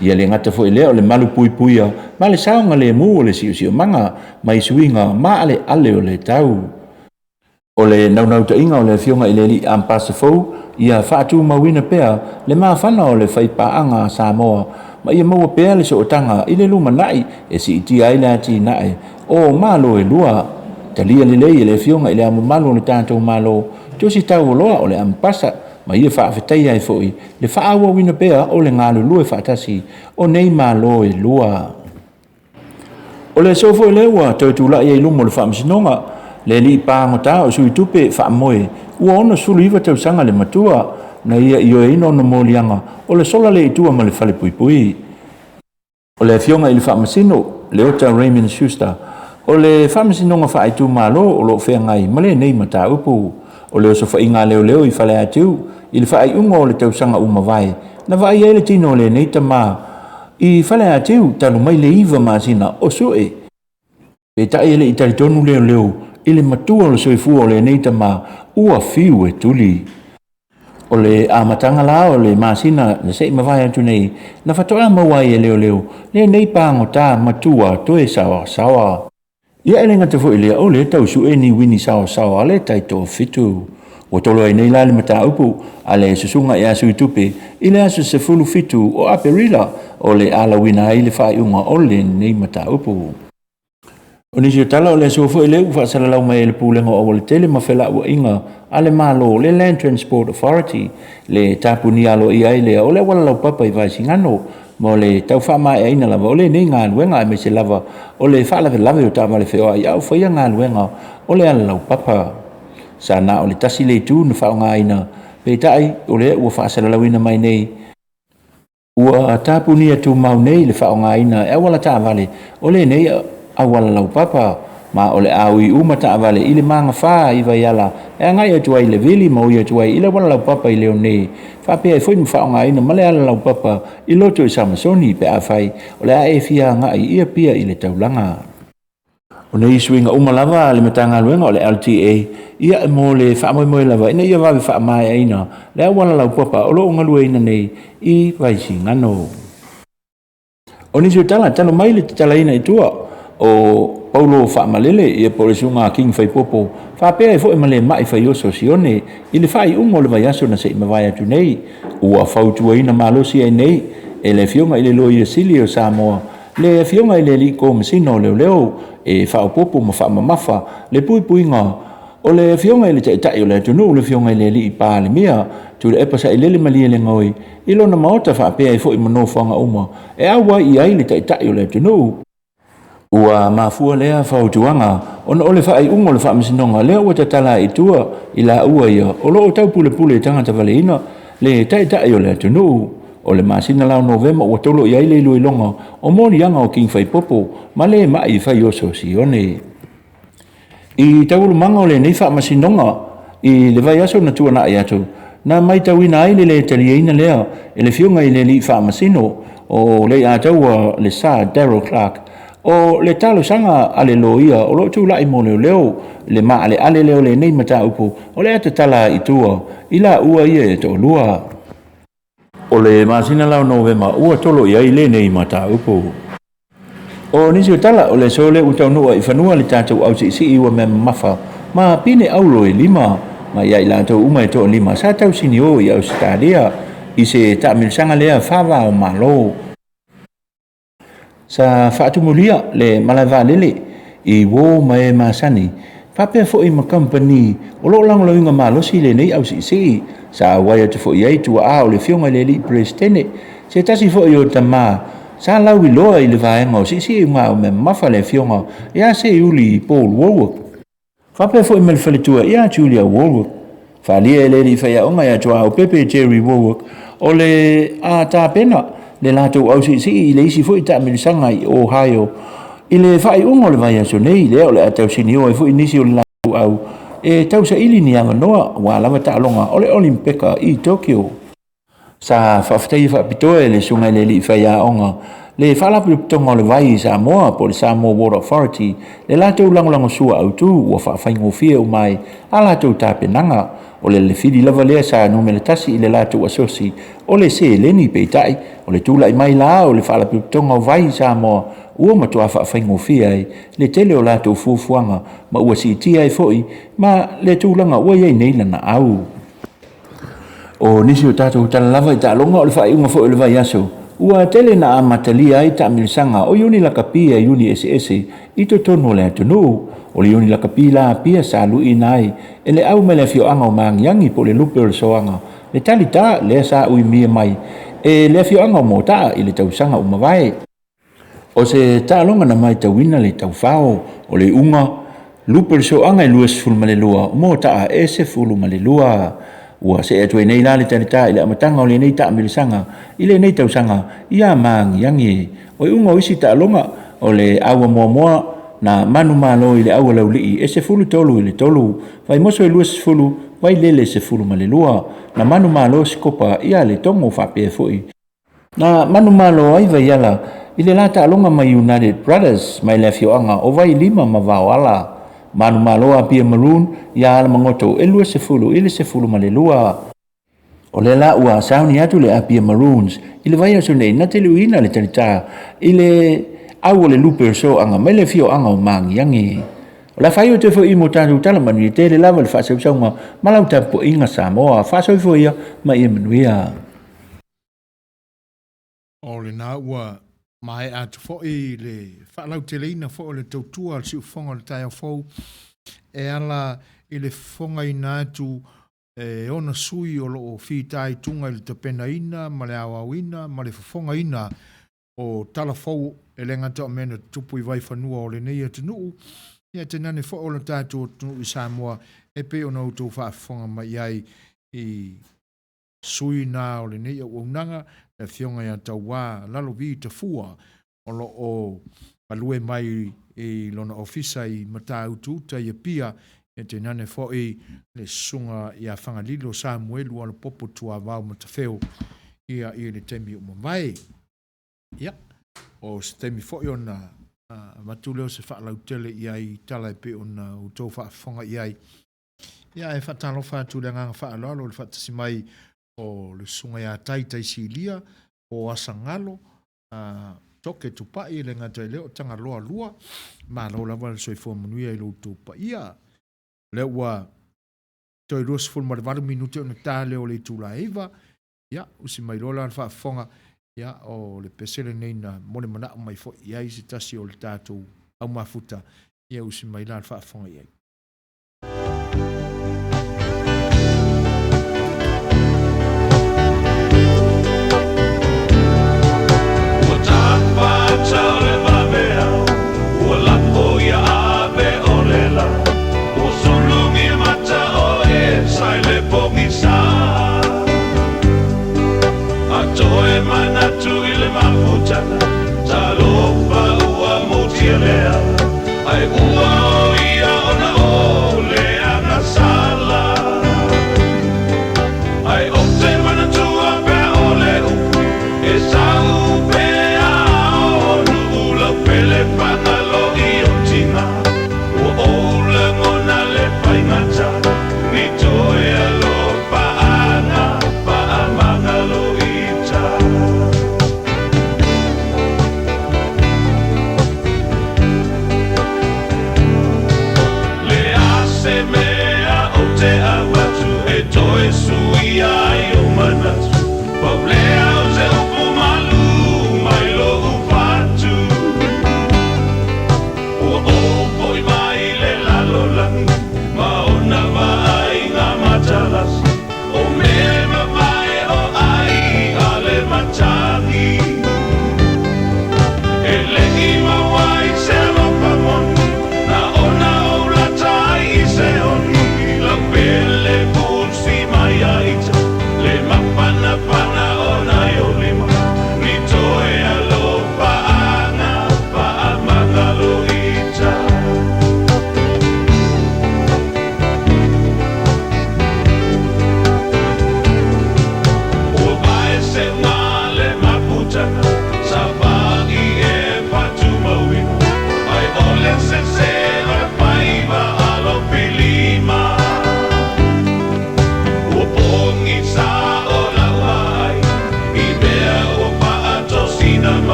Ia le gata foi lea o le malupuipuia ma le saogalemu o le siosiomaga mai suiga maaleale o le tau. O le naunautaiga o le Afioga i le Alii Ampasa fou ia faatumauina pea le mafana o le faipaaga a Samoa ma ia maua pea le sootaga i le lumanai e siitia ai le atinae o Malo e lua. Talia lelei e le Afioga i le Ao Mamalu o le tatou Malo tusi taualoa o le Ampasa ma ia faafetaia ai foi le faaauauina pea o le galulue faatasi o nei Malo e lua. O le aso foi lea ua toe tulai ai i luma o le Faamasinoga le alii pagota o Sui Tupe Faamoe ua 69 tausaga le matua na ia ioeina ona moliaga o le sola le i tua ma le falepuipui. O le Afioga i le Faamasino, Leota Raymond Schuster, o le Faamasinoga Faaitumalo o lo o feagai ma lenei mataupu. O le osofaiga a leoleo i Faleatiu i le faaiuga o le tausaga ua mavae, na vaai ai le tino o lenei tama i Faleatiu talu mai le 9 masina o Sue. Peitai e le i talitonu leoleo i le matua o le soifua o lenei tama ua fiu e tuli. O le amataga la o le masina na se i mavae atu nei, na faatoa maua ai e leoleo lenei pagota matua toe saoasaoa. Ia e le gata foi i lea, o lea tau sue ni uini saoasaoa a le taitoafitu. Ua tolo ai nei la le mataupu a le Susuga ia Suitupe i le aso 17 o Aperila o le alauina ai le faaiuga o lenei mataupu. O nisi o tala o le aso foi lea ua faasalalau mai ai le Pulega o Aualatele ma Felauaiga a le Malo, le Land Transport Authority, le tapunia aloaia ai lea o le auala laupapa i Vaisigano mo le tau faamaeaina lava o lenei galuega aemaise lava o le faalavelave o taavale feoai a o faia galuega o le ala laupapa. Sa na o le tasi le itu na faaaogaina, peitai o lea ua faasalalauina mai nei, ua tapunia tumau nei le faaaogaina e auala taavale o lenei auala laupapa, ma o le a ui uma taavale i le magafa i Vaiala e agai atu ai i le vili ma ui atu ai i le auala laupapa i Leone, faapea ai foi ma faaaogaina ma le ala laupapa i Loto i Samasoni pe afai o le a e fia agai i Apia i le taulaga. O nei suiga uma lava a le Matagaluega o le LTA, ia e mo le faamoemoe lava ina ia vave faamaeaina le auala laupapa o lo o galueaiina nei i Vaisigano. O nisi o tala, talu mai le tatalaina i tua o Paulo Faamalele, ia po o le susuga a King Faipopo, faapea ai foi ma le ma'i faioso Sione i le faaiuga o le vaiaso na se i mavae atu nei, ua fautuaina malosi ai nei e le Afioga i le Loia Sili o Samoa, le Afioga i le Alii Komesina o Leoleo e faaopoopo ma faamamafa le puipuiga O le Afioga i le Taitai o le atunuu, le Afioga i le Alii Palemia, Tuilaepa Sailele Malielegaoi, i lona maota faapea ai foi ma nofoaga uma e auai i ai le Taitai o le atunuu. Ua mafua lea fautuaga ona o le faaiuga o le Faamasinoga lea ua tatala i tua i laua ia o lo o taupulepule i tagata valeina le Taitai o le atunuu. O le masina la o Novema ua tolo i ai le iloiloga o moliaga o King Faipopo ma le ma'i faioso Sione. I taualumaga o lenei faamasinoga i le vaiaso na tuanai atu, na matauina ai le lē taliaina lea e le Afioga i le Alii Faamasino o Leiataua le Sir Daryl Clarke o le talosaga a le loia o lo o tulai mo leoleo i le maaleale lea o lenei mataupu o le a tatala i tua i laua ia e toalua. O le masina la o Novema ua tolo i ai lenei mataupu. O nisi o tala, o le aso lea ua taunuu ai i fanua le tatou ausiisii ua mea mamafa ma pine aulo e lima, ma ia i latou uma e toalima sa tausinio i Ausetalia i se taamilosaga lea faava-o-Malo. Sa faatumulia le malae vaalele i uo ma e masani faapea foi ma kamupani o lo o lagolagoina malosi lenei ausiisii. Sa auai atu foi i ai tuaa o le Afioga i le Alii Peresetene, se tasi foi o tama sa lauiloa i le vaega o siisiiga o mea mamafa le Afioga ia Seiuli Paul Wallwork. Faapea foi ma le faletua ia Julia Wallwork. Faaalia e le alii faiaoga ia Tuaau Pepe Jerry Wallwork o le a tapena le latou ausiisii i le isi foi taamilosaga i Ohio i le faaiuga o le vaiaso nei, lea o le a tausinio ai foi nisi o le latou au e tausaili ni avanoa aua lava taaloga o le Olimpeka i Tokyo. Sa faafetaia faapitoa e le Susuga i le Alii Faiaoga le Faalapotopotoga o le Vai i Samoa po o le Samoa Water Authority le latou lagolagosua autu ua faafaigofie uma ai a latou tapenaga. O le lefili lava lea sa numera tasi i le latou asosi o le seleni peitai o le tulai mai la o le Faalapotopotoga o Vai i Samoa ua matua faafaigofie ai le tele o latou fuafuaga ma ua siitia ai foi ma le tulaga ua i ai nei lana au. O nisi o tatou tala lava i taaloga o le faaiuga foi o le vaiaso, ua tele na amatalia ai taamilosaga o iuni lakapi a iuni eseese i totonu o le atunuu. O le iuni lakapi la Apia sa luiina ai e le au mai le afioaga o Magiagi po o le lupe o le Soaga le talita lea sa uimia mai e le afioaga o Motaa i le tausaga ua mavae. O se taaloga na matauina le taufao o le iuga lupe o le soaga e 22 mo taa e 12. Ua see atu ai nei la le talita i le amataga o lenei taamilosaga i lenei tausaga ia Magiagi. O iuga o isi taaloga o le aua muamua na manumalo i le aua laulii e 13 i le 3, Vaimoso e 20, Vailele 12, na manumalo Sikopa ia Letogo faapea foi Na manumalo ai Vaiala i le la taaloga mai United Brothers mai le afioaga o Vailima ma Vaoala. Manumalo Apia Maroon iā Alamagoto e 20 i le 12. O lea la ua sauni atu le Apia Maroons i le vaiaso nei na te luiina le talita i le au o le lupe o soaga mai le afioaga o Magiagi. O le a faaiu atu ai foi i mo tatou tala manuia tele lava le faasausauga ma lau tapuaiga Samoa. Faasoifua ia ma ia manuia. O lena ua maea atu foi le faalauteleina foi o le tautua a le siufofoga o le taeao fou e ala i le fofogaina atu e ona sui o lo o fitaituga i le tapenaina ma le aoaoina ma le fofogaina o tala fou e le gata o mea na tutupu i vaifanua o lenei atunuu, ia tainane foi o le tatou atunuu i Samoa e pei ona outou faafofoga mai ai i Sui na o lenei auaunaga, le Afioga ia Tauā Lalovi Tafua, o lo o galue mai i lona ofisa i Matautu-uta i Apia, ia tainane foi le Susuga ia Fagalilo Samuelu Alapopo Tuavao Matafeo ia i le taimi ua mavae. Ia, o se taimi foi ona avatu lea o se faalautele i ai i tala e pei ona outou faafofoga i ai. Ia, e faatalofa atu i le agaga faaaloalo i le faatasi mai o le Susuga ia Tai Taisilia po o Asagalo, Toke Tupai, e le gata i lea o Tagaloa 2. Malo lava le soifua manuia i lo outou paia. O lea ua toe 28 minute ona ta lea o le itula e 9. Ia, usi mai loa la le faafofoga, ia, o le pese lenei na molemanao mai foi i ai se tasi o le tatou aumafuta, ia usi mai la le faafofoga i ai. Ua tafa o le vaveao, ua lafo ia ave o le la, ua sulugi mata o e sa i le pogisa. A toe manatu i le mafutaga, talofa ua mutia lea, ai ua o ia ona o le agasala. Ai ou te manatua pea o le upu, e sau pea o nuu lau pele fagalo i o tina. Ua ou lagona le faigata, ni toe alofaaga, faamagalo ita.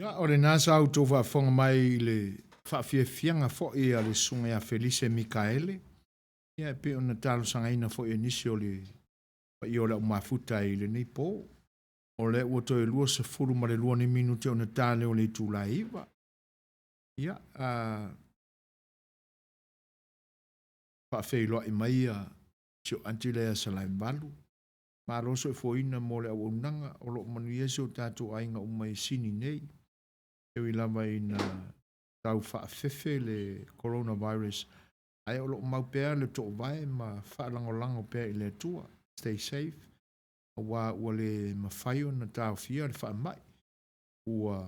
Ia, o lena sa outou faafofoga mai i le faafiafiaga foi a le Susuga ia Felise Mikaele, ia e pei ona talosagaina foi e nisi o le paia o le au mafuta i lenei po. O lea ua toe 22 ni minute ona ta lea o le itula e 9. Ia, a faafeiloai mai ia si o aunty lea ia Salaemalu. Malo soifuaina mo le auaunaga, o lo o manuia si o tatou aiga uma i Sini nei. E ui lava ina tau faafefe le coronavirus, ae o lo o mau pea le toovae ma faalagolago pea i le Atua. Stay safe, aua ua le mafai ona taofia le faamai. Ua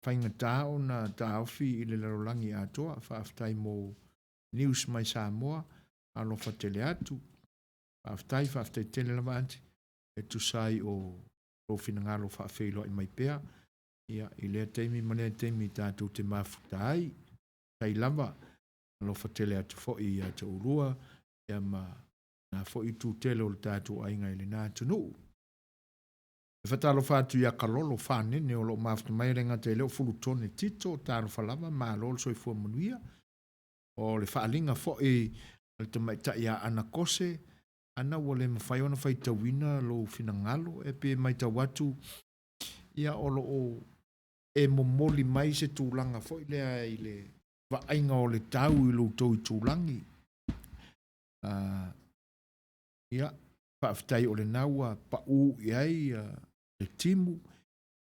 faigata ona taofi i le lalolagi atoa. Faafetai mo news mai Samoa, alofa tele atu. Faafetai, faafetai tele lava aunty e tusa ai o lou finagalo faafeiloai mai pea ia i lea taimi ma lea taimi tatou te mafuta ai. Faafetai lava, alofa tele atu foi ia te oulua ia ma na foi itu tele o le tatou aiga i lena atunuu. E faatalofa atu ia Kalolo Fanene o lo o mafuta mai e le gata i lea o Fulutone Tito, talofa lava, malo le soifua manuia. O le faaaliga foi a le tamaitai ia Ana Kose, Ana ua le mafai ona faitauina lou finagalo, e pei e matau atu ia o lo o e momoli mai se tulaga foi lea i le vaaiga o le tau i lo outou itulagi. Ia, faafetai o lena ua pau i ai le timu,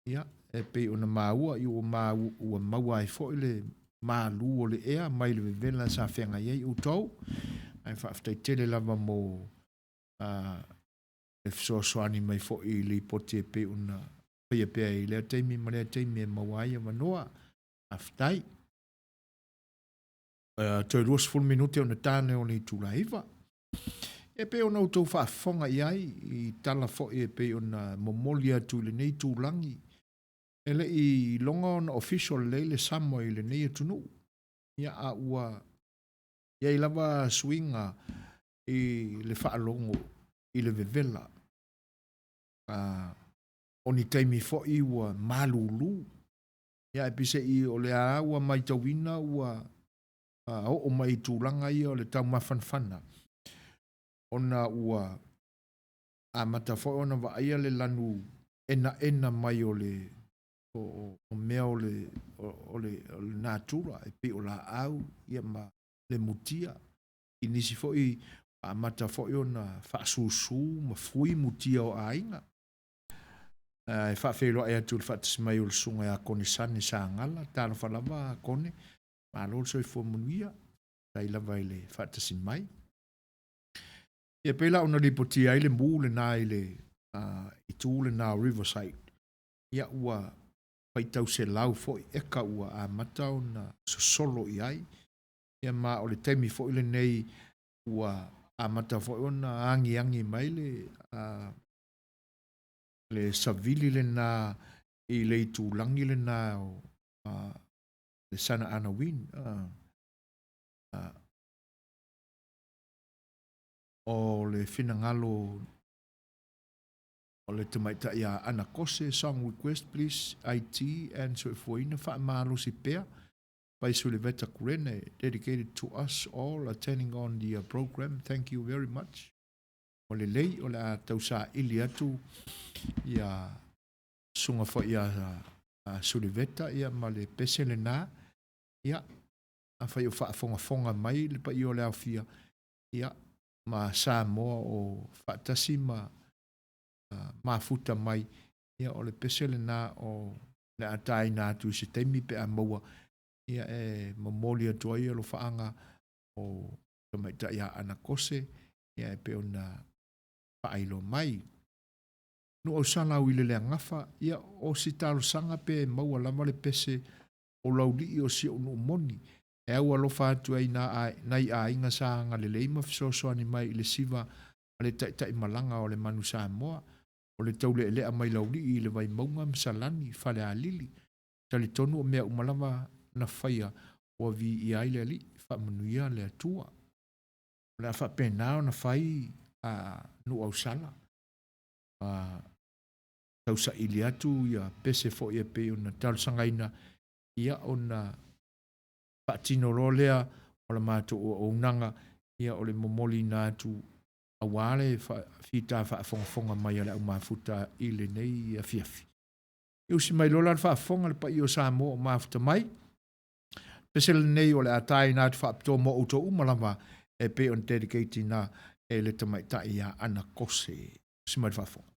ia, e pei ona maua, ia ua maua ai foi le malu o le ea mai le vevela sa feagai ai outou. Ae faafetai tele lava mo le fesoasoani mai foi i lipoti e pei ona faia pea i lea taimi ma lea taimi e maua ai avanoa. Faafetai. Toe 20 minute ona ta lea o le itula e 9. E pei ona outou faafofoga i ai i tala foi e pei ona momoli atu i lenei itulagi, e le i iloga ona official lelei le summer i lenei atunuu. Ia, a ua i ai lava suiga i le faalogo i le vevela. O ni taimi foi ua malulu. Ia, ae peiseai o lea ua matauina ua oo mai i tulaga ia o le taumafanafana, ona ua amata foi ona vaaia le lanu enaena mai o le o mea o le o le natura e pei o laau ia ma le mutia. I nisi foi ua amata foi ona faasusu ma fui mutia o aiga. E faafeiloai atu i le faatasi mai o le susuga ia Konesane Sagala. Talofa lava Kone, malo le soifua manuia, faafetai lava i le faatasi mai. Ia pei la ona lipotia ai le mu lena i le itu lena o Riverside, ia ua faitau selau foi eka ua amata ona sosolo i ai. Ia ma o le taimi foi lenei ua amata foi ona agiagi mai le le savili lena i le itulagi lena o le Santa Ana Wind. O le finagalo o le tamaitai ia Ana Kose, song request please IT and soifuaina faamalosi pea by Suliveta Kurene, dedicated to us all attending on the program. Thank you very much. O lelei o le a tausaili atu ia susuga foi ia Suliveta ia ma le pese lena. Ia, afai o faafogafoga mai le paia o le aofia, ia, ma Samoa o faatasi ma mafuta mai, ia o le pese lena o le a taina atu i se taimi pe a maua, ia e momoli atu ai alofaaga o tamaitai ia Ana Kose, ia e pei ona faailoa mai. Nuuausala au i le Leagafa, ia o si talosaga pe maua lava le pese o Laulii o si ou nuu moni, e au alofa atu ai nai aiga sa agalelei ma fesoasoani mai i le siva a le taitai malaga o le Manu Samoa, o le taulealea mai Laulii i le Vaimauga ma Salani, Falealili. Talitonu o mea uma lava na faia ua viia ai le Alii, faamanuia le Atua. O le a faapena ona fai a Nuuausala. tausaili atu ia pese foi e pei ona talosagaina, ia ona faatino loa lea o la matou auaunaga, ia o le momoliina atu aua le fita faafogafoga mai a le au mafuta i lenei afiafi. E usi mai loa la le faafofoga le paia o Samoa o mafuta mai. Pese lenei o le a taina atu faapitoa mo outou uma lava e pei ona dedicate ina e le tamaitai ia Ana Kose. Usi mai le faafofoga.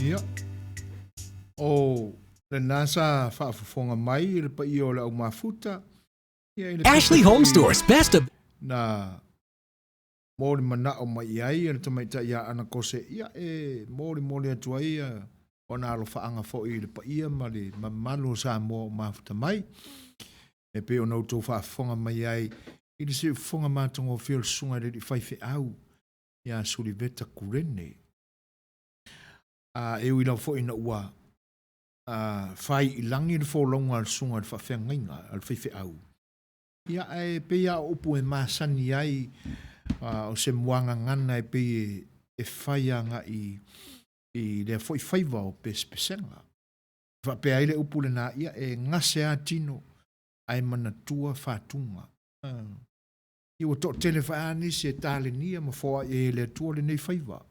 Ia, o lena sa faafofoga mai i le paia o le au mafuta, ia i le Ashley Home Store's best of na molimanaʻo mai i ai le tamaitai iā Ana Kose, ia e molimoli atu ai ona alofaaga foi i le paia ma le mamalu o Samoa o mafuta mai. E pei ona outou faafofoga mai ai i le siufofoga matagofie o le Susuga i le Alii Faifeau iā Suliveta Kurene. A e ui lava foi ina ua fai i lagi le folauga a le Susuga i le Faafeagaiga a le Faifeau, ia ae pei lava o upu e masani ai o se muagagana e pei e fai agai i lea foi faiva o pesepesega. E faapea ai le upu lena, ia e gase lava tino ae manatua fatuga. Ia ua toatele foi lava nisi e talenia ma foai ai e le Atua lenei faiva.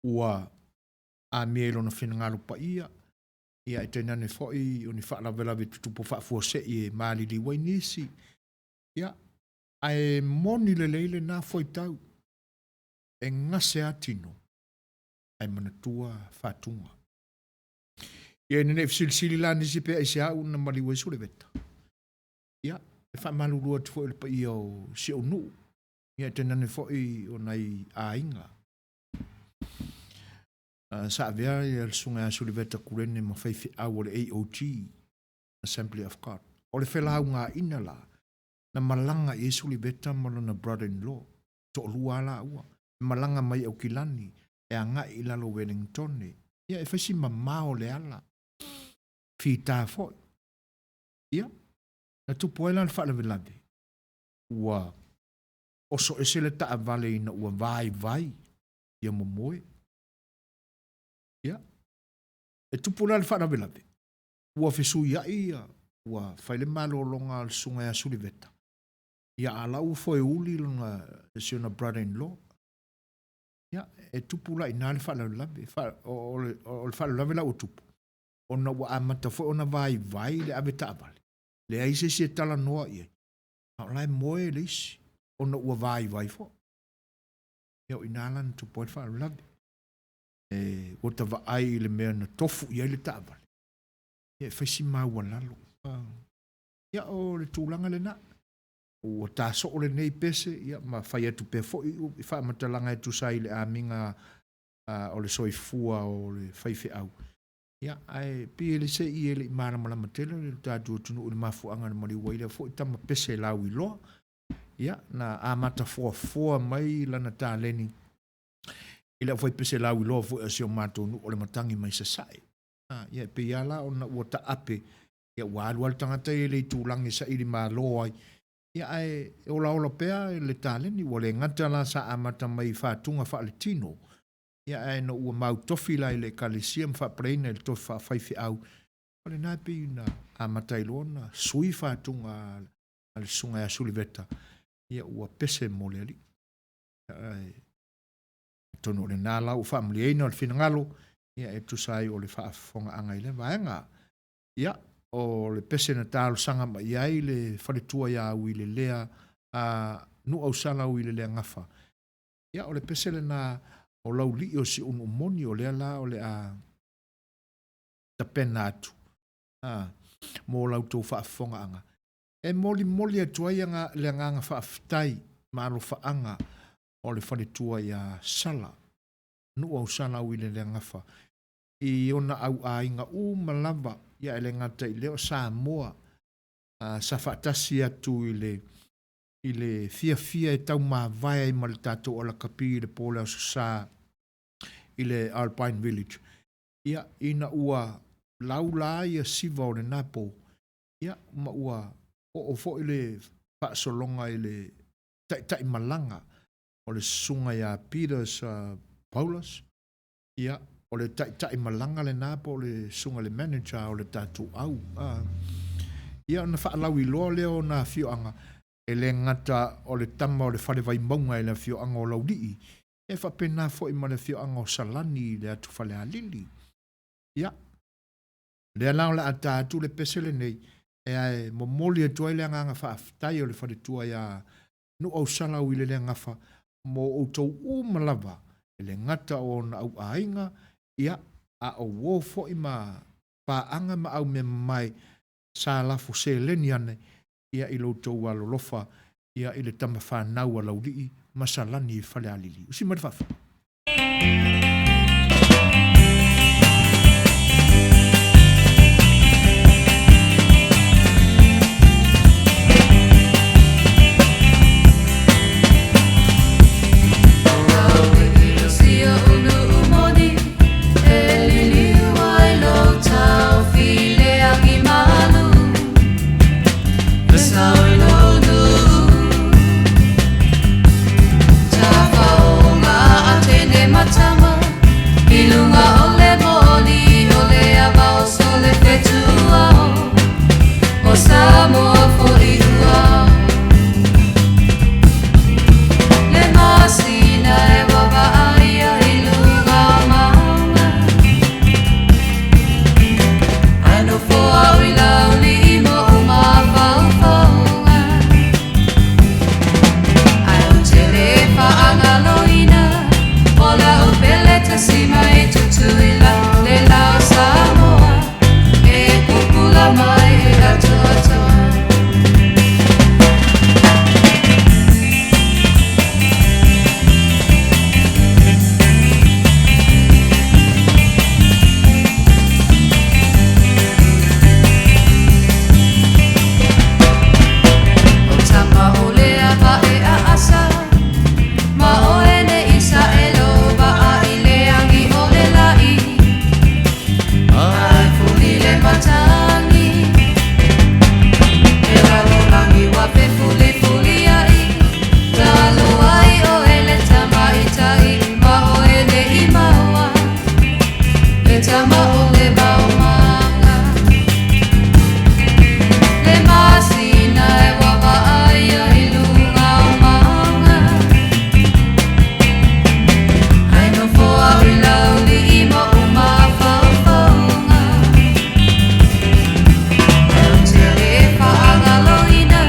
Ua amia i lona finagalo paia, ia e tainane foi o ni faalavelave tutupu faafuasei e maliliu ai nisi. Ia, ae moni lelei lena fuaitau, e gase lava tino ae manatua fatuga. Ia ina ne i fesilisili la nisi pe aisea ua na maliu ai Suleveta. Ia, e faamalulu atu foi i le paia o si ou nuu, ia e tainane foi o nai aiga. Sa avea ia le susuga ia Suleveta Kurene ma faifeau o le AOG, Assembly of God. O le felaugaina la, na malaga i ai Suleveta ma lona brother-in-law, toalua lava laua, e malaga mai Aukilani e agai i lalo o Wellingtone. Ia, e fai si mamao le ala, fita foi. Ia, na tupu ai la le faalavelave, ua oso ese le taavale ina ua vaivai ia momoe. Ia, e tupu la le faalavelave, ua fesuiai ia, ua fai le malologa a le susuga ia Suliveta, ia a la ua foeuli lona, si ona brother-in-law. Ia, e tupu la i ina le faalavelave. O le faalavelave la ua tupu, ona ua amata foi ona vaivai le avetaavale, leai se isi e talanoa i ai, a o la e moe le isi, ona ua vaivai foi. Ia, o i ina la na tupu ai le faalavelave. E, ua ta vaai i le mea na tofu i ai le taavale, ia e fai si maualalo. Ia, o le tulaga lena. Ua ta soo lenei pese, ia, ma fai atu pea foi i faamatalaga e tusa ai i le amiga o le soifua o le faifeau. Ia, ae pei e le se i e le i malamalama tele le tatou atunuu i le mafuaaga na maliu ai lea foi tama pese lauiloa. Ia, na amata foafoa mai lana taleni i le aufaipese lauiloa foi a si o matou nuu o le matagi mai Sasae. Ia, e pei lava la ona ua taape, ia ua alu lava le tagata ia i le itulagi e saili malo ai. Ia, ae olaola pea le taleni, ua le gata la sa amata mai i fatuga faaletino, ia ae ina ua mautofi la i le Ekalesia ma faapaleina i le tofi faafaifeau, o lena e pei ona amata ai loa ona sui fatuga a le Susuga ia Suliveta, ia ua pese mo le Alii. Ae atonu o lena la ua faamalieina o le finagalo, ia e tusa ai o le faafofogaaga i lea vaega. Ia, o le pese na talosaga mai i ai le faletua ia Uilelea, a Nuuausala Uilelea Gafa. Ia, o le pese lena o Laulii o Siunuumoni moni, o lea la o le a tapena atu a, mo la outou faafofogaaga. E molimoli atu ai le agaga faafetai ma alofaaga o le faletua ia Sala, Nuuausala Uilelea Gafa, i ona au aiga uma lava, ia e le gata i lea o Samoa sa faatasi atu i le i le fiafia e taumavae ai ma le tatou alakapi i le po o le Aso Sa i le Alpine Village. Ia, ina ua laula ia siva o lena po, ia, ma ua oo foi le faasologa i le taitai malaga o le susuga ia Peter Paulus, Ia, o le taitai malaga lena po o le susuga i le manager o le tatou au. Ia, ona faalauiloa lea o na afioaga, e le gata o le tama o le fale Vaimauga i le afioaga o Laulii, e faapena foi ma le afioaga o Salani i le atu Falealili. Ia, lea la o le a ta atu le pese lenei, e momoli atu ai le agaga faafetai o le faletua ia Nuuausala Uileleagafa mo outou uma lava, e le gata o ona au aiga, Ia, a o uō foi ma paaga ma au mea mamae sa lafo seleni ane ia i lo outou alolofa ia i le tama fanau a Laulii ma Salani i Falealili. Usi mai le faafetai. Samoa foi ua Le masina e vaavaaia i luga o mauga Ae nofo au i Laulii ma ou mafaufauga Ae ou te le faagaloina o lau pele tasi mai Tutuila le la o Samoa e pupula mai e atoatoa. O tama o le ava e aasa, ma oe ne i saelo vaa i le agi o le lai. Ae fuli le matagi, e lalolagi ua fefulifuliai. Talu ai oe le tamaitai, ma oe ne i maua, le tama o le vaomaga. Le masina e vaavaaia i luga o mauga. Ae nofo au i Laulii ma ou mafaufauga. Ae ou te le faagaloina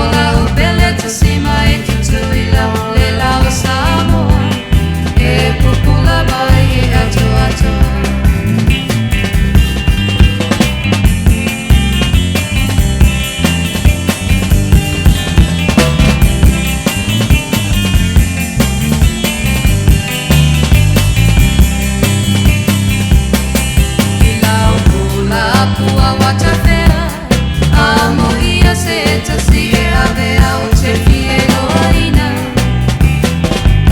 o lau pele tasi mai Tutuila le la o Samoa e pupula mai e atoatoa. I lau pula pua ua tafea, amo ia se tasi e avea o te fie loaina.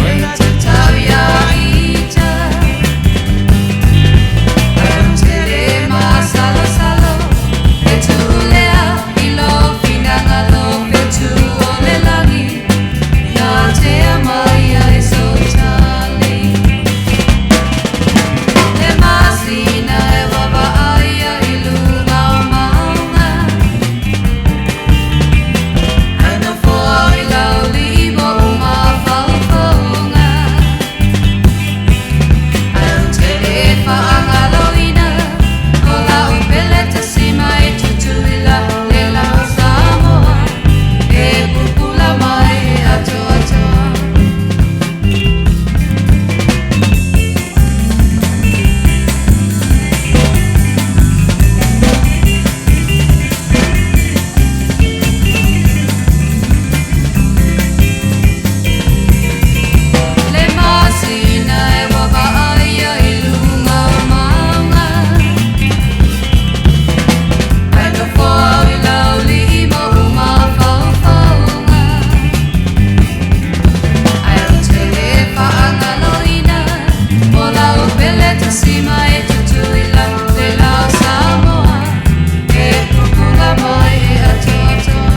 E tatau ia ita, ae ou te le masalosalo, e tuulea i lou finagalo fetu o le lagi, na tea mai ai sou tali. Le masina e vaavaaia i luga o mauga. Ae nofo au i Laulii ma ou mafaufauga. Ae ou te le faagaloina o lau pele tasi mai Tutuila le la o Samoa e pupula mai e atoatoa. Le masina e vaavaaia i luga o mauga. Ae nofo au i Laulii ma ou mafaufauga. Ae ou te le faagaloina o lau pele tasi mai Tutuila le la o Samoa e pupula mai e atoatoa.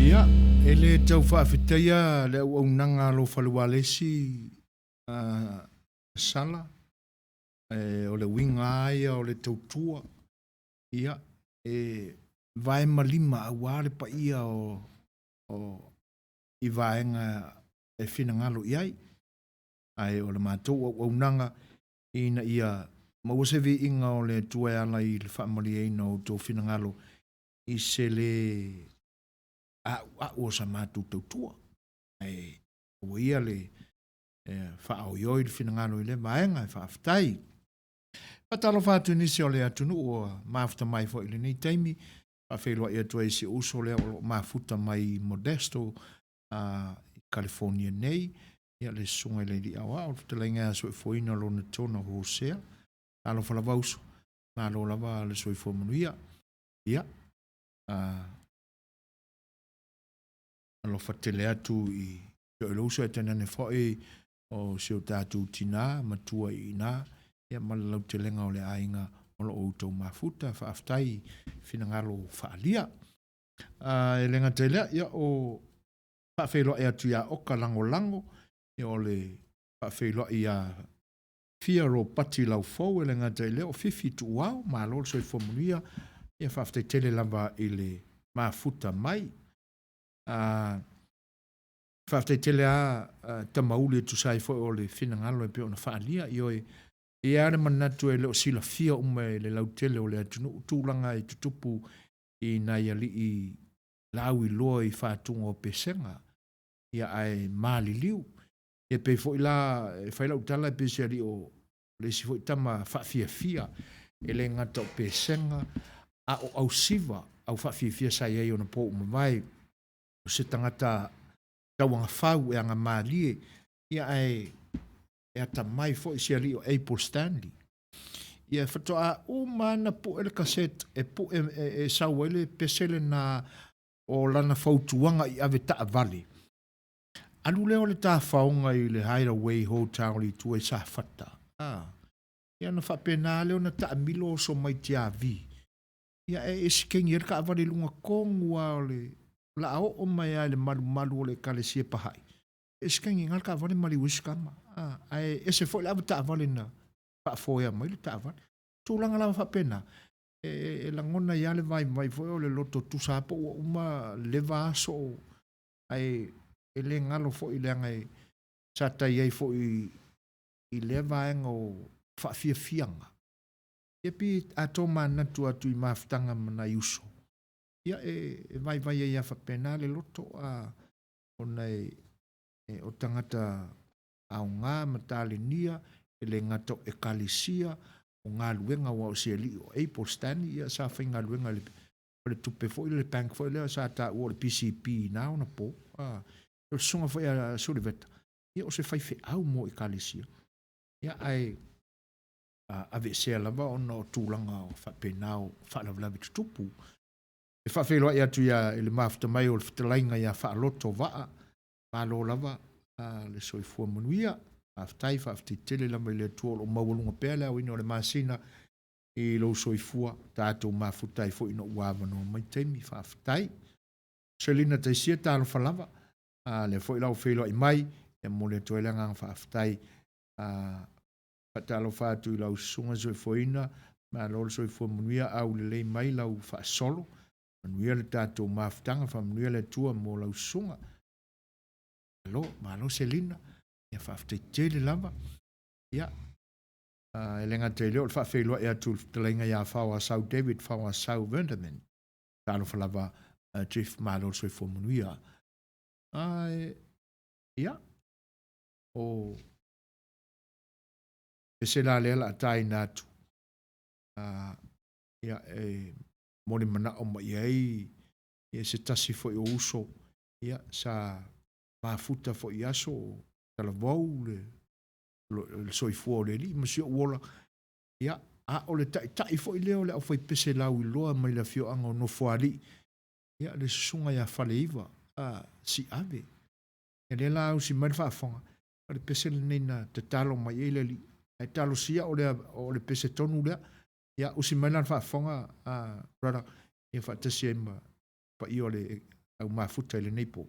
Ia, e le tau faafetaia le auaunaga a lou fale ualesi Sala, o le uiga lava ia o le tautua, ia, e vae ma lima aua le paia o, o i vaega e finagalo i ai. Ae o le matou auaunaga ina ia maua se viiga o le Atua e ala i le faamalieina o outou finagalo i se lē a'ua'u o sa matou tautua. Ae aua ia le faaoioi le finagalo i lea vaega, e faafetai. Faatalofa atu i nisi o le atunuu ua mafuta mai foi i lenei taimi, faafeiloai atu ai i si ou uso lea o lo o mafuta mai i Modesto i California nei, ia le Susuga i le Alii Aoao, le Fetalaiga ia Soifuaina Lona Tona Hosea. Talofa lava uso, malo lava le soifua manuia. Ia, alofa tele atu i si ou uso ae tainane foi o si o tatou tinā matua i ina, ia ma le lautelega o le aiga o lo o outou mafuta. Faafetai i finagalo faaalia. E le gata i lea, ia o faafeiloai atu ia Oka Lagolago, ia o le faafeiloai ia Fia Ropati Laufou, e le gata i lea o Fifi Tuuao, malo le soifua manuia, ia faafetai tele lava i le mafuta mai. Faafetai tele lava Tamauli e tusa ai foi o le finagalo e pei ona faaalia. Ioe, e i ai lava le manatu e le o silafia uma e le lautele o le atunuu tulaga e tutupu i nai alii lauiloa i faatuga o pesega, ia ae maliliu. Ia pei foi la e fai lau tala e pei se alii o le isi foi tama faafiafia, e le gata o pesega a o ausiva au faafiafia sa i ai i ona po ua mavae. O se tagata tauagafau e agamalie, ia ae e atamai foi si alii o Abel Stanley. Ia faatoa uma lava ona pue le cassette e pue e sau ai le pese lena o lana fautuaga i ave taavale. Alu lea o le tafaoga i le Hideaway Hotel i tua i Safata. Ah. Ia ona faapena lea ona taamilo oso mai Tiavi. Ia e esekeigi ai le taavale i luga tonu lava o le o le a oo mai lava i le malumalu o le Ekalesia Paha'i, e esekeigi i ina le taavale maliu ai si tama. Ae ese foi le avetaavale na faafoea mai le taavale. O tulaga lava faapena, e lagona ai lava le vaivai foi o le loto tusa lava po ua uma leva aso, ae e le galo foi leaga sa tai i ai foi i lea vaega o faafiafiaga. Ia pei a tomanatu atu i mafutaga ma nai uso, ia e vaivai ai lava faapena le loto, a ona e o tagata aoga ma talenia, e le gata o Ekalesia, o galuega aua o si alii o Abel Stanley, ia sa faigaluega i le faletupe foi lea, le bank foi lea sa taua o le PCB i na ona po. A, o le susuga foi a Suliveta, ia o se faifeau mo Ekalesia. Ia ae aveesea lava ona o tulaga faapena o faalavelave tutupu. E faafeiloai atu ia i le mafuta mai o le fetalaiga ia Faaloto Vaa, malo lava le soifua manuia. Faafetai, faafetai tele lava i le Atua o lo o maualuga pea le aoina o le masina i lou soifua, tatou mafuta ai foi ina ua avanoa mai taimi, faafetai. Selina Taisia, talofa lava, lea foi la ua feiloai mai, e momoli atu ai le agaga faafetai. Faatalofa atu i lau susuga soifuaina, malo le soifua manuia, aulelei mai lau faasolo, manuia le tatou mafutaga, faamanuia le Atua mo lau susuga. Malo, malo Selina, ia faafetai tele lava. Ia, e le gata i lea o le faafeiloai atu i le fetalaiga ia Faoasau David Faoasau Vanderman. Talofa lava Jeff, malo le soifua manuia. Ia, o pese la lea la taina atu ia e momoli manao mai ai ia se tasi foi o uso ia sa mafuta foi i aso o talavou le soifua o le alii ma si ou ola ia a o le taitai foi lea o le aufaipese lauiloa mai le afioaga o Nofoalii ia le susuga ia Faleiva Siave. Ia lea la ausi mai le faafofoga, o le pese lenei na tatalo mai ai le alii, ae talosia o le, o le pese tonu lea. Ia usi mai la le faafofoga, brother, ia faatasi ai ma paia o le au mafuta i lenei po.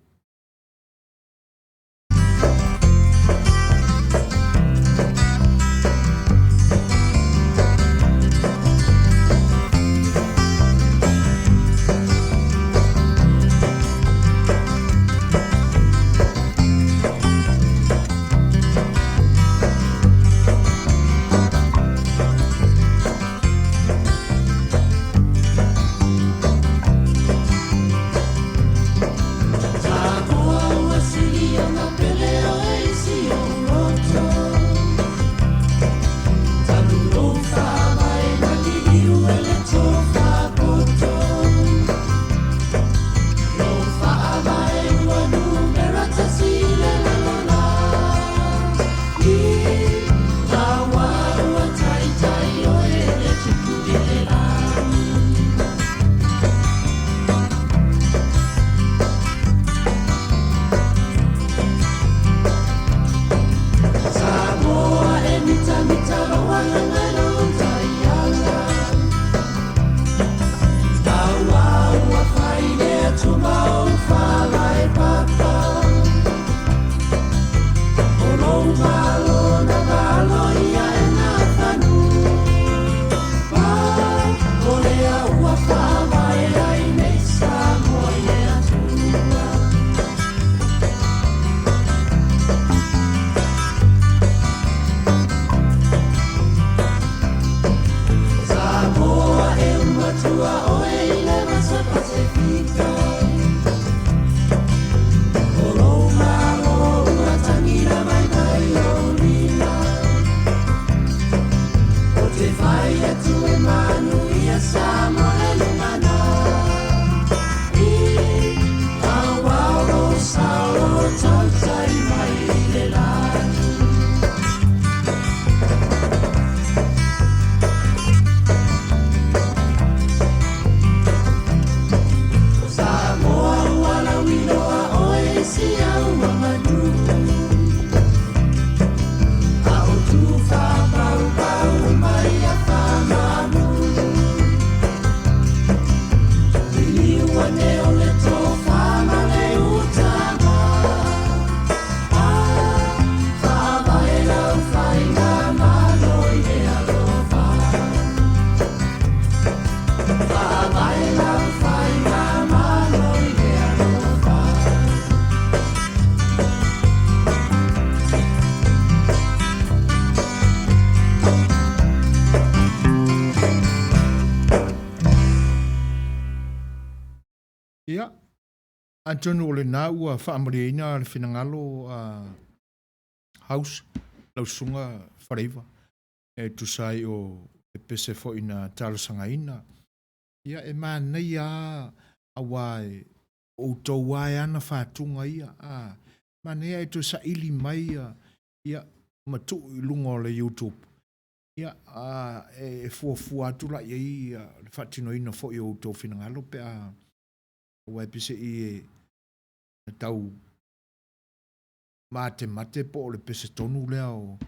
Ua oe i le Vasa Pasefika O lou Malo ua tagila mai nai ou lima Ou te fai atu e manuia Samoa le lumanai Auau lou sao lo tautai mai i le lagi. O Samoa ua lauiloa oe i si au aganuu A o tufapaupau mai ia faamalu Liliu ane o le tofa ma le utaga A faavae lau faigamalo i le alofa Faavae lau faigamalo i le alofa. Ia, atonu o lena ua faamalieina le finagalo a House, lau Susuga Faleiva, e tusa ai o le pese foi na talosagaina. Ia, e manaia lava aua e outou lava e ana fatuga ia, a manaia e toe saili mai ia, ia ma tuu i luga o le YouTube. Ia, a e fuafua atu la i ai le faatinoina foi o outou finagalo pe a aua e peiseai e tau matemate po o le pese tonu lea o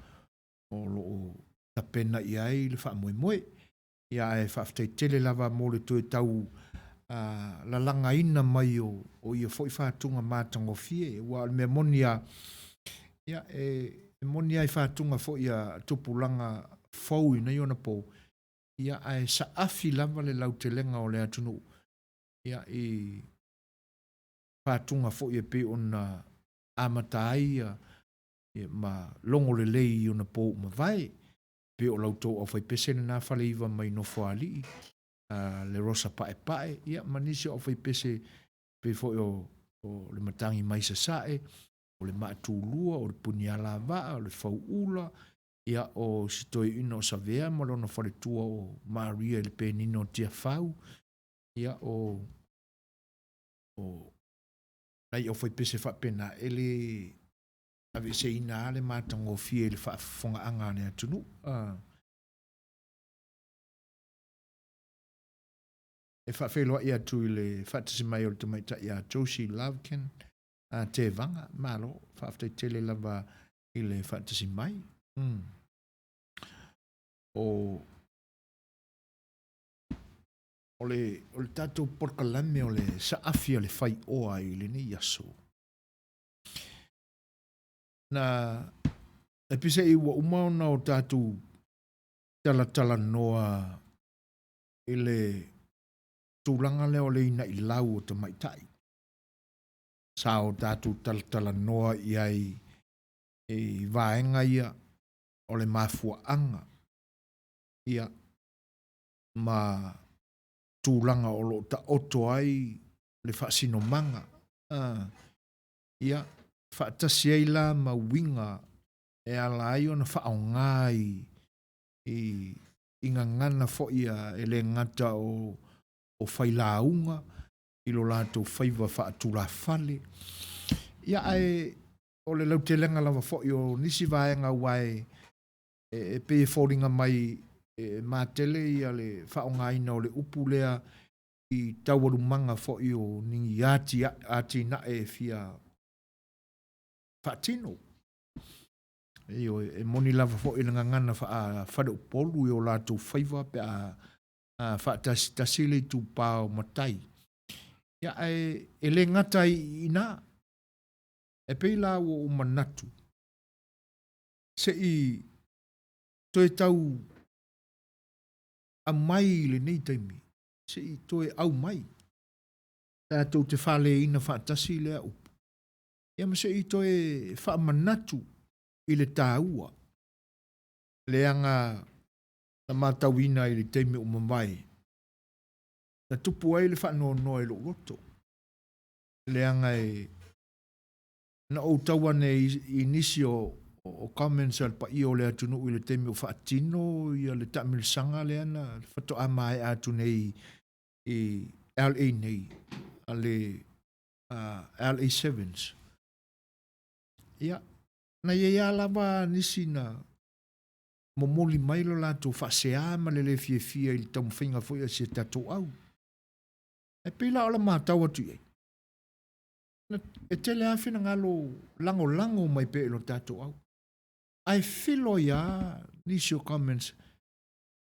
lo o tapena i ai le faamoemoe. Ia ae faafetai tele lava mo le toe tau lalagaina mai o ia foi fatuga matagofie aua o le mea moni lava, ia e moni lava i fatuga foi a tupulaga fou i nei ona po, ia ae saafi lava le lautelega o le atunuu ia i fatuga foi e pei ona amata ai ia ma logo lelei i ona po ua mavae. Pei o la outou aufaipese lena Faleiva mai Nofoalii, le Rosa Paepae, ia ma nisi o aufaipese pei foi o le Matagi mai Sasae, o le Maatulua, o le Punialavaa, o le Fauula, ia o si toeaina o Savea ma lona faletua o Maria i le Penina o Tiafau, ia o nai aufaipese faapena, e le aveeseina lava le matagofie i le faafofogaaga a le atunuu. E faafeiloai atu i le faatasi mai o le tamaitai ia Josie Lovekin Tevaga, malo, faafetai tele lava i le faatasi mai. O o le, o le tatou polokalame o le saafi a le faioa i lenei aso. Na e peiseai ua uma ona o tatou talatalanoa i le tulaga lea o le inailau o tamaitai. Sa o tatou talatalanoa i ai i vaega ia o le mafuaaga ia ma tulaga o lo o taoto ai le faasinomaga ia, faatasi ai la ma uiga e ala ai ona faaaoga i, i, i gagana foi a, e le gata o, o failauga i lo latou faiva faatulafale. Ia, ae o le lautelega lava foi o nisi vaega aua e, e pei e foliga mai e matele ia le faaaogaina o le upu lea i taualumaga foi o ni atinae e fia faatino. Ioe, e moni lava foi le gagana faa-faleupolu i o latou faiva pe a faatasitasi le itupa o matai. Ia, ae e le gata ai i ina. E pei la ua ou manatu, se i toe tau aumai i lenei taimi, se i toe aumai, tatou te faleina faatasi lea upu, ia ma se i toe faamanatu i le taua, leaga na matauina i le taimi ua mavae. Na tupu ai le faanoanoa i lou loto, leaga e na ou tau ane i nisi o comments a le paia o le atunuu i le taimi o faatino ia le taamilosaga lea na faatoa maea atu nei i LA nei a le LA Sevens. Ia, na i ai lava lava nisi na momoli mai lo latou faasea ma le le fiafia i le taumafaiga foi a si a tatou au. Ae pei la o le matau atu i ai, e tele lava finagalo lagolago mai pea i lo tatou au. Ae filo ai lava nisi o comments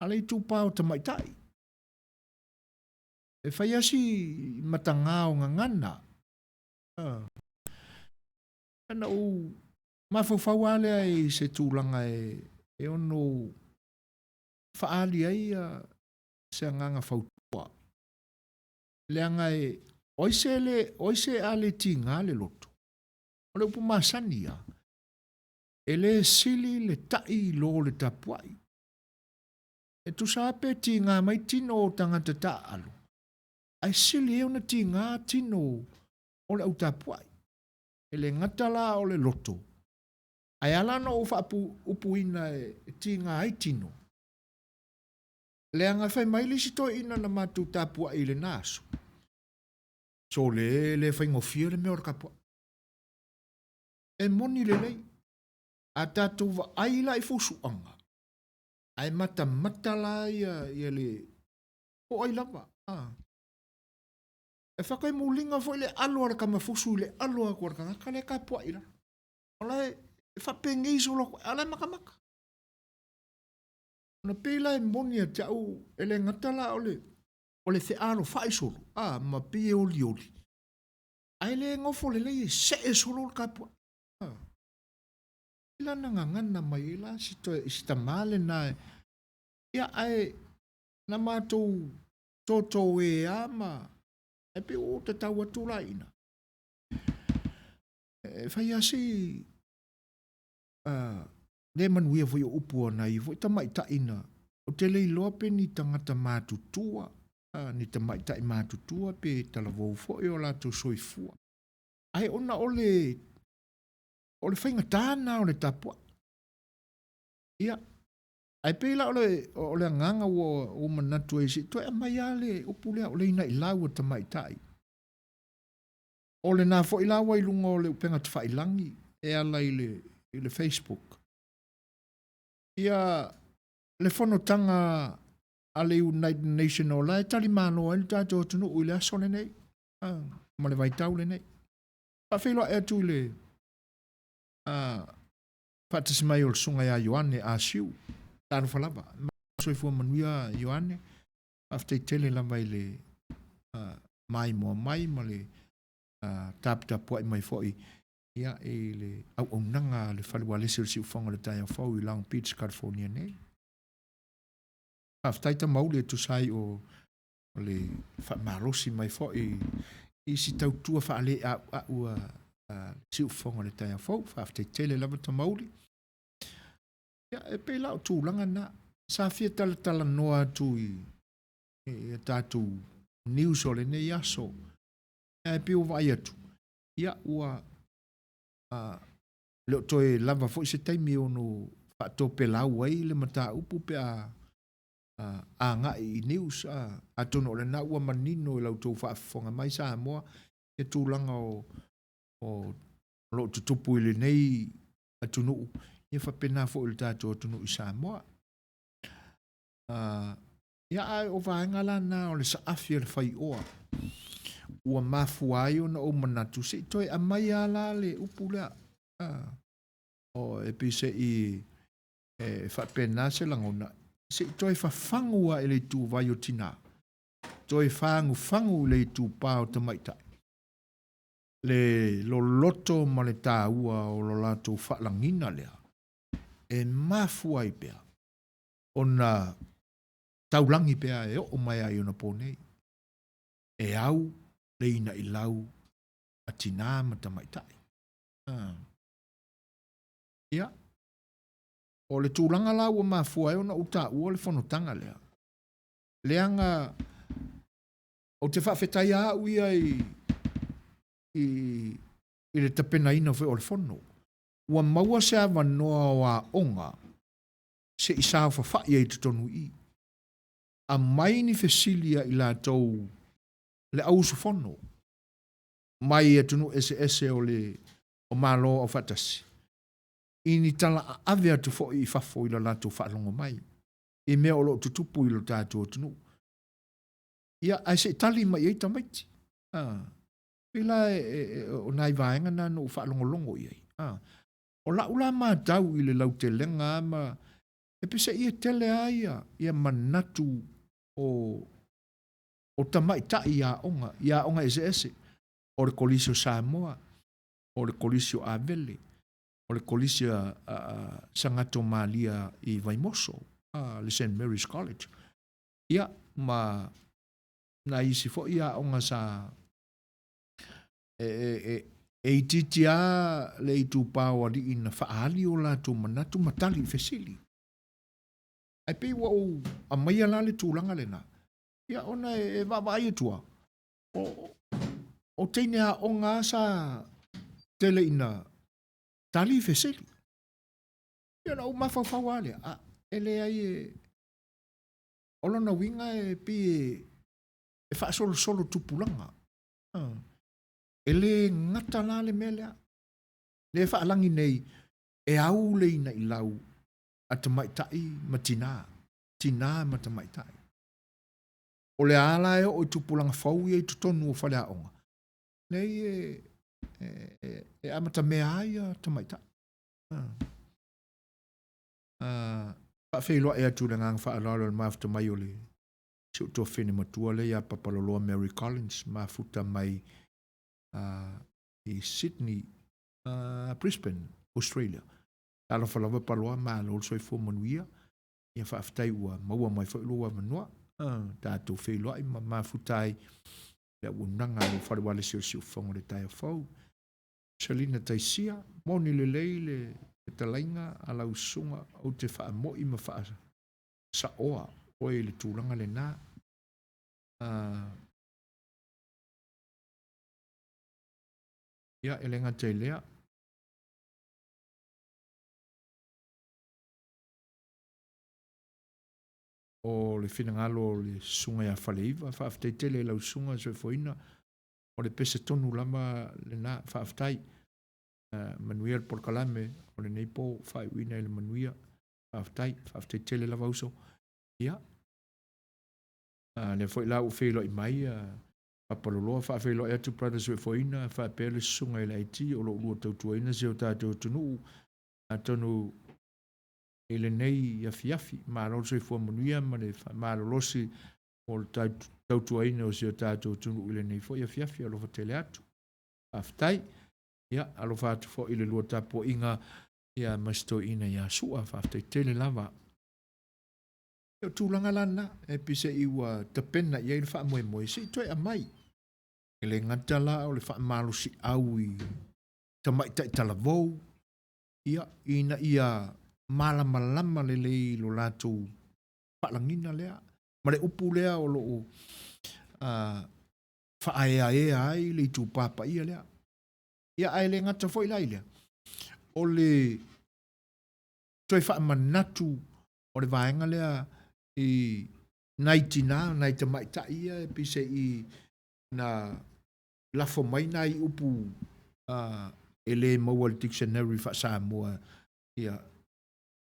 a le itupa o tamaitai. E fai lava si mataga o gagana. Ona ou mafaufau lava lea i se tulaga e ono faaali ai se agaga fautua. Leaga e, o ai se le, o ai se a le tiga le loto? O le upu masani ia, e le sili le ta'i i lo le tapuai. E tusa lava pe tiga mai tino o tagata taaalo, ae sili ai ona tiga tino o le au tapuai. E le gata la o le loto, ae ala ona ou faaupuina e tiga ai tino, leaga fai mai le isi toeaina na matou tapuai i lena aso, sole e le faigofie le mea o le tapuai. E moni lelei, a tatou vaai la i fusuaga, ae matamata la ia le, po o ai lava, a. E whakaimulinga foi le alo a le kamafusu i le alo atu a le tagata lea e tapuai i lalo. O la e faapenei solo atu, a o la e matamata. Ona pei la e moni ia te au, e le gata la o le, o le fealofai solo, a, ma pei e olioli, ae le nofo lelei e see solo le tapuai. A. I lana gagana mai ai la si, toe, si tamā lena, ia, ae na matou Toto e a ma e pei ua ou tatau atu la i ina. E fai lava si le manuia foi o upu a nai foi tamaitai na ou te le iloa pe ni tagata matutua, ni tamaitai matutua pe talavou foi o latou soifua. Ae ona o le o le faigata lena o le tapuai. Ia, Ae pei la o le, o le agaga ua ou manatu ai, se i toe aumai lava le upu lea, o le inailau a tamaitai. O lena foi la ua i luga o le upega tafailagi e ala i le, i le Facebook. Ia, le fonotaga a le United Nation o la e talimalo ai le tatou atunuu i le aso lenei, ma le vaitau lenei. Faafeiloai atu i le faatasi mai o le Susuga ia Ioane Asiu. Talofa lava. Soifua manuia Ioane. Faafetai tele lava i le maimoa mai ma le taputapuai mai foi ia, i le auaunaga a le Fale Ualesi o le Siufofoga o le Taeao Fou i Long Beach, California nei. Faafetai Tamauli e tusa ai o le faamalosi mai foi i si tautua faaleauau a le Siufofoga o le Taeao Fou. Faafetai tele lava Tamauli. Ia, e pei la o tulaga na. Sa fia talatalanoa atu i, i a tatou news o lenei aso. Ae pei ua vaai atu, ia ua a, le o toe lava foi se taimi ono faatopelau ai le mataupu pe a agai i news, atonu o lena ua manino i la outou faafofoga mai Samoa ia tulaga o o lo o tutupu i lenei atunuu, ia faapena foi i le tatou atunuu i Samoa. Ia, ae o vaega la na o le saafi a le faioa ua mafua ai ona ou manatu se i toe aumai lava la le upu lea. O, e pei se i e faapena se lagona, se i toe fafagu lava i le ituvai o tinā, toe fagufagu i le itupā o tamaitai, le loloto ma le taua o lo latou faalagiga lea, e mafua ai pea ona taulagi pea e oo mai lava i ona po nei, e au le inailau a tinā ma tamaitai. Ia, o le tulaga la ua mafua ai ona ou taua le fonotaga lea, leaga. Ou te faafetai lava au ia i, i, i le tapenaina foi o le fono. Ua maua se avanoa o aoga se i saofafai ai i totonu i i. Aumai ni fesili a i latou le au usufono mai atunuu eseese o le o Malo Aufaatasi i ni tala aave atu foi i fafo i lo latou faalogo mai i mea o lo o tutupu i lo tatou atunuu. Ia, ae se i tali mai i ai tamaiti. Ah. Pei la e, e, e, o nai vaega na na ou faalogologo i ai. Ah. O lau la matau i le lautelega ma e peiseai e tele lava ia, ia manatu o, o tamaitai i aoga, i aoga eseese, o le Kolisi o Samoa, o le Kolisi o Avele, o le Kolisi a, a, a Sagato Malia i Vaimoso, a, le St. Mary's College. Ia, ma nai isi foi aoga sa e, e, e, e itiiti lava le itupa o alii na faaali o latou manatu ma tali i fesili. Ae pei ua ou aumaia la le tulaga lena, ia ona e, e vaavaai atu lava, o, o teine aoga lava sa tele ina tali i fesili. Ia ona ou mafaufau lava lea, a, e leai e, o lona uiga e pei e, e faasolosolo tupulaga. E le gata la le mea lea. Lea e faalagi nei, e au le inailau a tamaitai ma tinā, tinā ma tamaitai. O le a la e oo i tupulaga fou ia i totonu o faleaoga, leai e, e, e, e amatamea ai ia tamaitai. Faafeiloai atu i le agaga faaaloalo i le mafuta mai o le si ou tuafafine matua lea ia Papaloloa Mary Collins, mafuta mai i Sydney, Brisbane, Australia. Talofa lava Paloa, malo le soifua manuia. Ia faafetai ua maua mai foi lou avanoa. Tatou feiloai ma mafuta ai le auaunaga a lou fale ualesi o le Siufofoga o le taeao fou. Selina Taisia, moni lelei le fetalaiga a lau susuga, ou te faamoi ma faasaoa oe i le tulaga lena. Ia, e le gata i lea, o le finagalo o le susuga ia Faleiva, faafetai tele i lau susuga soifuaina, o le pese tonu lava lena, faafetai. Manuia le polokalame o lenei po, faaiuina i le manuia, faafetai, faafetai tele lava uso. Ia, lea foi la ua feiloai mai Papaloloa, faafeiloai atu Brother Soifuaina, faapea le susuga i le IT o lo o lua tautuaina si o tatou atunuu, atonu i lenei afiafi. Malo le soifua manuia ma le faamalolosi mo le tautuaina o si o tatou atunuu i lenei foi afiafi. Alofa tele atu. Faafetai. Ia, alofa atu foi i le lua tapuaiga ia ma si toeaina ia Sua. Faafetai tele lava. O tulaga la na, e pei se i ua tapena i ai le faamoemoe, se i toe aumai. E le gata la o le faamalosiau i tamaitai talavou, ia, ina ia malamalama lelei i lo latou faalagiga lea, ma le upu lea o lo o faaeaea ai le itupa paia lea. Ia, ae le gata foi la i lea, o le toe faamanatu o le vaega lea i nai tinā, nai tamaitai ia e pei se i na lafo mai nai upu e le maua i le dictionary faa-Samoa, ia,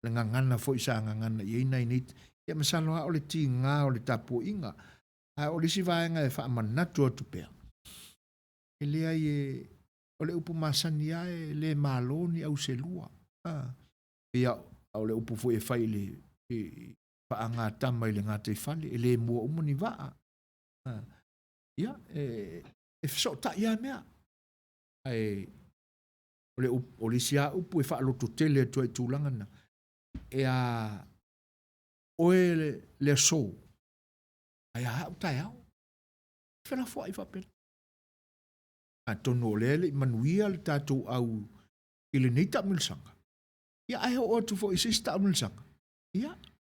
le gagana foi sa gagana i ai nai nei, ia masalo lava o le tiga o le tapuaiga. Ae o le isi vaega e faamanatu atu pea, e leai e, o le upu masani lava e le malo ni auselua. Ia, o le upu foi e fai i le i faagatama i le gataifale, e le mua uma ni vaa. Ia, e, e fesootai lava mea. Ae o le, o le isi lava upu e faalototele atu ai i tulaga na, e a oe le, le aso, ae a au taeao. Felafoai faapena. Atonu o lea e le i manuia le tatou au i lenei taamilosaga, ia ae oo atu foi i se isi taamilosaga, ia,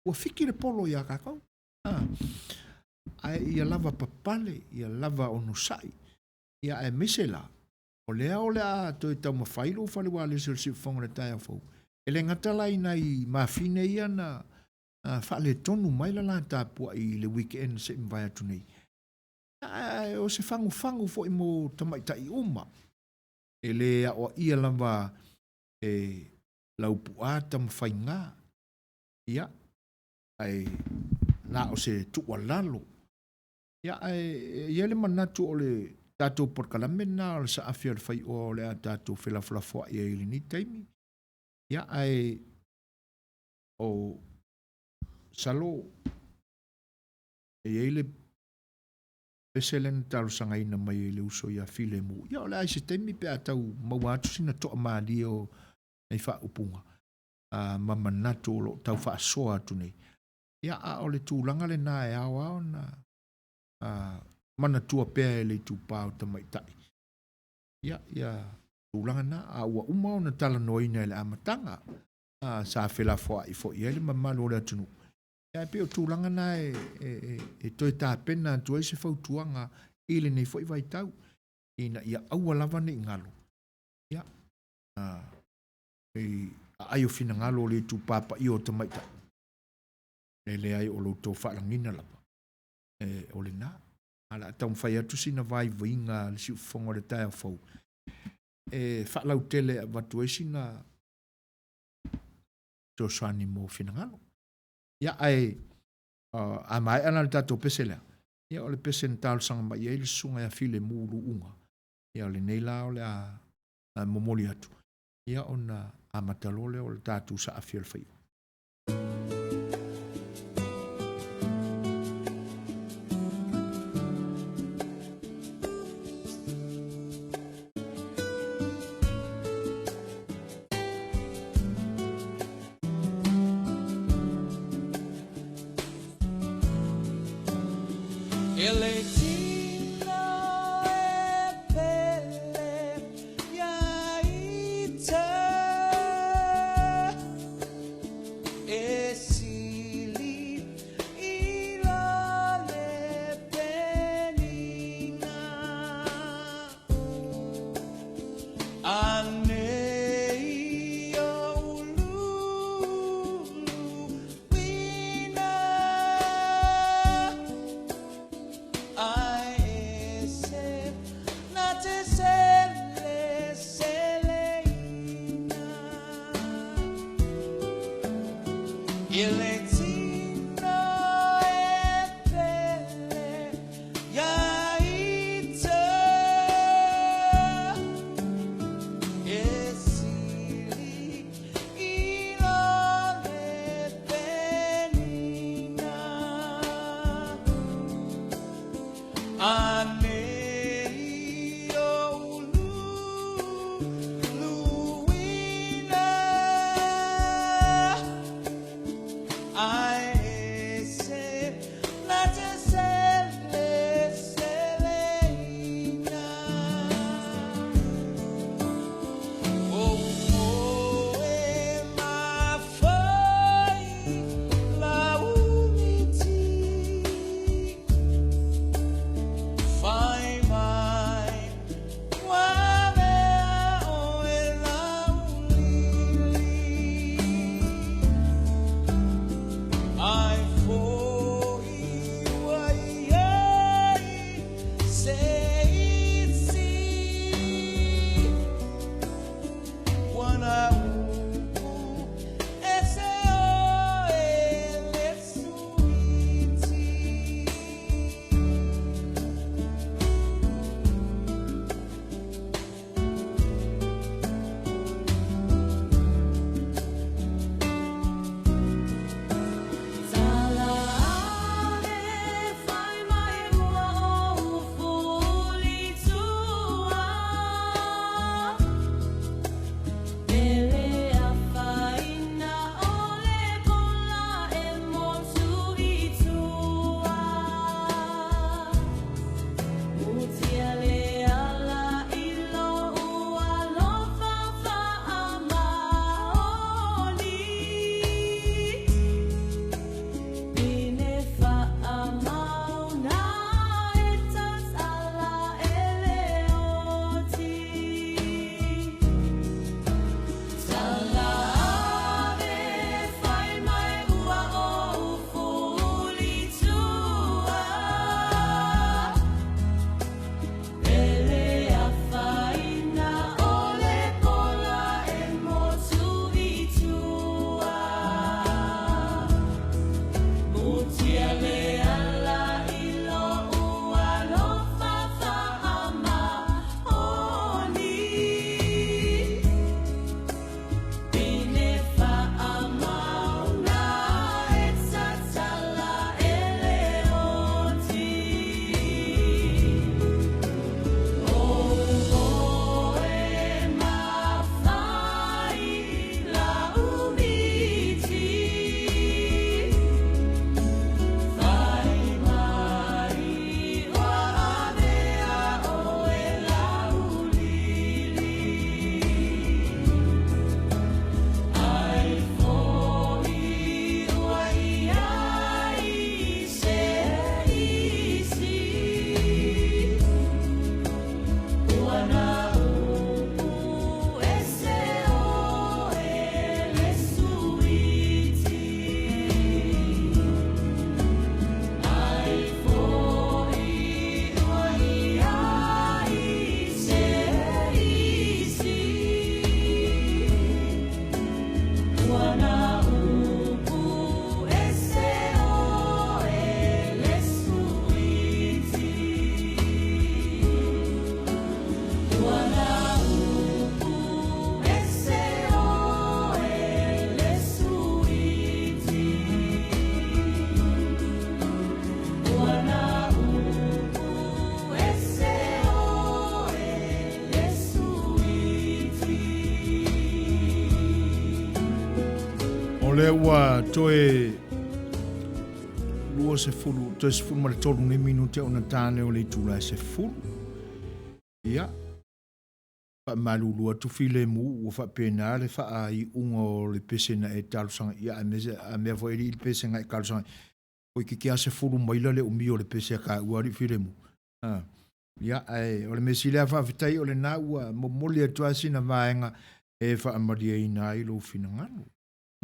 ua fiki le polo iā kākou. ae ia lava papale, ia lava onosai, ia aemaise la, o lea o le a toe taumafai lou fale ualesi o le siufofoga i le taeao fou. E le gata la i nai mafine ia na faaletonu mai la la tapuai i le weekend se i mavae atu nei, ae o se fagufagu foi mo tamaitai uma. E le aoaia lava e Laupu'a Tamafaiga, ia, ae na o se tuualalo. Ia, ae i ai le manatu o le tatou polokalame lena o le saafi a le faioa o le a tatou felafolafoai ai i lenei taimi. Ia, ae o masalo e i ai le pese lea na talosagaina mai e le uso ia Filemu. Ia, o le a i se taimi pe a tau maua atu sina toamalie o nei faaupuga ma manatu o lo o tau faasoa atu nei. Ia, a o le tulaga lena e ao lava ona manatua pea e le itupa o tamaitai. Ia, ia tulaga na, a ua uma ona talanoaina i le amataga, sa felafoai foi i ai le mamalu o le atunuu. Ia, ae pei o tulaga na e, e, e, e toe tapena atu ai se fautuaga i lenei foi vaitau, ina ia aua lava ne i galo, ia, i aai o finagalo o le itupa paia o tamaitai. E leai o lo outou faalagiga lava, e, o lena. A o le a taumafai atu sina vaivaiga a le siufofoga o le taeao fou, e faalautele e avatu ai sina fesoasoani mo finagalo. Ia, ae a maea la le tatou pese lea, ia o le pese na talosaga mai ai le susuga ia Filemu Luuga, ia o lenei la o le a momoli atu, ia ona amata loa lea o le tatou saafi o le faioa. E le tino e pele ia ita E sili i lo le penina Anei o uluuluina Ae ese na te sele seleina I le tino e pele ia ita E sili i lo le penina Anei o uluuluina Ae ese na te sele seleina O moe mafai laumiti Fai mai ua mea oe laulili. O lea ua toe 20, toe 13 nei minute ona ta lea o le itula e 10. Ia, faamalulu atu filemu ua faapena le faaiuga o le pese na e talosaga ia aemaise a mea foi e le i le pese na e talosaga toeitiiti lava 10 maila le umi o le pese a taua alii filemu. A, ia, ae o le mea sili lava faafetai o lena ua momoli atu lava sina vaega e faamalieina ai lou finagalo.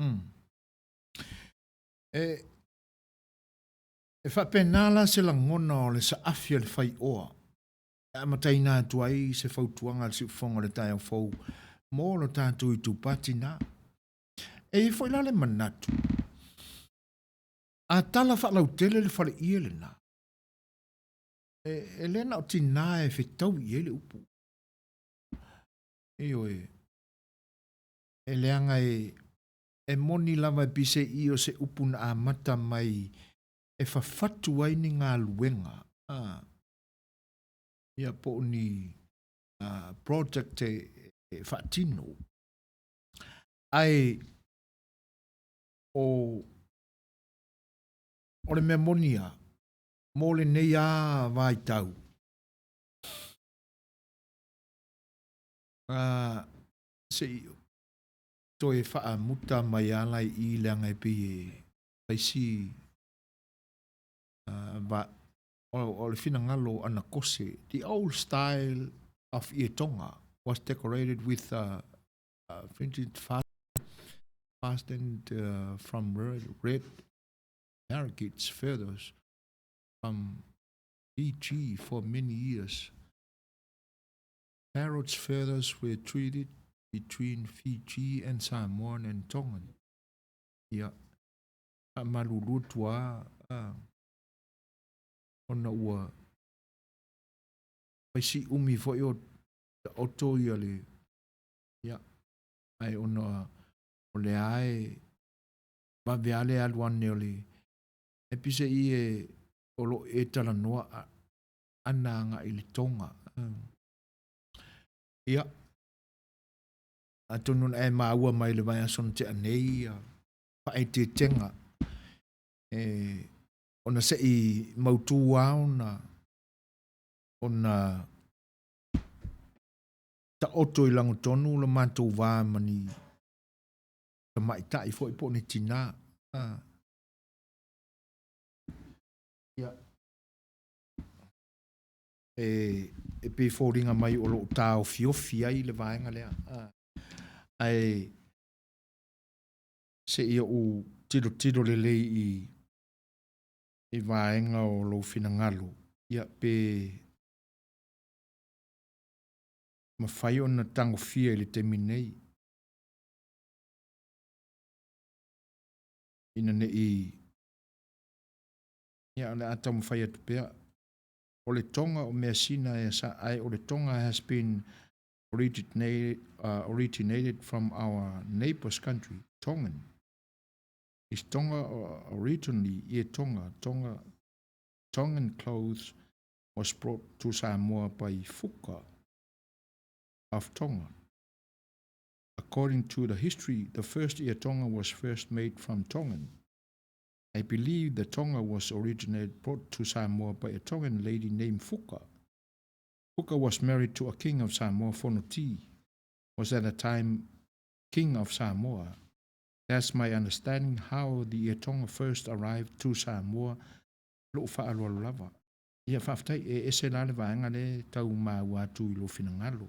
Hmm. E, e faapena la se lagona o le saafi a le faioa e amataina atu ai se fautuaga a le siufofoga o le taeao fou mo lo tatou itupa tinā. E i ai foi la le manatu, A tala faalautele le faleie lena, e, e le na o tinā e fetaui i ai le upu. Ioe, e leaga e, e moni lava e pise i o se upu na amata mai e fafatu ai ni galuega, a, ia po o ni a, project e, e faatino. Ae o O le mea moni a, mo lenei a vaitau, a, se i toe faamuta mai a la i i leaga e pei e fai si va, o le finagalo o Anakose, the old style of Ietoga was decorated with a printed fastened from red parakeets feathers from Fiji for many years. Parrot's feathers were traded between Fiji and Samoan and Tongan. Ia, faamalulu atu lava ona ua fai si umi foi o taoto ia le, ia, ae ona o lea e vave lava le alu ane o le e pise i e o lo o e talanoa ana agai i le Tonga. Ia, atonu na e maua mai le vaiaso na tea nei ia faaeteetega e ona se i mautū lava ona ona taoto i lagotonu lo matou va ma ni tamaitai foi po o ni tinā. Ia. E, e pei foliga mai o lo o taofiofi ai le vaega lea. Ae se i ou tilotilo lelei i, i vaega o lou finagalo, ia pe mafai ona tagofia i le taimi nei. Ina ne i, ia o le a taumafai atu pea. O le Tonga o measina e sa ae o le Tonga has been originated, originated from our neighbour's country, Tongan. Is Tonga originally ie Tonga, Tonga, Tongan clothes was brought to Samoa by Fuka of Tonga. According to the history, the first ear Tonga was first made from Tongan. I believe the Tonga was originally brought to Samoa by a Tongan lady named Fuka. Fuka was married to a king of Samoa, Fonoti, was at the time king of Samoa. That's my understanding how the Tonga first arrived to Samoa. Lo'u faaaloalo lava. Ia, faafetai, e ese la le vaega lea e tau maua atu i lou finagalo.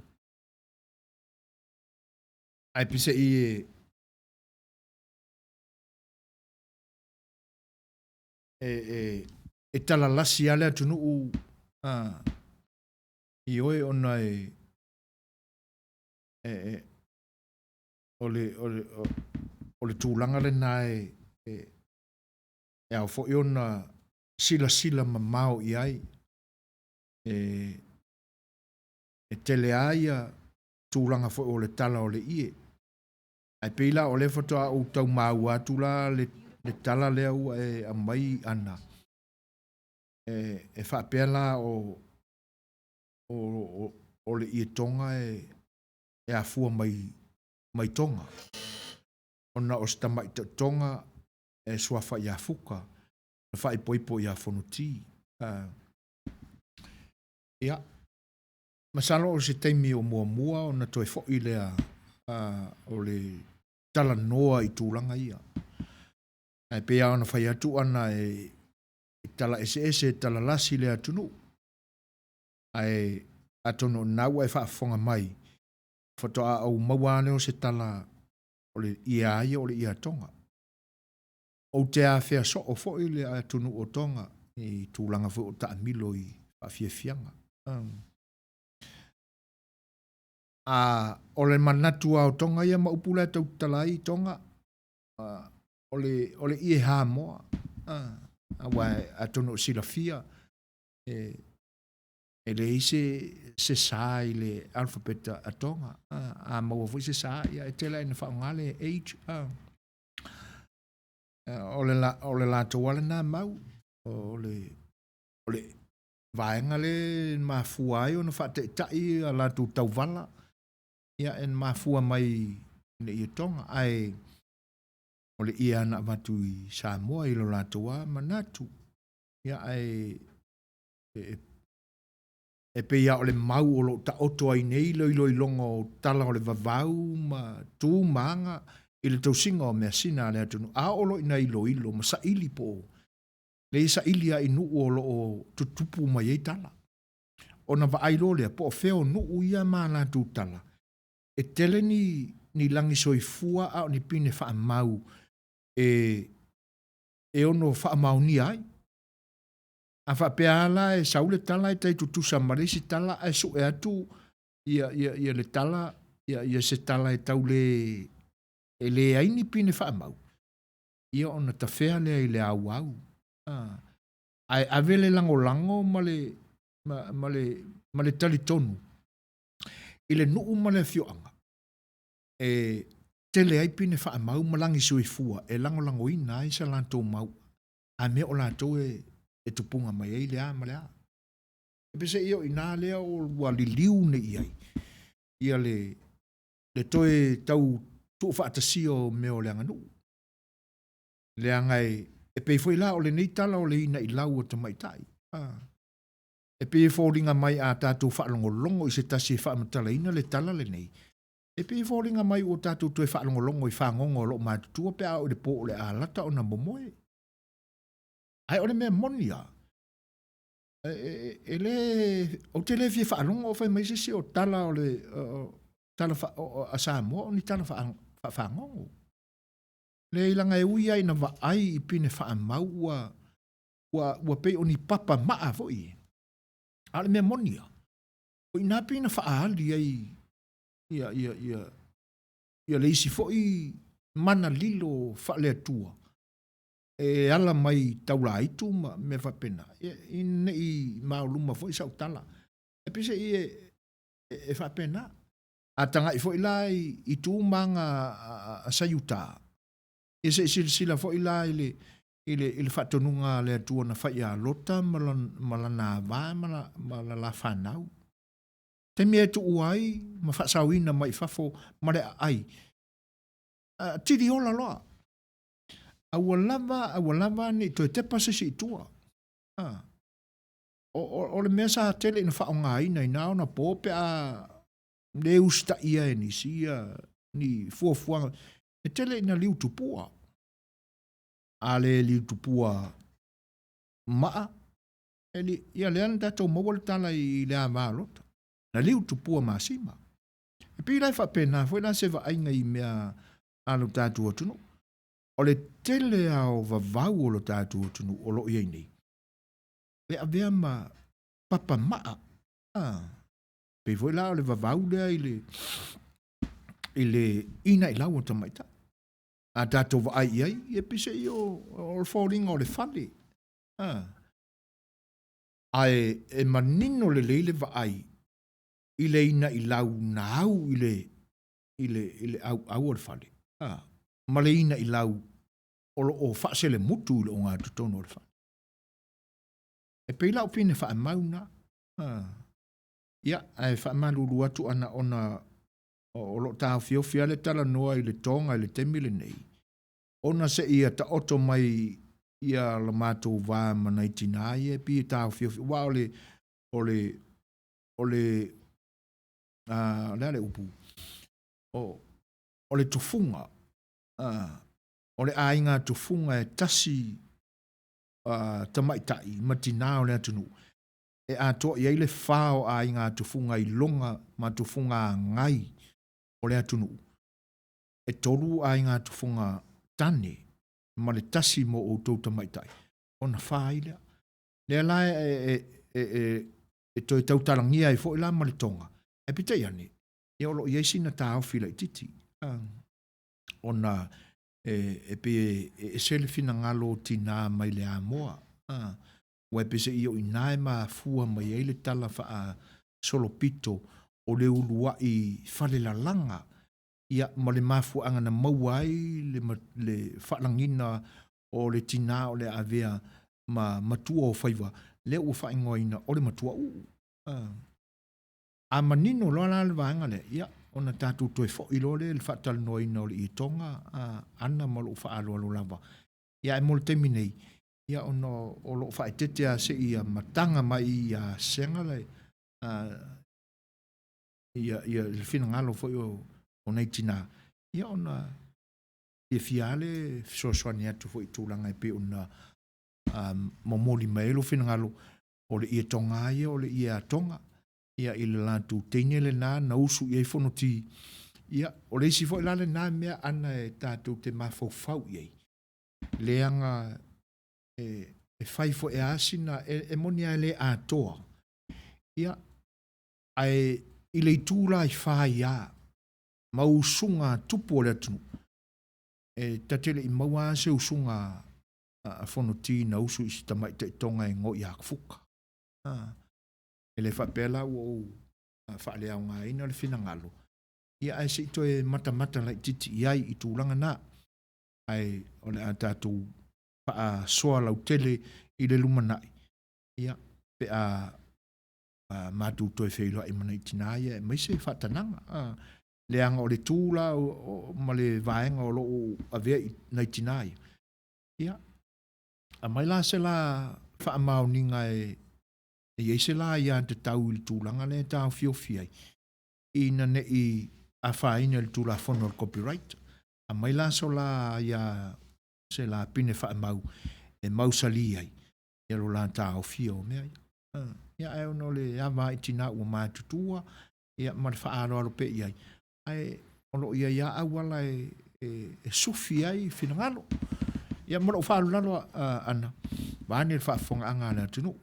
Ae peiseai e, e, e, e talalasi lava le atunuu a, i oe ona e, e, e o le, o le, o le tulaga lena e, e, e ao foi ona silasila mamao i ai. E, e tele lava ia tulaga foi o le tala o le ie. Ae pei la o lea faatoa ou tau maua atu la le, le tala lea ua e aumai ana. E, e faapea la o, o, o, o le ie Tonga e, e afua mai, mai Tonga. Ona o se tamai taotoga e suafa ia Fuka, na faaipoipo ia Fonoti. Ia, masalo o se taimi o muamua ona toe foi lea o le talanoa i tulaga ia. Ae pei lava ona fai atu ana e tala eseese, e tala lasi le atunuu. Ae atonu o lena ua e faafofoga mai, faatoa ou maua lava lea o se tala o le ia ia o le ia Tonga. Ou te afea soo foi le atunuu o Tonga i tulaga foi o taamilo i faafiafiaga. A o le manatu lava o Tonga ia ma upu la e tau tatala ai Tonga, o le, o le ie Hamoa. Aua atonu o silafia, e, e leai se, se sa i le alfapeta a Tonga. A maua foi se sa, ia e tele lava ina faaaoga le H. O le, la, o le latou lava lena mau, o le, o le vaega lea e mafua ai ona faataitai a latou tauvala, ia e mafua mai i le ie Tonga. Ae o le ie lava na avatu i Samoa i lo latou lava manatu. Ia ae e, e pei lava o le mau o lo o taoto ai nei le iloiloga o tala o le vavau ma tu ma aga i le tausiga o measina a le atunuu, a oo loa ina iloilo ma saili po o leai e saili lava i nuu o lo o tutupu mai ai tala. Ona vaai loa lea po o fea o nuu ia ma a latou tala e tele ni, ni lagi soifua a o ni pine faamau e, e ono faamaonia ai. A faapea lava la e sau le tala e tai tutusa ma le isi tala ae sue atu ia, ia, ia le tala, ia, ia se tala e tau le, e leai ni pine faamau, ia ona tafea lea i le auau. A, ae ave le lagolago ma le, ma, ma le, ma le talitonu i le nuu ma le afioaga e tele ai pine faamau ma lagi soifua e lagolagoina ai sa latou mau a mea o latou e, e tupuga mai ai le a ma le a. E peiseai o i ina lea ua liliu nei i ai ia le, le toe tau tuufaatasia o mea o le aganuu. Leaga e, e pei foi la o lenei tala o le ina'ilau a tamaitai. A. E pei e foliga mai a tatou faalogologo i se tasi e faamatalaina le tala lenei, e pei e foliga mai ua tatou toe faalogologo i fagogo a loomatutua pe a oo i le po o le a lata ona momoe. Ae o le mea moni lava, e, e, e le, ou te le fia faalogo o fai mai se isi o tala o le, o, tala fa, o, a Samoa o ni tala faafagogo. Leai leaga e ui lava ina vaai i pine faamau ua, ua, ua pei o ni papa maa foi. A o le mea moni lava, o i ina pei na faaali ai ia, ia, ia, ia le isi foi mana lilo faale-Atua e ala mai taulaitu ma mea faapena, ina ne i maoluma foi sau tala. E peiseai e, e, e faapena. A taga'i foi la i, i tu ma aga a, a, a Saiutā, ia se i silasila foi la i le, i le, i le faatonuga a le Atua na fai ia Lota ma, lon, ma lana avā ma, la, ma la la fanau. Taimi e tuua ai ma faasaoina mai i fafo ma le aai, a, tili ola loa. A ua lava, a ua lava ne i toe tepa se isi i tua. A. O, o, o le mea sa tele ina faaaogaina inā ona pō pe a le usitaia e nisi ia ni fuafuaga, e tele ina liu tupua. A le liu tupua maa, e li, ia lea na tatou maua le tala i le ava a Lota. Na liu tupua masima. E pei la e faapena foi la se vaaiga i mea a lo tatou atunuu. O le tele lava o vavau o lo tatou atunuu o lo o i ai nei, e avea ma papa maa. Ah, pei foi la o le vavau lea i le, i le ina'ilau o tamaitai. A tatou vaai i ai, ia peiseai o, o le foliga o le fale. Ah. Ae e manino lelei le vaai i le ina'ilau na au i le, i le, i le ʻauʻau o le fale, ah, ma le ina'ilau o lo o faaselemutu i le ogatotonu o le fale. E pei la o pine faamau na. Ah. Ia, ae faamalulu atu ana ona. O lo o taofiofi lava le talanoa i le Toga i le taimi lenei, ona seia taoto mai ia lo matou va ma nai tinā ia e pei e taofiofi, aua o le, o le, o le, a, o le a le upu, o, o le tufuga, a, o le aiga tufuga e tasi a, tamaitai ma tinā o le atunuu, e atoa i ai le fa o aiga tufuga iloga ma tufuga agai o le atunuu. E tolu aiga tufuga tane ma le tasi mo outou tamaitai, ona fa ai lea. Lea la e, e, e, e, e toe tautalagia ai foi la ma le Toga, ae peitai ane, ia o lo o i ai sina taofi laitiiti, ona e, e pei e ese le finagalo o tinā mai le Amoa, aua e pei seia o i ina e mafua mai ai le tala faasolopito o le uluai falelalaga, ia ma le mafuaaga na maua ai le, le faalagiga o le tinā o le a avea ma matua o faiva, lea ua faaigoaina o le matua uu. A manino loa la le vaega lea, ia, ona tatou toe foi loa lea i le faatalanoaina o le ietoga ʻana ma lou faaaloalo lava. Ia, ae mo le taimi nei, ia, ona o lo o faaeteete lava se i mataga mai ia Sega le, ia, ia, le finagalo foi o, o nei tinā, ia, ona fiafia lava le fesoasoani atu foi i tulaga e pei ona momoli mai ai lou finagalo, o le ietoga lava ia o le ie atoga, ia i le latou teine lena na usu i ai Fonoti. Ia, o le isi foi la lena mea ana e tatou te mafaufau i ai, leaga e, e fai foi e a sina, e, e moni lava e le atoa, ia, ae i le itu la i faia ma usuga a tupu o le atunuu, e ta te le i maua lava se usuga a Fonoti na usu i se tamaitai Toga e goi Akufuka. E le faapea la ua ou faaleaogaina le finagalo, ia ae se i toe matamata laitiiti i ai i tulaga na. Ae o le a tatou faasoa lautele i le lumanai, ia, pe a matou toe feiloai ma nai tinā ia e aemaise faatanaga. Leaga o le tu la ma le vaega o lo o avea i nai tinā ia, ia, aumai la se la faamaoniga e i ai se la aiatatau i le tulaga lea e taofiofi ai, ina ne i afaina i le Tulafono o le Copyright. Aumai la so la aia, se la pine faamau e mausali ai ia lo la taofia o mea ia. Ia, ae ona o le ava i tinā ua matutua, ia, ma le faaaloalo pea i ai, ae o lo o i ai lava auala e, e, e sufi ai finagalo. Ia, ma lou faaaloalo Ana, vaeane le faafofogaaga a le atunuu.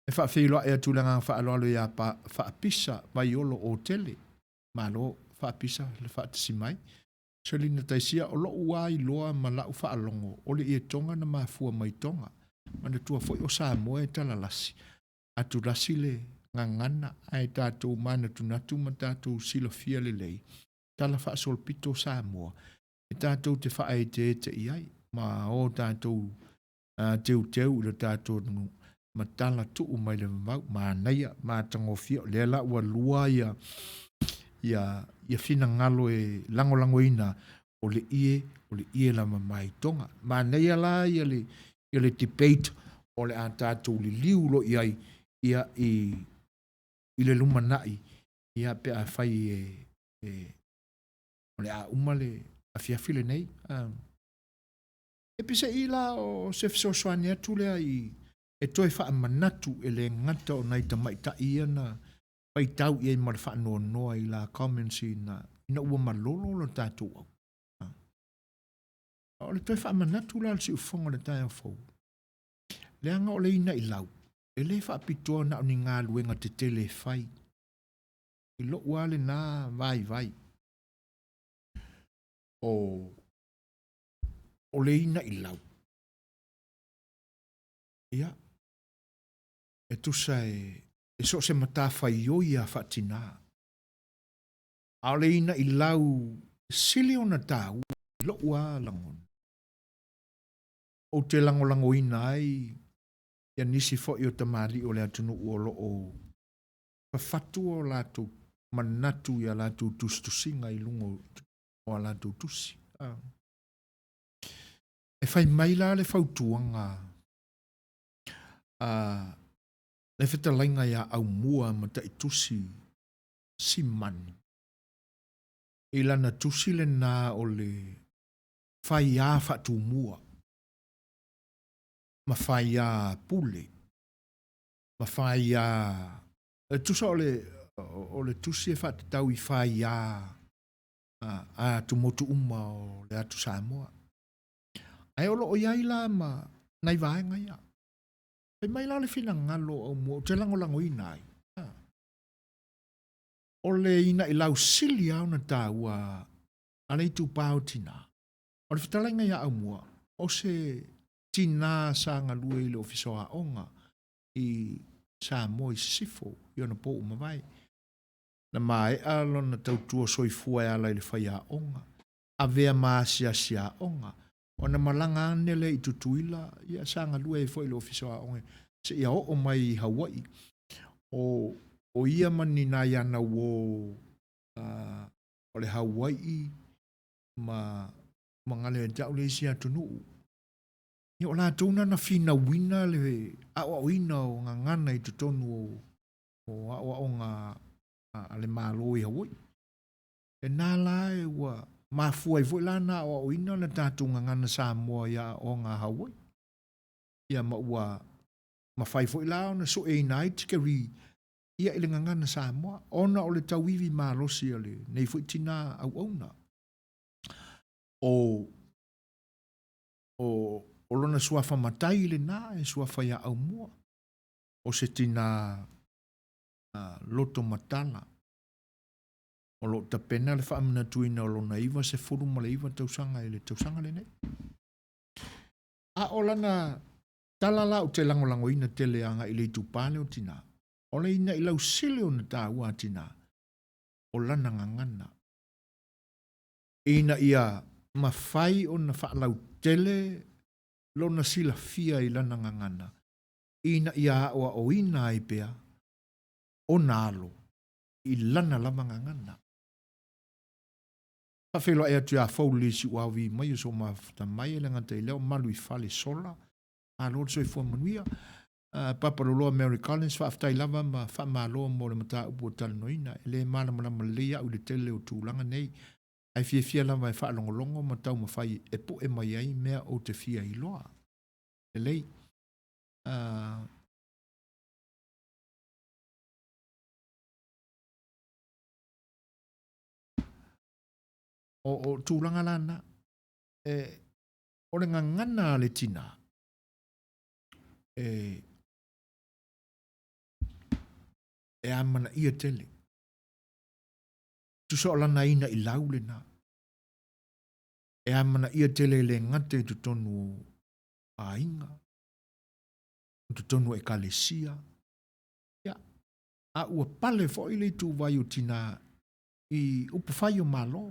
E faafeiloai atu i le agaga faaaloalo iā Faapisa Vaiolo Otele. Malo Faapisa le faatasi mai. Selina Taisia, o lou lava iloa ma lau faalogo, o le ietoga na mafua mai Toga. Manatua foi o Samoa e talalasi atulasi le gagana ae tatou manatunatu ma tatou silafia lelei tala faasolopito o Samoa e tatou te faaeteete i ai ma o tatou teuteu i lo tatou atunuu ma tala tuu mai le vavau. Manaia, matagofie, o lea la ua lua ia ia ia finagalo e lagolagoina o le ie, o le ie lava mai Toga. Manaia la ia le ia le debate o le a tatou liliu loa i ai ia i i le lumanai ia pe a fai e, e o le a uma le afiafi lenei. E peiseai la o se fesoasoani atu lea i e toe faamanatu e le gata o nai tamaitai ia na faitau i ai ma le faanoanoa i la comments ina ina ua malolo lo tatou au. O le toe faamanatu la o le siufofoga o le taeao fou, leaga o le inailau, e le faapitoa na o ni galuega tetele e fai. I lou lava lena vaivai, o, o le inailau, ia, e tusa e, e so o se matafaioi a faatinā. A o le inailau sili ona taua i lou lava lagona, ou te lagolagoina ai ia nisi foi o tamalii o le atunuu o lo o. Fafatu o latou manatu i a latou tusitusiga i luga o a latou tusi. E fai mai la le fautuaga a le fetalaiga iā Aumua Mataitusi Simanu i lana tusi lena o le Faiā Faatumua ma Faiā Pule ma faiā, e tusa o le, o le tusi e faatatau i faiā a, a atumotu uma o le atu Samoa. Ae o lo o i ai la ma nai vaega ia. Fai mai la le finagalo o Aumua ou te lagolagoina ai. A. O le ina'i lausili lava ona taua a le itupa o tinā. O le fetalaiga iā Aumua, o se tinā sa galue i le Ofisa o Aoga i Samoa i Sisifo i ona po ua mavae. Na maea lona tautua soifua e ala i le faiaoga, avea ma asiasi aoga, ona malaga ane lea i Tutuila, ia sa galue ai foi i le Ofisa o Aoga seia oo mai i Hawaii. O, o ia ma ni nai ana uō uh, o le Hawaii ma, ma gale ia te au le isi atunuu. Ia o latou na na finauina le aoaoina o gagana i totonu o, o aoaoga a, a le Malo i Hawaii. Lena la e ua mafua ai foi la na aoaoina le tatou gagana Samoa i aoaoga a Hawaii. Ia ma ua mafai foi la ona sueina ai tikeri ia i le gagana Samoa ona o le tauivi malosi a lenei foi tina auauna. O o, o lona suafa matai lena e suafa ia Aumua, o se tina uh, loto matala. O lo o tapena le faamanatuina o lona 99 tausaga i le tausaga lenei. A o lana tala la ou te lagolagoina tele agai i le itupa lea o tinā, o le ina'i lausili ona taua a tinā, o lana gagana. Ina ia mafai ona faalautele lona silafia i lana gagana, ina ia aoaoina ai pea ona alo i lana lava gagana. Faafeiloai atu ia Foley Siuavi mai o so mafuta mai e le gata i lea o malu i fale sola. Malo le soifua manuia. Uh, Papa Loloa Mary Collins, faafetai lava ma faamalo mo le mataupu ua talanoaina. E le malamalama lelei au i le tele o tulaga nei, ae fiafia lava e faalogologo ma taumafai e poe mai ai mea ou te fia iloa. Lelei. Uh, o, o tulaga la na, e, o le gagana a le tinā, e, e amanaia tele. Tusa o lana ina i lau lena. E amanaia tele e le gata i totonu o aiga, i totonu o ekalesia, ia, a ua pale foi le ituvai o tinā i upufai o Malo.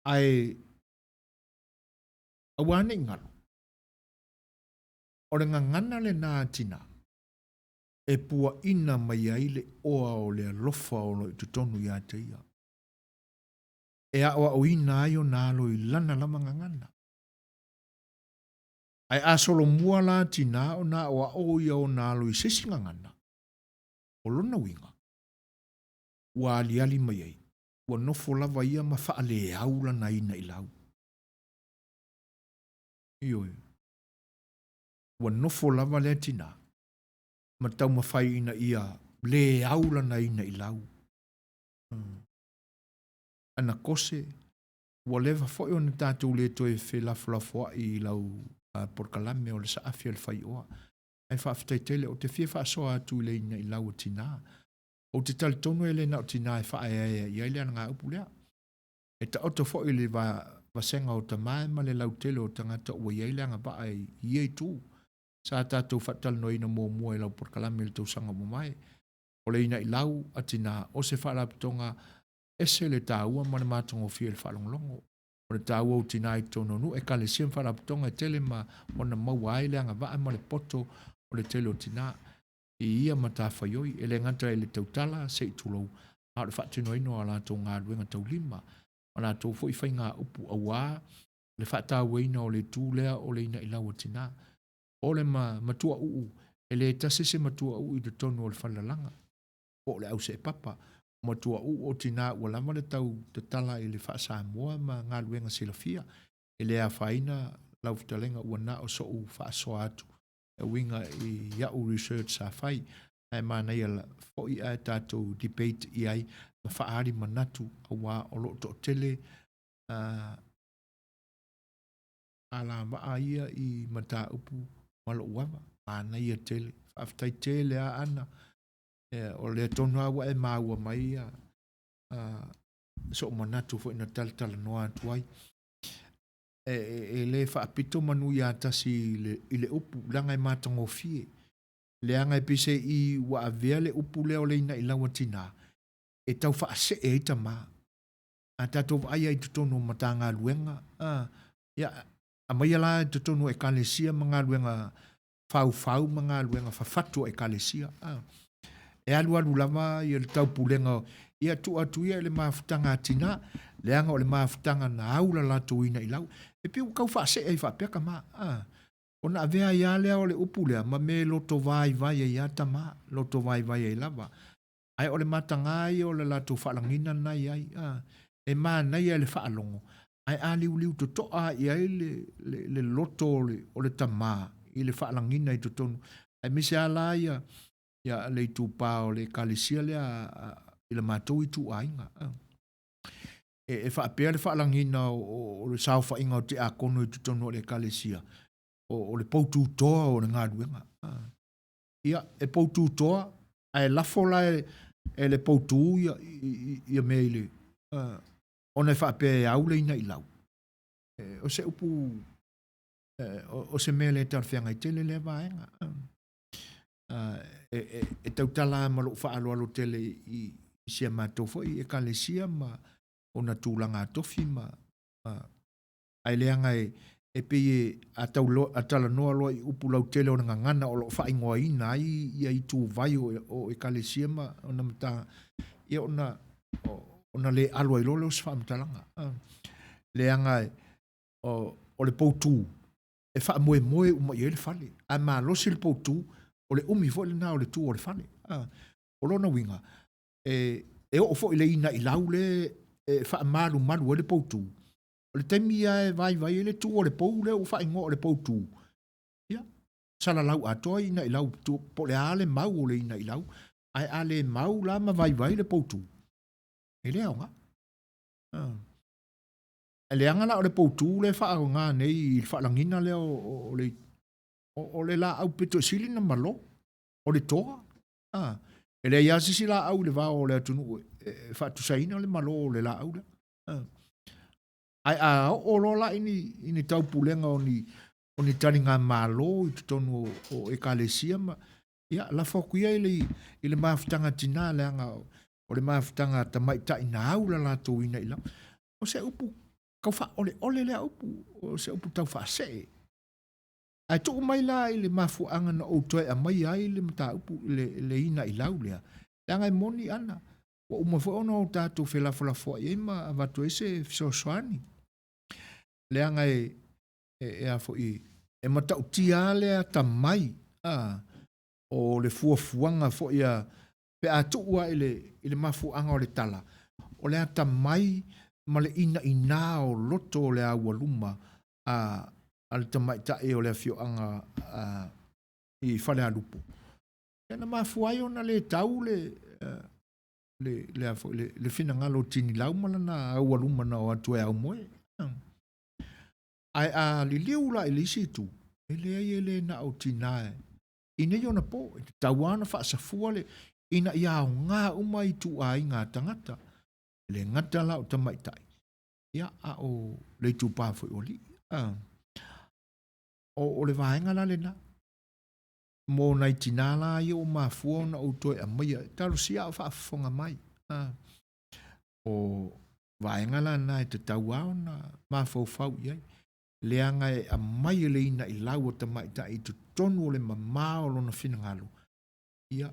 Ae aua ne i galo, o le gagana lena a tinā e puaina mai ai le oa o le alofa o lo o i totonu ia te ia, e aoaoina ai ona alo i lana lava gagana. Ae a solomua la tinā ona aoao ia ona alo i se isi gagana, o lona uiga, ua aliali mai ai, ua nofo lava ia ma faaleau lana ina i lau. Ioe. Ua nofo lava lea tinā ma taumafai ina ia le au lana ina i lau. Hmm. Ana kose, ua leva foi ona tatou le toe felafolafoai i lau uh, polokalame o le saafi a le faioa. Ae faafetai tele, ou te fia faasoa atu i le ina i lau a tinā. Ou te talitonu e le na o tinā e faaeaea i ai le alagaupu lea. E taoto foi le vasega o tama ma le lautele o tagata ua i ai le agavaa i ia itu. Sa tatou faatalanoaina muamua i lau polokalame i le tausaga ua mavae. O le inailau a tinā o se faalapotopotoga ese le taua ma le matagofie i le faalogologo. O le taua o tinā i totonu o nuu, ekalesia ma faalapotopotoga e tele ma ona maua ai le agavaa ma le poto o le tele o tinā. i ia matafaioi, e le gata i le tautala, se i tulou, a o le faatinoina o a latou galuega taulima, ma latou foi faigaupu auā le faatauaina o le itu lea o le ina'ilau a tinā. O le ma, matuauu, e le tasi se matuauu i totonu o le falelalaga, po o le auseepapa, o matuauu o tinā ua lava le tau tatala i le faa-Samoa ma galuega silafia. E le afaina lau fetalaiga ua na o so'u faasoa atu e uiga i a'u research sa fai, ae manaia foi ae tatou debate i ai ma faaali manatu auā o lo'o to'atele alavaa ia i mataupu ma lo'u ava. Manaia tele. Faafetai tele lava Ana. O lea tonu lava ua e maua mai so'u manatu foi na talatalanoa atu ai. E le faapito manu ia tasi i le upu, leaga e matagofie. Leaga e pei se i ua avea le upu lea o le ina'ilau a tinā e tau faasee ai tamā. A tatou vaai ai i totonu o Matagaluega, a, ia, aumaia la i totonu o Ekalesia ma galuega faufau ma galuega fafatu a Ekalesia, a. E alualu lava ia le taupulega, ia tuu atu ia i le mafutaga a tinā, leaga o le mafutaga na aula latou ina'ilau. E pei ua tau faasee ai faapea tama, a. Ona avea ai lava lea o le upu lea ma mea e loto vaivai ai lava tama, loto vaivai ai lava. Ae o le mataga ia o le latou faalagiga lena e i ai, a. E manaia i le faalogo, ae a liuliu totoa i ai le, le, le loto o le, o le tama i le faalagiga i totonu, aemaise lava la ia, ia le itupa o le ekalesia lea a, i le matou ituaiga. A. E, e faapea le faalagiga o, o, o le saofaiga o tiakono i totonu o le ekalesia, o, o le poututoa o le galuega. A. Ia, e poututoa, ae lafo la e, e le poutū ia, ia mea i le, uh, ona e faapea e au le ina'ilau. E, o se upu, e, o, o se mea le talafeagai tele lea vaega. Uh, e, e, e tautala ma lo'u faaaloalo tele i, i si a matou foi ekalesia ma ona tulaga tofi ma, ma ae leaga e, e pei e, a, tau, a talanoa loa i upu lautele o le gagana o lo o faaigoaina ai ia ituvai o, o ekalesia ma ona mata, ia ona, ona le alo ai loa lea o se faamatalaga. Leaga e, o, o le poutū, e faamoemoe uma i ai le fale. A malosi le poutū, o le umi foi lena o le tū o le fale. O lona uiga, e, e oo foi i le ina'ilau le e faamalumalu ai le poutū, O le taimi lava e vaivai ai le tu o le pou lea ua faaigoa o le poutū, ia, salalau atoa ina'ilau po o le a le mau o le ina'ilau, ae a le mau la ma vaivai le poutū, e le aoga. Ae leaga la o le poutū lea e faaaoga nei i le faalagiga lea o, o, o le, o, o le laau pito i sili ona malo, o le toa. A, e leai lava se isi laau i le vao o le atunuu e, e faatusaina le malo o le laau lea. Ae a oo loa la i ni, i ni taupulega o ni, o ni taligamalo i totonu o, o ekalesia ma, ia, lafo atu ia i le, i le mafutaga tinā, leaga o, o le mafutaga tamaitai na aula latou ina i lau. O se upu tau faaoleole lea upu, o se upu tau faasee. Ae tuu mai la i le mafuaaga na ou toe aumaia ai le mataupu, le, le ina'ilau lea, leaga e moni ana, ua uma foi ona o tatou felafolafoai ai ma avatu ai se fesoasoani. Leaga e, e, e a foi, e matautia lava le atamai, a, o le fuafuaga foi a, pe a tuu lava i le, i le mafuaaga o le tala, o le atamai ma le inaina o loto o le aualuma a, a le tamaitai o le afioaga a, i Falealupo. Ia na mafua ai ona le tau le, le, le, a foi, le, le finagalo o Tinilau ma lana aualuma na o atu e aumoe. Ae a liliu la i le isi itu, e leai e le na o tinā i nei ona po, e tatau lava ona faasafua le, ina ia aoga uma ituaiga tagata, e le gata la o tamaitai, ia, a o le itupa foi o alii. O, o le vaega la lena, mo nai tinā la ia ua mafua ona ou toe aumaia, talosia a o faafofoga mai. O vaega la na e tatau lava ona mafaufau i ai, leaga e aumai e le ina'ilau a tamaitai i totonu o le mamao o lona finagalo. Ia,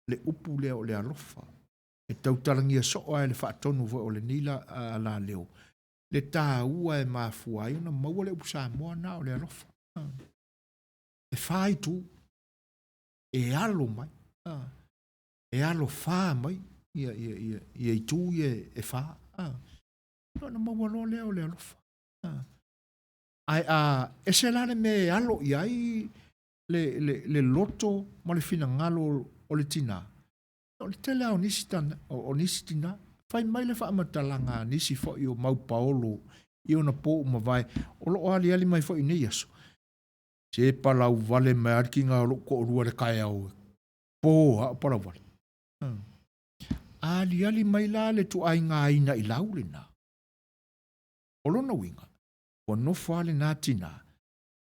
le upu lea o le alofa, e tautalagia soo lava e le faatonu foi o lenei laleo, le taua e mafua ai ona maua le upu Samoa na o le alofa. E fa itu, e alo mai, e alo fa mai ia, ia, ia, ia itu ia e fa. Ona maua loa lea o le alofa. Ae a ese la le mea e alo i ai le, le, le loto ma le finagalo o le tinā, o le tele lava o nisi, tana, o, o nisi tinā, fai mai le faamatalaga a nisi foi o mau paolo i ona po ua mavae, o lo o aliali mai foi i nei aso, se palau vale mai lava le tiga o lou toalua i le taeao e po lava o palau vale. Aliali mai la le tuaiga aina i lau lena. O lona uiga, ua nofo lava lena tinā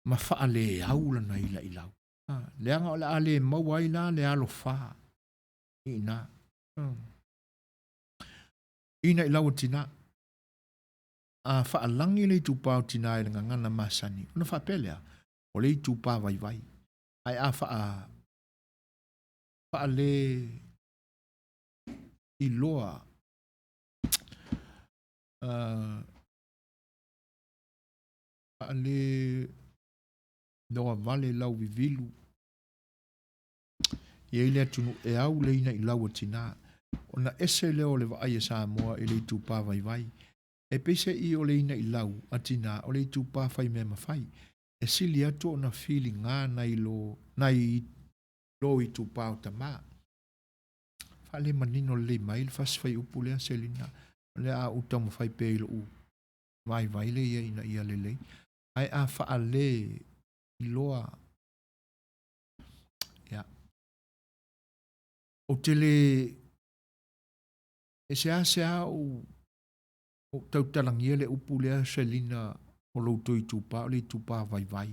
ma faaleau lana ilailau. Leaga o le a le maua ai la le alofa i ina. Ina i lau o tinā. A faalagi le itupa o tinā i le gagana masani, ona faapea lea, o le itupa vaivai. Ae a faa, faale iloa faale loa vale lau vivilu i ai le atunuu e au le ina i lau o tinā. Ona ese lea o le vaai a Samoa i le itupa vaivai. E peiseai o le ina i lau a tinā o le itupa fai mea mafai. E sili atu ona filiga nai lo, nai lo itupa o tamā. Faalemanino lelei mai le fasi fuaiupu lea, Selina. O le a ou taumafai pea i lou vaivai lea ia ina ia lelei. Ae a faale iloa, ia, ou te le, e seasea ou, ou tautalagia le upu lea, Selina, o lo outou itupa, o le itupa vaivai.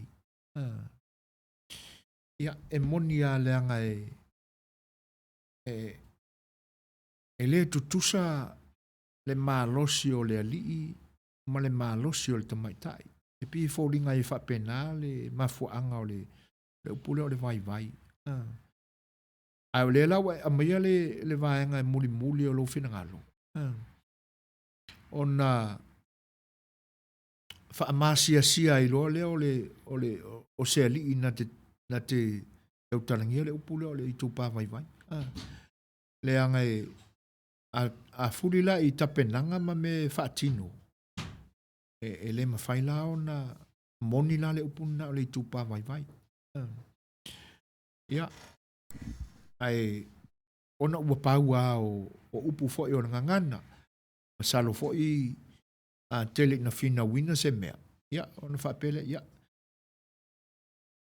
Ia, e moni lava leaga e, e, e le tutusa le malosi o le alii ma le malosi o le tamaitai. E pei e foliga ai faapena le mafuaaga o le, le upu lea o le vaivai. Ae o lea la ua e aumaia le, le vaega e mulimuli o lou finagalo, ona faamasiasia ai loa lea o le, o le, o se alii na te, na te tautalagia le upu lea o le itupa vaivai. Leaga e, a, a fuli la i tapenaga ma mea e faatino, e, e le mafai la ona moni la le upu lena o le itupa vaivai. Ia, ae ona ua pau lava o, o upu foi o le gagana, masalo foi a tele ina finauina se mea, ia, ona faapea lea, ia,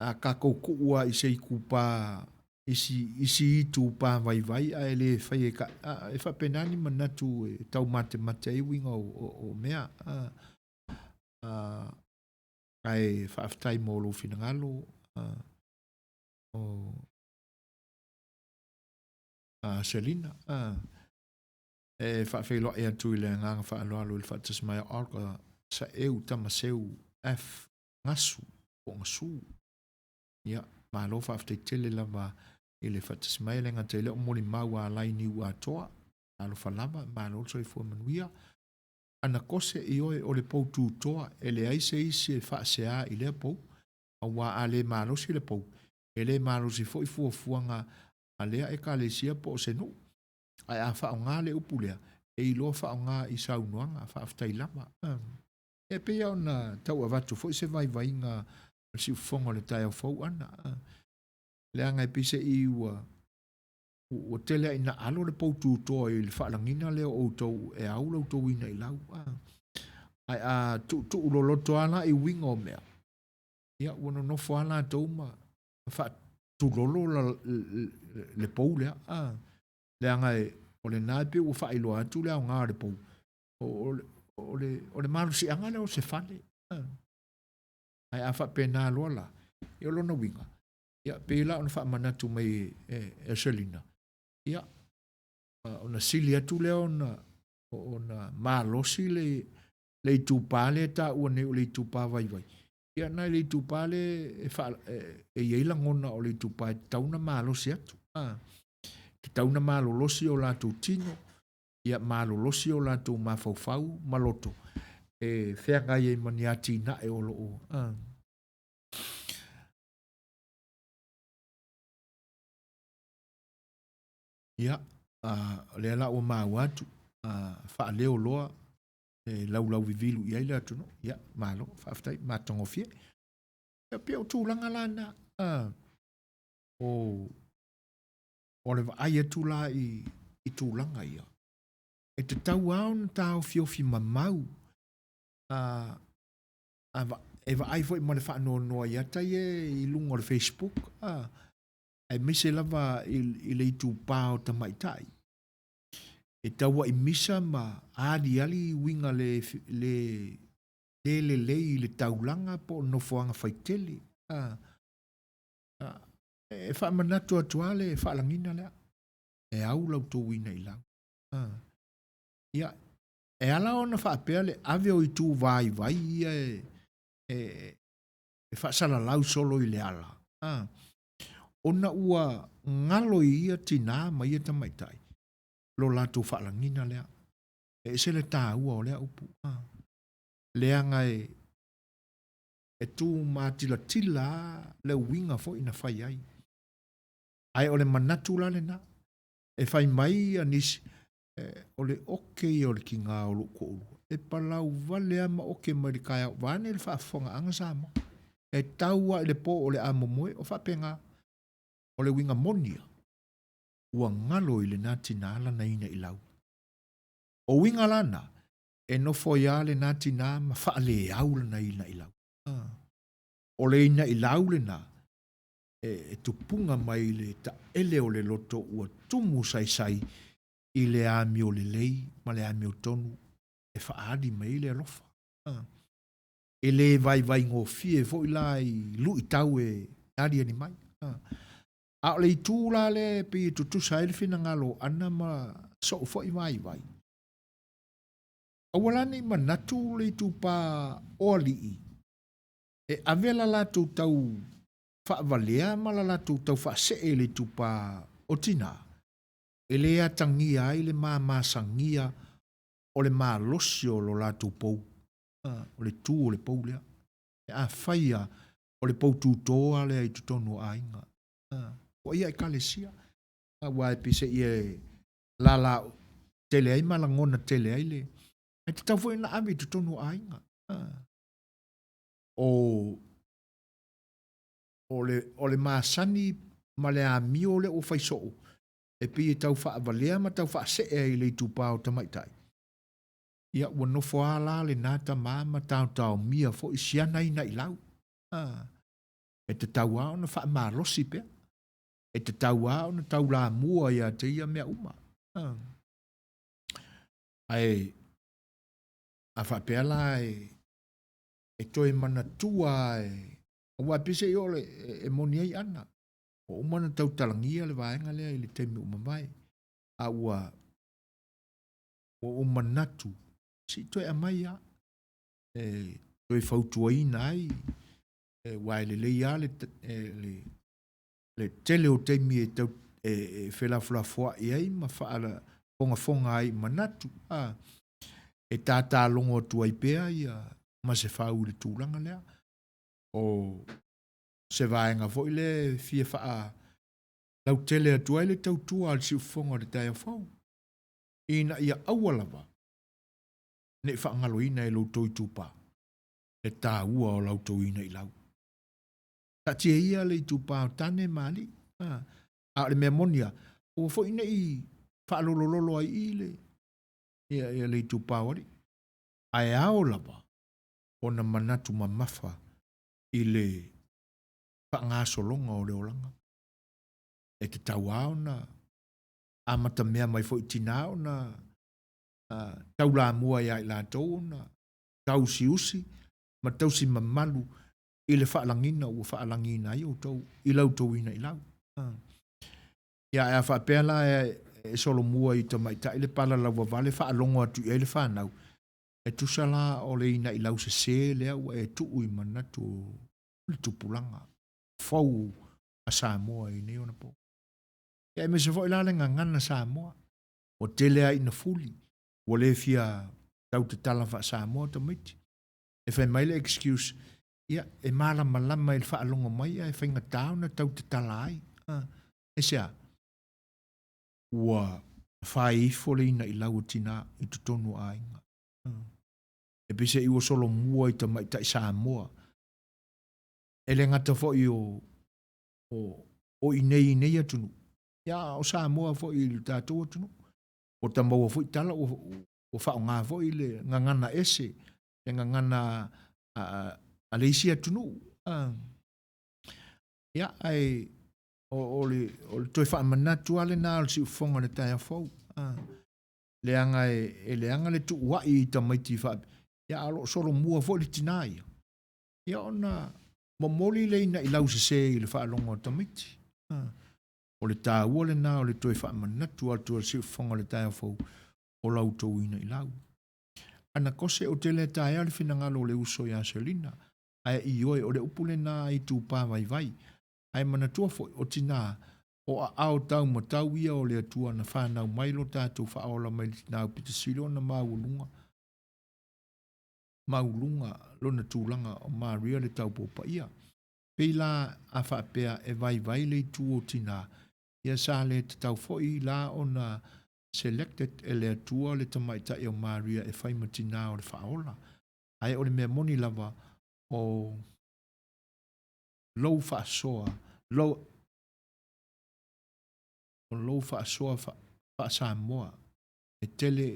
a tatou tuu lava i se itupa, i si, i si itupa vaivai ae le fai e ka, a, e faapena ni manatu e taumatemate ai uiga o, o, o mea. A, a, ae faafetai mo lou finagalo, a, o, a Selina. A, e faafeiloai atu i le agaga faaaloalo i le faatasi mai o Olga Saeu Tamaseu F. Gasu, po o Gasu. Ia, malo faafetai tele lava i le faatasi mai, e le gata i lea o molimau alai niu atoa. Alofa lava, malo le soifua manuia. Ana kose i oe o le pou tutoa, e leai se isi e faasea i lea pou, auā a le malosi le pou, e le malosi foi fuafuaga a lea ekalesia po o se nuu. Ae a faaaoga le upu lea, e iloa faaaoga i saunoaga, faafetai lava. E pei ona tau avatu foi se vaivaiga o le siufofoga o le taeao fou ana, leaga e pei se i ua ua tele lava ina alo le pou tutoa i le faalagiga lea o outou e au la outou ina i lau. Ae a tuutuu loloto lava la i uiga o mea, ia ua nonofo lava latou ma faatulolo le pou lea. Leaga o lena e pei ua faailoa atu le aoga o le pou, o, o, le, o le malosiaga lea o se fale. Ae a faapena loa la, ia o lona uiga, ia pei la ona faamanatu mai e, e Selina, ia ona sili atu lea ona, ona malosi le, le itupa lea e taua nei o le itupa vaivai. Ia nai le itupa lea e, fa, e, e i ai lagona o le itupa e tatau ona malosi atu. Tatau ona malolosi o latou tino, ia malolosi o latou mafaufau ma loto e feagai ai ma ni atinae o lo o Ia, o lea la ua maua atu, faaleo loa e laulauvivilu i ai le atunuu. Ia, malo, faafetai, matagofie. Ia, pei o tulaga la na, o, o le vaai atu la i, i tulaga ia, e tatau lava ona taofiofi mamau a, a va, e vaai foi ma le faanoanoa i ata ia i luga o le Facebook, a, aemaise lava i, i le itupa o tamaitai. E taua'i misa ma aliali uiga le, le, le lelei i le taulaga po o nofoaga faitele. A, a, e faamanatu atu lava le faalagiga lea, e au la outou ina'ilau. A, ia, e ala ona faapea le ave o itu vaivai ia e, e, e faasalalau solo i le ala, a, ona ua galo i ia tinā ma ia tamaitai lo latou faalagiga lea. E ese le taua o lea upu, a, leaga e, e tu matilatila a le uiga foi na fai ai. Ae o le manatu la lena, e fai mai ia nisi, o le oke ia o le tiga o lou toalua, e palau vale lava ma oke mai le taeao, vaeane le faafofogaaga Samoa. E tau lava i le po o le a momoe, o faapena. O le uiga moni ia, ua galo i lena tina lana inailau. O uiga la na, e nofo ai lava lena tina ma faaleau lana inailau. O le inailau lena, e tupuga mai le taele o le loto ua tumu saisai i le amio lelei ma le amiotonu e faaali mai ai le alofa. E le vaivaigofie foi la i luitau e aliali mai. A o le itu la lea e pei e tutusa ai le finagalo o Ana ma so'u foi vaivai, aua la ne i manatu le itupa o alii e ave la latou tau faavalea ma la latou tau faasee i le itupa o tinā, e le atagia ai le mamasagia o le malosi o lo latou pou, o le tu o le pou lea. Afai lava o le pou tutō lava lea i totonu o aiga, o ia Ekalesia, aua e pei se i e lala tele ai ma lagona tele ai le, ae tatau foi ona ave i totonu o aiga. O, o le, o le masani ma le amio lea ua fai soo, e pei e tau faavalea ma tau faasee ai i le itupa o tamaitai. Ia, ua nofo lava la lena tama ma taotaomia foi siana inailau. E tatau lava ona faamalosi pea. E tatau lava ona taulamua ia te ia mea uma. Ae a faapea la e, e toe manatua e, aua e pei se i oo e moni ai Ana. Ua uma ona tautalagia le vaega lea i le taimi ua mavae, a ua ua ou manatu, se i toe aumai lava e toe fautuaina ai, aua e lelei lava le, le, le tele o taimi e, tau, e, e felafolafoai ai ma faafogafoga ai i manatu, a, e tātālogo atu ai pea ia Masefau i le tulaga lea. O se vaega foi lea e fia faalautele atu ai le tautua a le siufofoga o le taeao fou, ina ia aua lava ne i faagaloina e lo outou itupa le taua o la outou inailau. Taatia ia le itupa o tane ma alii, a o le mea moni lava, aua foi ne i faalolololo ai i i le, ia, ia le itupa o alii. Ae ao lava ona manatu mamafa i le faagasologa o le olaga. E tatau lava ona amatamea mai foi i tinā ona taulamua ia i latou ona tausiusi ma tausi mamalu i le faalagiga ua faalagiina ai outou i la outou inailau. Ia, ae a faapea la e solomua i tamaitai le pala lauavale faalogo atu i ai le fanau, E tusa la o le inailau sese lea ua e tuu i manatu o le tupulaga fou a Samoa i nei ona po. Ia aemaise foi la le gagana Samoa, ua tele lava ina fuli, ua le fia tautatala faa-Samoa tamaiti. E fai mai le excuse, ia, e malamalama i le faalogo mai ae faigata ona tautatala ai. Aisea? Ua fai ifo le inailau a tina i totonu o aiga. E peiseai ua solomua i tamaitai Samoa. E le gata foi o, o, o inei i nei atunuu, ia a o Samoa foi i le tatou atunuu. Ua ta maua foi tala ua, ua faaaoga foi le gagana ese, le gagana a, a, a le isi atunuu. Ia, ae o, o, le, o le toe faamanatu lava lena o le siufofoga o le taeao fou. Leaga e, e leaga le tuuai i tamaiti faapea, ia a o lo o solomua foi le tinā ia. Ia ona momoli le inailau sese i le faalogo a tamaiti. O le taua lena o le toe faamanatu atu o le siufofoga o le taeao fou o la outou inailau. Ana kose ou te le taea le finagalo o le uso ia Selina, ae ioe o le upu lena a itupa vaivai. Ae manatua foi, o tinā, o aao tau ma tau ia o le Atua na fanau mai lo tatou faaola mai le tinā aupito sili ona maualuga, mauuluga lona tulaga o Maria le taupou paia. Pei la a faapea e vaivai le itu o tinā, ia sa le tatau foi la ona selected e le Atua le tamaitai o Maria e fai ma tinā o le faaola. Ae o le mea moni lava, o lou faasoa, lou, o lou faasoa faa-Samoa e tele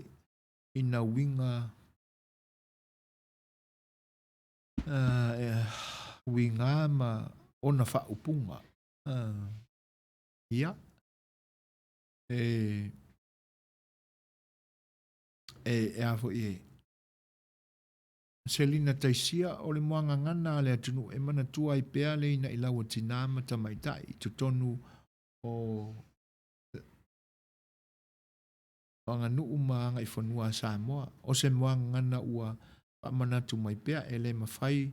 ina uiga uiga ma ona faaupuga. Ia, e, e, e a foi e, Selina Taisia, o le muagagana a le atunuu e manatua ai pea le inailau a tinā ma tamaitai i totonu o aganuu ma agaifanua a Samoa. O se muagagana ua faamanatu mai pea e le mafai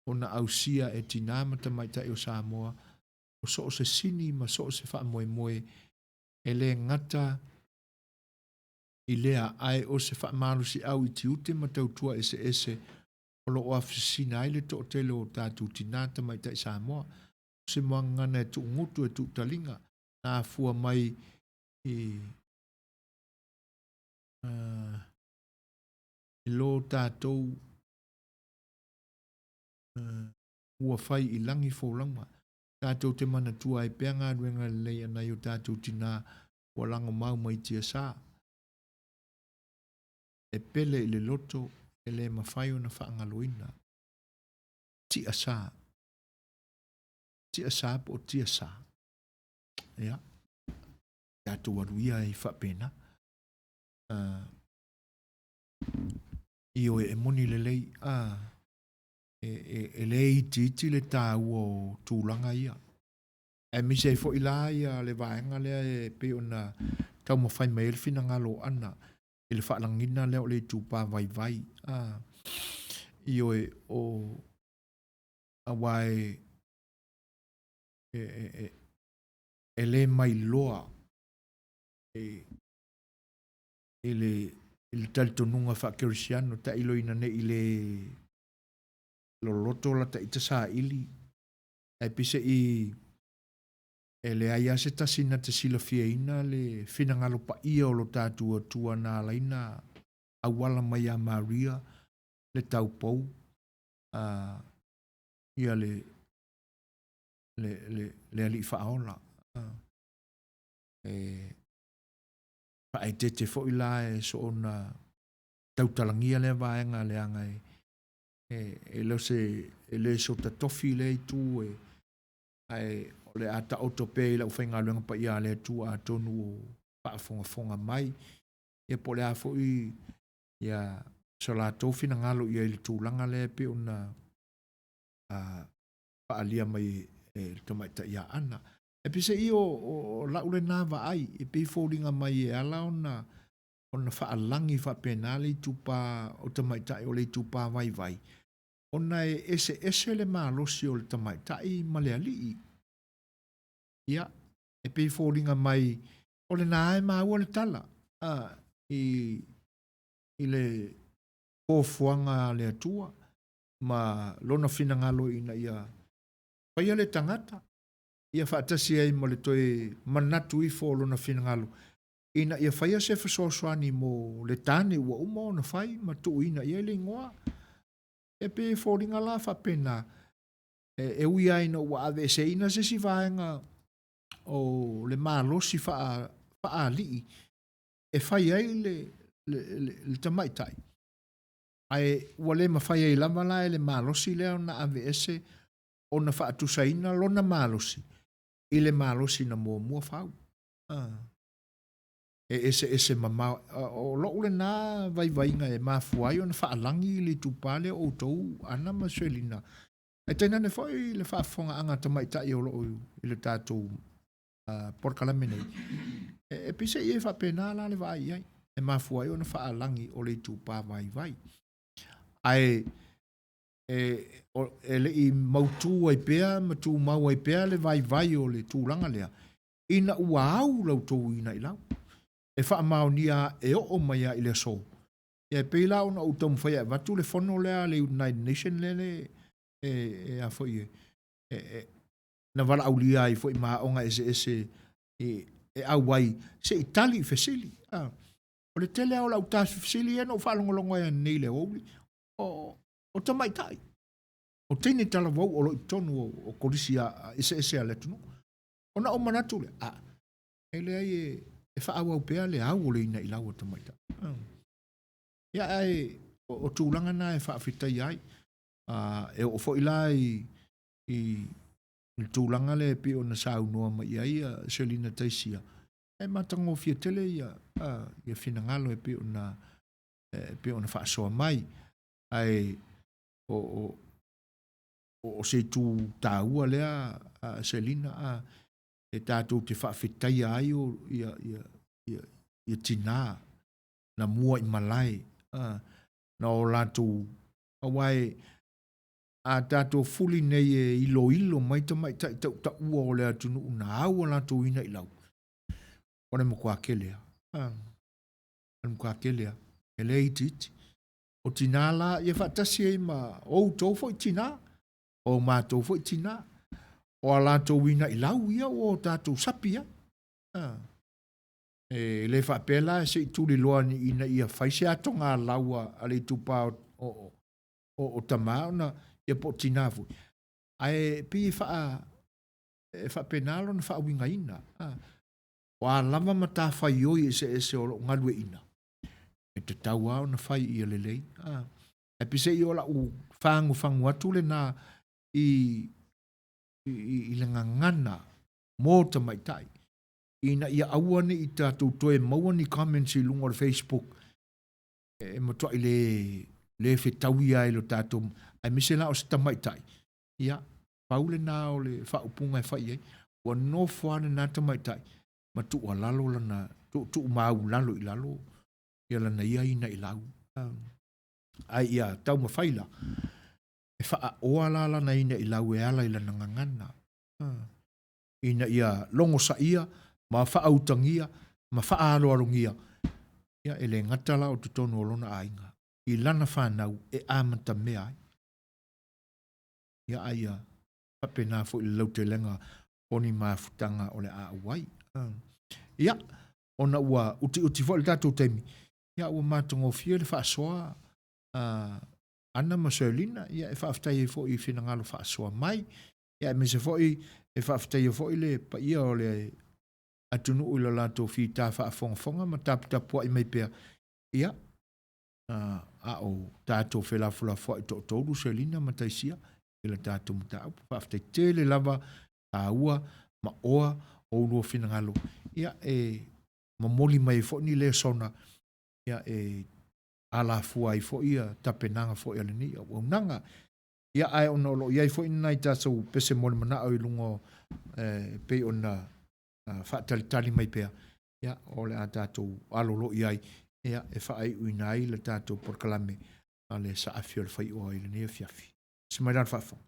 ona ausia e tinā ma tamaitai o Samoa o so o se sini ma so o se faamoemoe e le gata i lea ae o se faamalosiau i tiute ma tautua eseese o lo o afisina ai le toatele o tatou tinā tamaitai Samoa. O se muagagana e tuugutu e tuutaliga na afua mai i i lo tatou ua fai i lagi folauga. Tatou te manatua ai pea galuega lelei a nai o tatou tinā ua lagomau mai tiasa. E pele i le loto e le mafai ona faagaloina. Tiasa. Tiasa po o tiasa. Ia. Tatou alu ia ai faapena. Ioe, e moni lelei, e, e, e le itiiti le taua o tulaga ia. Aemaise ai foi la ia le vaega lea e pei ona taumafai mai ai le finagalo o Ana i le faalagiga lea o le itupa vaivai. Ioe, o, aua e, e, e, e, e le mailoa e, i le, i le talitonuga faakerisiano, tailo ina ne i le loloto lata ita saili, ae peiseai e leai lava se tasi na te silafiaina le finagalo paia o lo tatou Atua na ala ai ona auala mai ia Maria le taupou, a, ia le, le, le, le Alii Faaola. E faaeteete foi la e soona tautalagia lea vaega leaga e, e, e le o se, e le sota tofi lea itu e, ae o le a taoto pea i le aufaigaluega paia a le Atua atonu o faafogafoga mai, ia po o le a foi ia so latou finagalo i ai i le tulaga lea e pei ona faaalia mai e le tamaitai ia Ana. E peiseai o, o, o lau lena vaai, e pei foliga mai e ala ona ona faalagi faapena le itupa o tamaitai o le itupa vaivai, ona e eseese le malosi o le tamaitai ma le alii. Ia, E pei e foliga mai o lena e maua le tala a, i, i le fuafuaga a le Atua ma lona finagalo ina ia faia le tagata ia faatasi ai ma le toe manatu ifo o lona finagalo ina ia faia se fesoasoani mo le tane ua uma ona fai ma tuuina i ai le igoa. E pei e foliga la faapena, e ui lava ina ua aveeseina se isi vaega o le malosi faaalii e fai ai le, le, le, le tamaitai, ae ua le mafai ai lava la e le malosi lea ona aveese ona faatusaina lona malosi i le malosi na muamua fau. Ah. E eseese mamao. O lou lena vaivaiga e mafua ai ona faalagi le itupa lea o outou Ana ma Selina. Ae tainane foi le faafofogaaga a tamaitai o loo i le tatou polokalame nei. E peiseai e faapena la le vaai i ai, e mafua ai ona faalagi o le itupa vaivai. Ae e, e le i mautu ai pea ma tumau ai pea le vaivai o le tulaga lea, ina ua au la outou inailau, e faamaonia e oo mai lava i le aso. Ia e pei la ona ou taumafai e avatu le fono lea a le United Nation lea e, e, e a foi e, e, e na valaaulia ai foi ma aoga eseese e, e auai se i tali i fesili. Ah. O le tele lava o lau fesili ia na ou faalogologo ai nei i le aoauli, o, o tamaitai. O teine talavou o lo o i totonu o, o kolisi eseese a le atunuu. Ona ou manatu lea, a, e leai e, e faaauau pea le au o le inailau a tamaitai. Ia, ae o, o tulaga na e faafetaia ai. E oo foi la i, i le tulaga lea e pei ona saunoa mai i ai Selina Taisia, e matagofie tele ia, ia finagalo e pei ona, e pei ona faasoa mai. Ae o, o, o se itu taua lea a Selina a, e tatou te faafetaia ai o ia, ia, ia, ia tinā na mua i malae a, na o latou aua e a tatou fuli nei e iloilo mai tamaitai tautaua o le atunuu na au a latou inailau, o le matua tele lava. A, o le matua tele lava, e le itiiti. O tinā la, ia faatasi ai ma outou foi tinā, o matou foi tinā, o a latou inailau ia ua o tatou sapi ai. A, e le faapea la se i tuliloa ina ia fai se atogalau a le itupa o, o, o, o tama ona ia po o tinā foi. Ae pei e faa, e faapena lona faauigaina. A, o a lava matafaioi eseese o lo o galueaiina, e tatau lava ona fai ia lelei. A, ae peiseai o lau fagufagu atu lena i, i, i le gagana mō tamaitai, ina ia aua ne i tatou toe maua ni comments i luga o le Facebook e matuai le, le fetaui lava i lo tatou, aemaise la o se tamaitai, ia, pau lena o le faaupuga e fai i ai, ua nofo lava lena tamaitai ma tuualalo lana, tuutuumaulalo i lalo ia lana ia inailau. Ae ia taumafai la, e faaoa la lana inailau e ala i lana gagana, ina ia logosaia ma faautagia ma faaaloalogia, ia e le gata la o totonu o lona aiga, i lana fanau e amatamea ai. Ia a ia faapena foi le lautelega o ni mafutaga o le a auai. Ia, ona ua utiuti foi le tatou taimi, ia ua matagofie le faasoa a Ana ma Serlina, ia e faafetai ai foi i finagalo faasoa mai, ia aemaise foi e faafetaia foi le paia o le atunuu i lo latou fita faafogafoga ma taputapuai mai pea, ia, a o tatou felafolafoai toatolu, Selina ma Taisia, i le tatou mataupu. Faafetai tele lava taua ma oa o ulua finagalo, ia, e momoli mai ai foi ni lesona, ia, e alafua ai foi ia tapenaga foi a lenei auaunaga. Ia, ae ona o lo o i ai foi nai tatou pese molimanaʻo i luga o, e pei ona faatalitali mai pea, ia, o le a tatou alo loa i ai, ia, e faaiuina ai le tatou polokalame a le Saafi o le Faioa i lenei afiafi. Se mai la le faafofoga.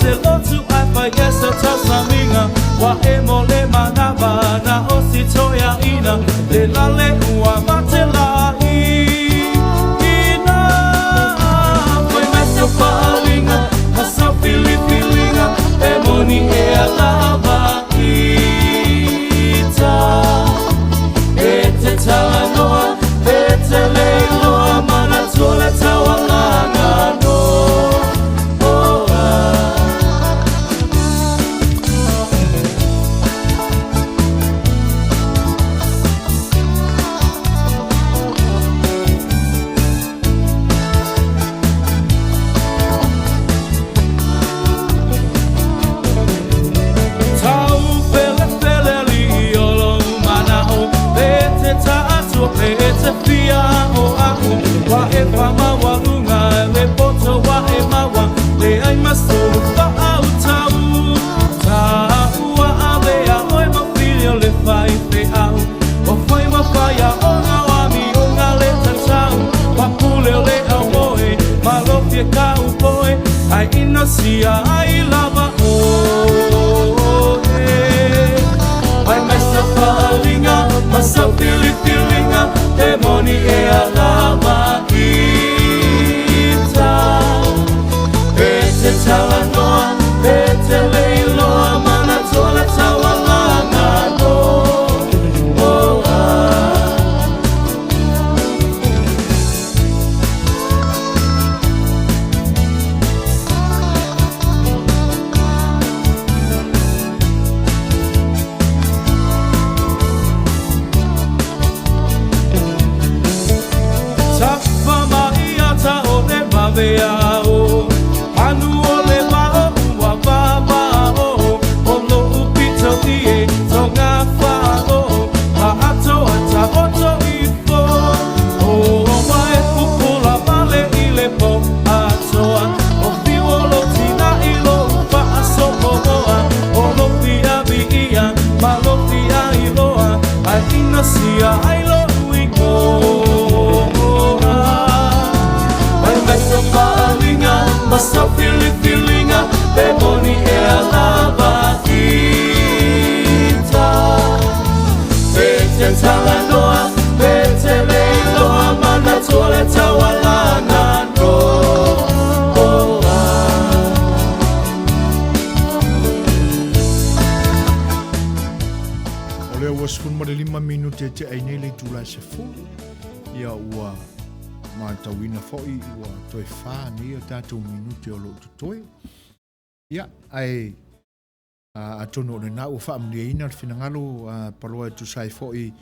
se lotu ae fai ia se tausamiga Ua emo le manava na o si toeaina Le lale ua mate laʻi Ina Fai mai sau faaaliga ma sau filifiliga E moni ea lava ita E te talanoa e te le iloa Manatua le taualaga no oa. Tau felefele alii o lou manao Pe te taatua pe te fia aoao Ua e faamaualuga le poto ua e maua Leai ma sou faautau Taua avea oe ma fili o le faifeau O faiva faiaoga o amioga le tatau Papule o le aumoe malofie kaupoe Ae inosia ai lava oe Fai mai sau faaaliga ma sau filifiliga E moni ea lava ita E te talanoa e te le iloa Manatua le taualaga no oa. Tafa mai ata o le vaveao Manu o le vao ua vavao O lou pito i e tonga fao Ma ato a taoto ifo O wa e pupula vale i le po atoa O fiu o lou tina i lou faasopoa O lou fia viia ma lou fia iloa Ae inosia ai lou igoa Fai mai sau faaaliga ma sau filifiliga Pe moni ea lava ita Pe te talanoa pe te le iloa Manatua le taualaga no oa. O lea ua 15 minute e tea ai nei le itula e 10. Ia ua matauina foi ua toe fa nei o tatou minute o loo totoe. Ia, ae atonu o lena ua faamalieina le finagalo a Paloa e tusa ai foi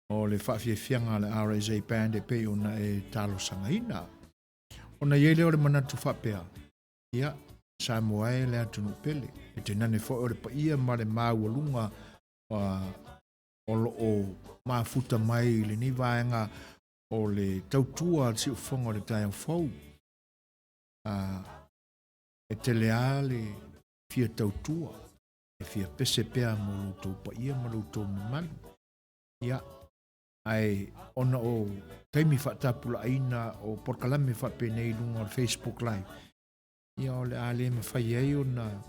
o le faafiafiaga a le RSA Band e pei ona e talosagaina. Ona i ai lea o le manatu faapea, ia, Samoa e le atunuu pele, e tainane foi o le paia ma le maualuga o lo o mafuta mai i lenei vaega o le tautua a le siufofoga o le taeao fou. E tele lava le fia tautua, e fia pese pea mo lo outou paia ma lo outou mamalu. Ia, ae ona o taimi faatapulaaina o polokalame faapenei i luga o le Facebook Live, ia o le a le mafai ai ona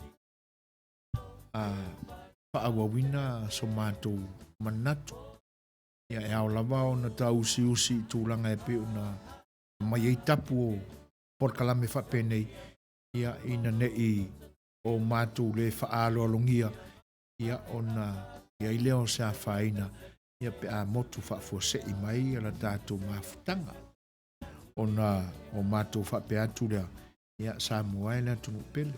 faaauauina so matou manatu. Ia, e ao lava ona tauusiusi i tulaga e pei ona aumai ai tapu o polokalame faapenei, ia, ina ne i o matou le faaaloalogia, ia, ona i ai lea o se afaina, ia, pe a motu faafuasei mai la tatou mafutaga. Ona o matou faapea atu lea, ia, Samoa e le atunuu pele,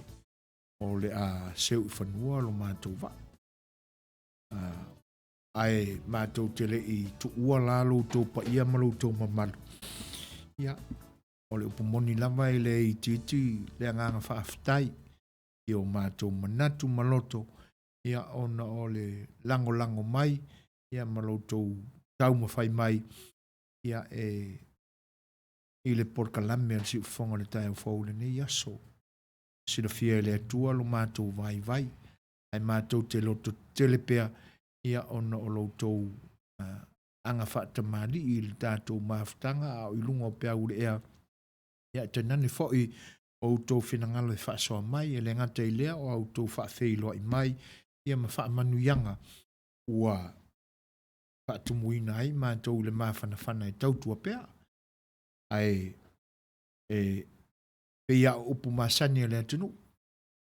o le a seu i fanua lo matou vaa. Ae matou te le i tuua la lo outou paia ma lo outou mamalu. Ia, o le upu moni lava e le itiiti le agaga faafetai i o matou manatu ma loto, ia, ona o le lagolago mai, ia, ma lo outou taumafai mai, ia, e i le polokalame a le Siufofoga o le Taeao Fou i lenei aso. Silafia e le Atua lo matou vaivai, ae matou te lototetele pea, ia, ona o lo outou aga faatamalii i le tatou mafutaga a o i luga o peau o le ea, ia, e tainane foi o outou finagalo e faasoa mai, e le gata i lea o a outou faafeiloai mai ia ma faamanuiaga ua faatumuina ai matou i le mafanafana e tautua pea. Ae e pei lava o upu masani a le atunuu,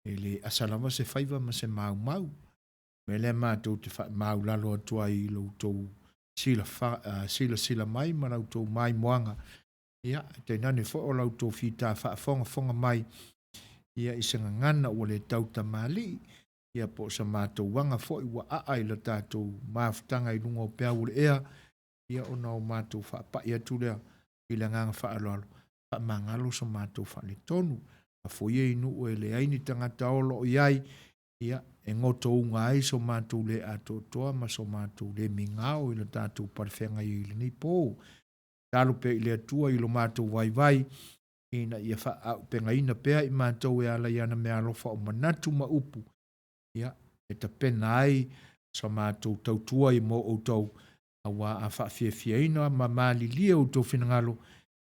e le asa lava se faiva ma se maumau. O le mea lea matou te faamaulalo atu ai i lo outou silasila mai ma la outou maimoaga, ia, tainane foi o la outou fita faafogafoga mai ia i se gagana ua le tautamalii, ia po o sa matou aga foi ua aa i la tatou mafutaga i luga o peau o le ea, ia ona o matou faapai atu lea i le agaga faaaloalo, faamagalo so matou faaletonu. Lafo ia i nuu e leai ni tagata o lo o i ai, ia, e gotouga ai so matou le atoatoa ma so matou le migao i le tatou palefeagai ai i lenei po. Tatalo pea i le Atua i lo matou vaivai, ina ia faaaupegaina pea i matou e ala i ana meaalofa o manatu ma upu, ia, e tapena ai sa matou tautua i mo outou, auā a faafiafiaina ma malilie outou finagalo,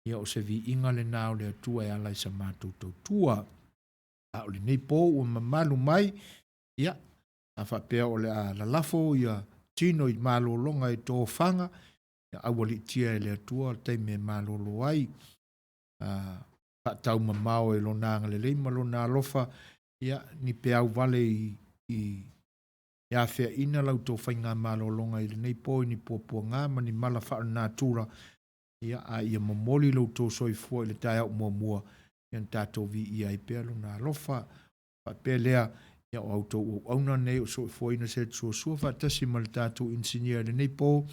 ia o se viiga lena o le Atua e ala i sa matou tautua. A o lenei po ua mamalu mai, ia, a faapea o le a lalafo ia tino i malologa e tofaga, ia aualiitia e le Atua le taimi e malolo ai, a faataumamao e Lona agalelei ma Lona alofa, ia, ni peau vale i, i afeaina la outou faigamalologa i lenei po i ni puapuaga ma ni mala faalenatura, ia, a ia momoli lo outou soifua i le taeao muamua, ia na tatou viia ai pea Lona alofa. Faapea lea, ia o a outou auauna nei o soifuaina Setu Suasua faatasi ma le tatou inisinia i lenei po,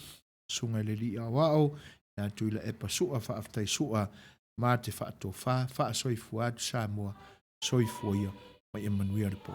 Susuga i le Alii Aoao, ia Tuilaepa Sua, faafetai Sua, ma te faatofa, faasoifua atu Samoa, soifua ia, ma ia manuia le po.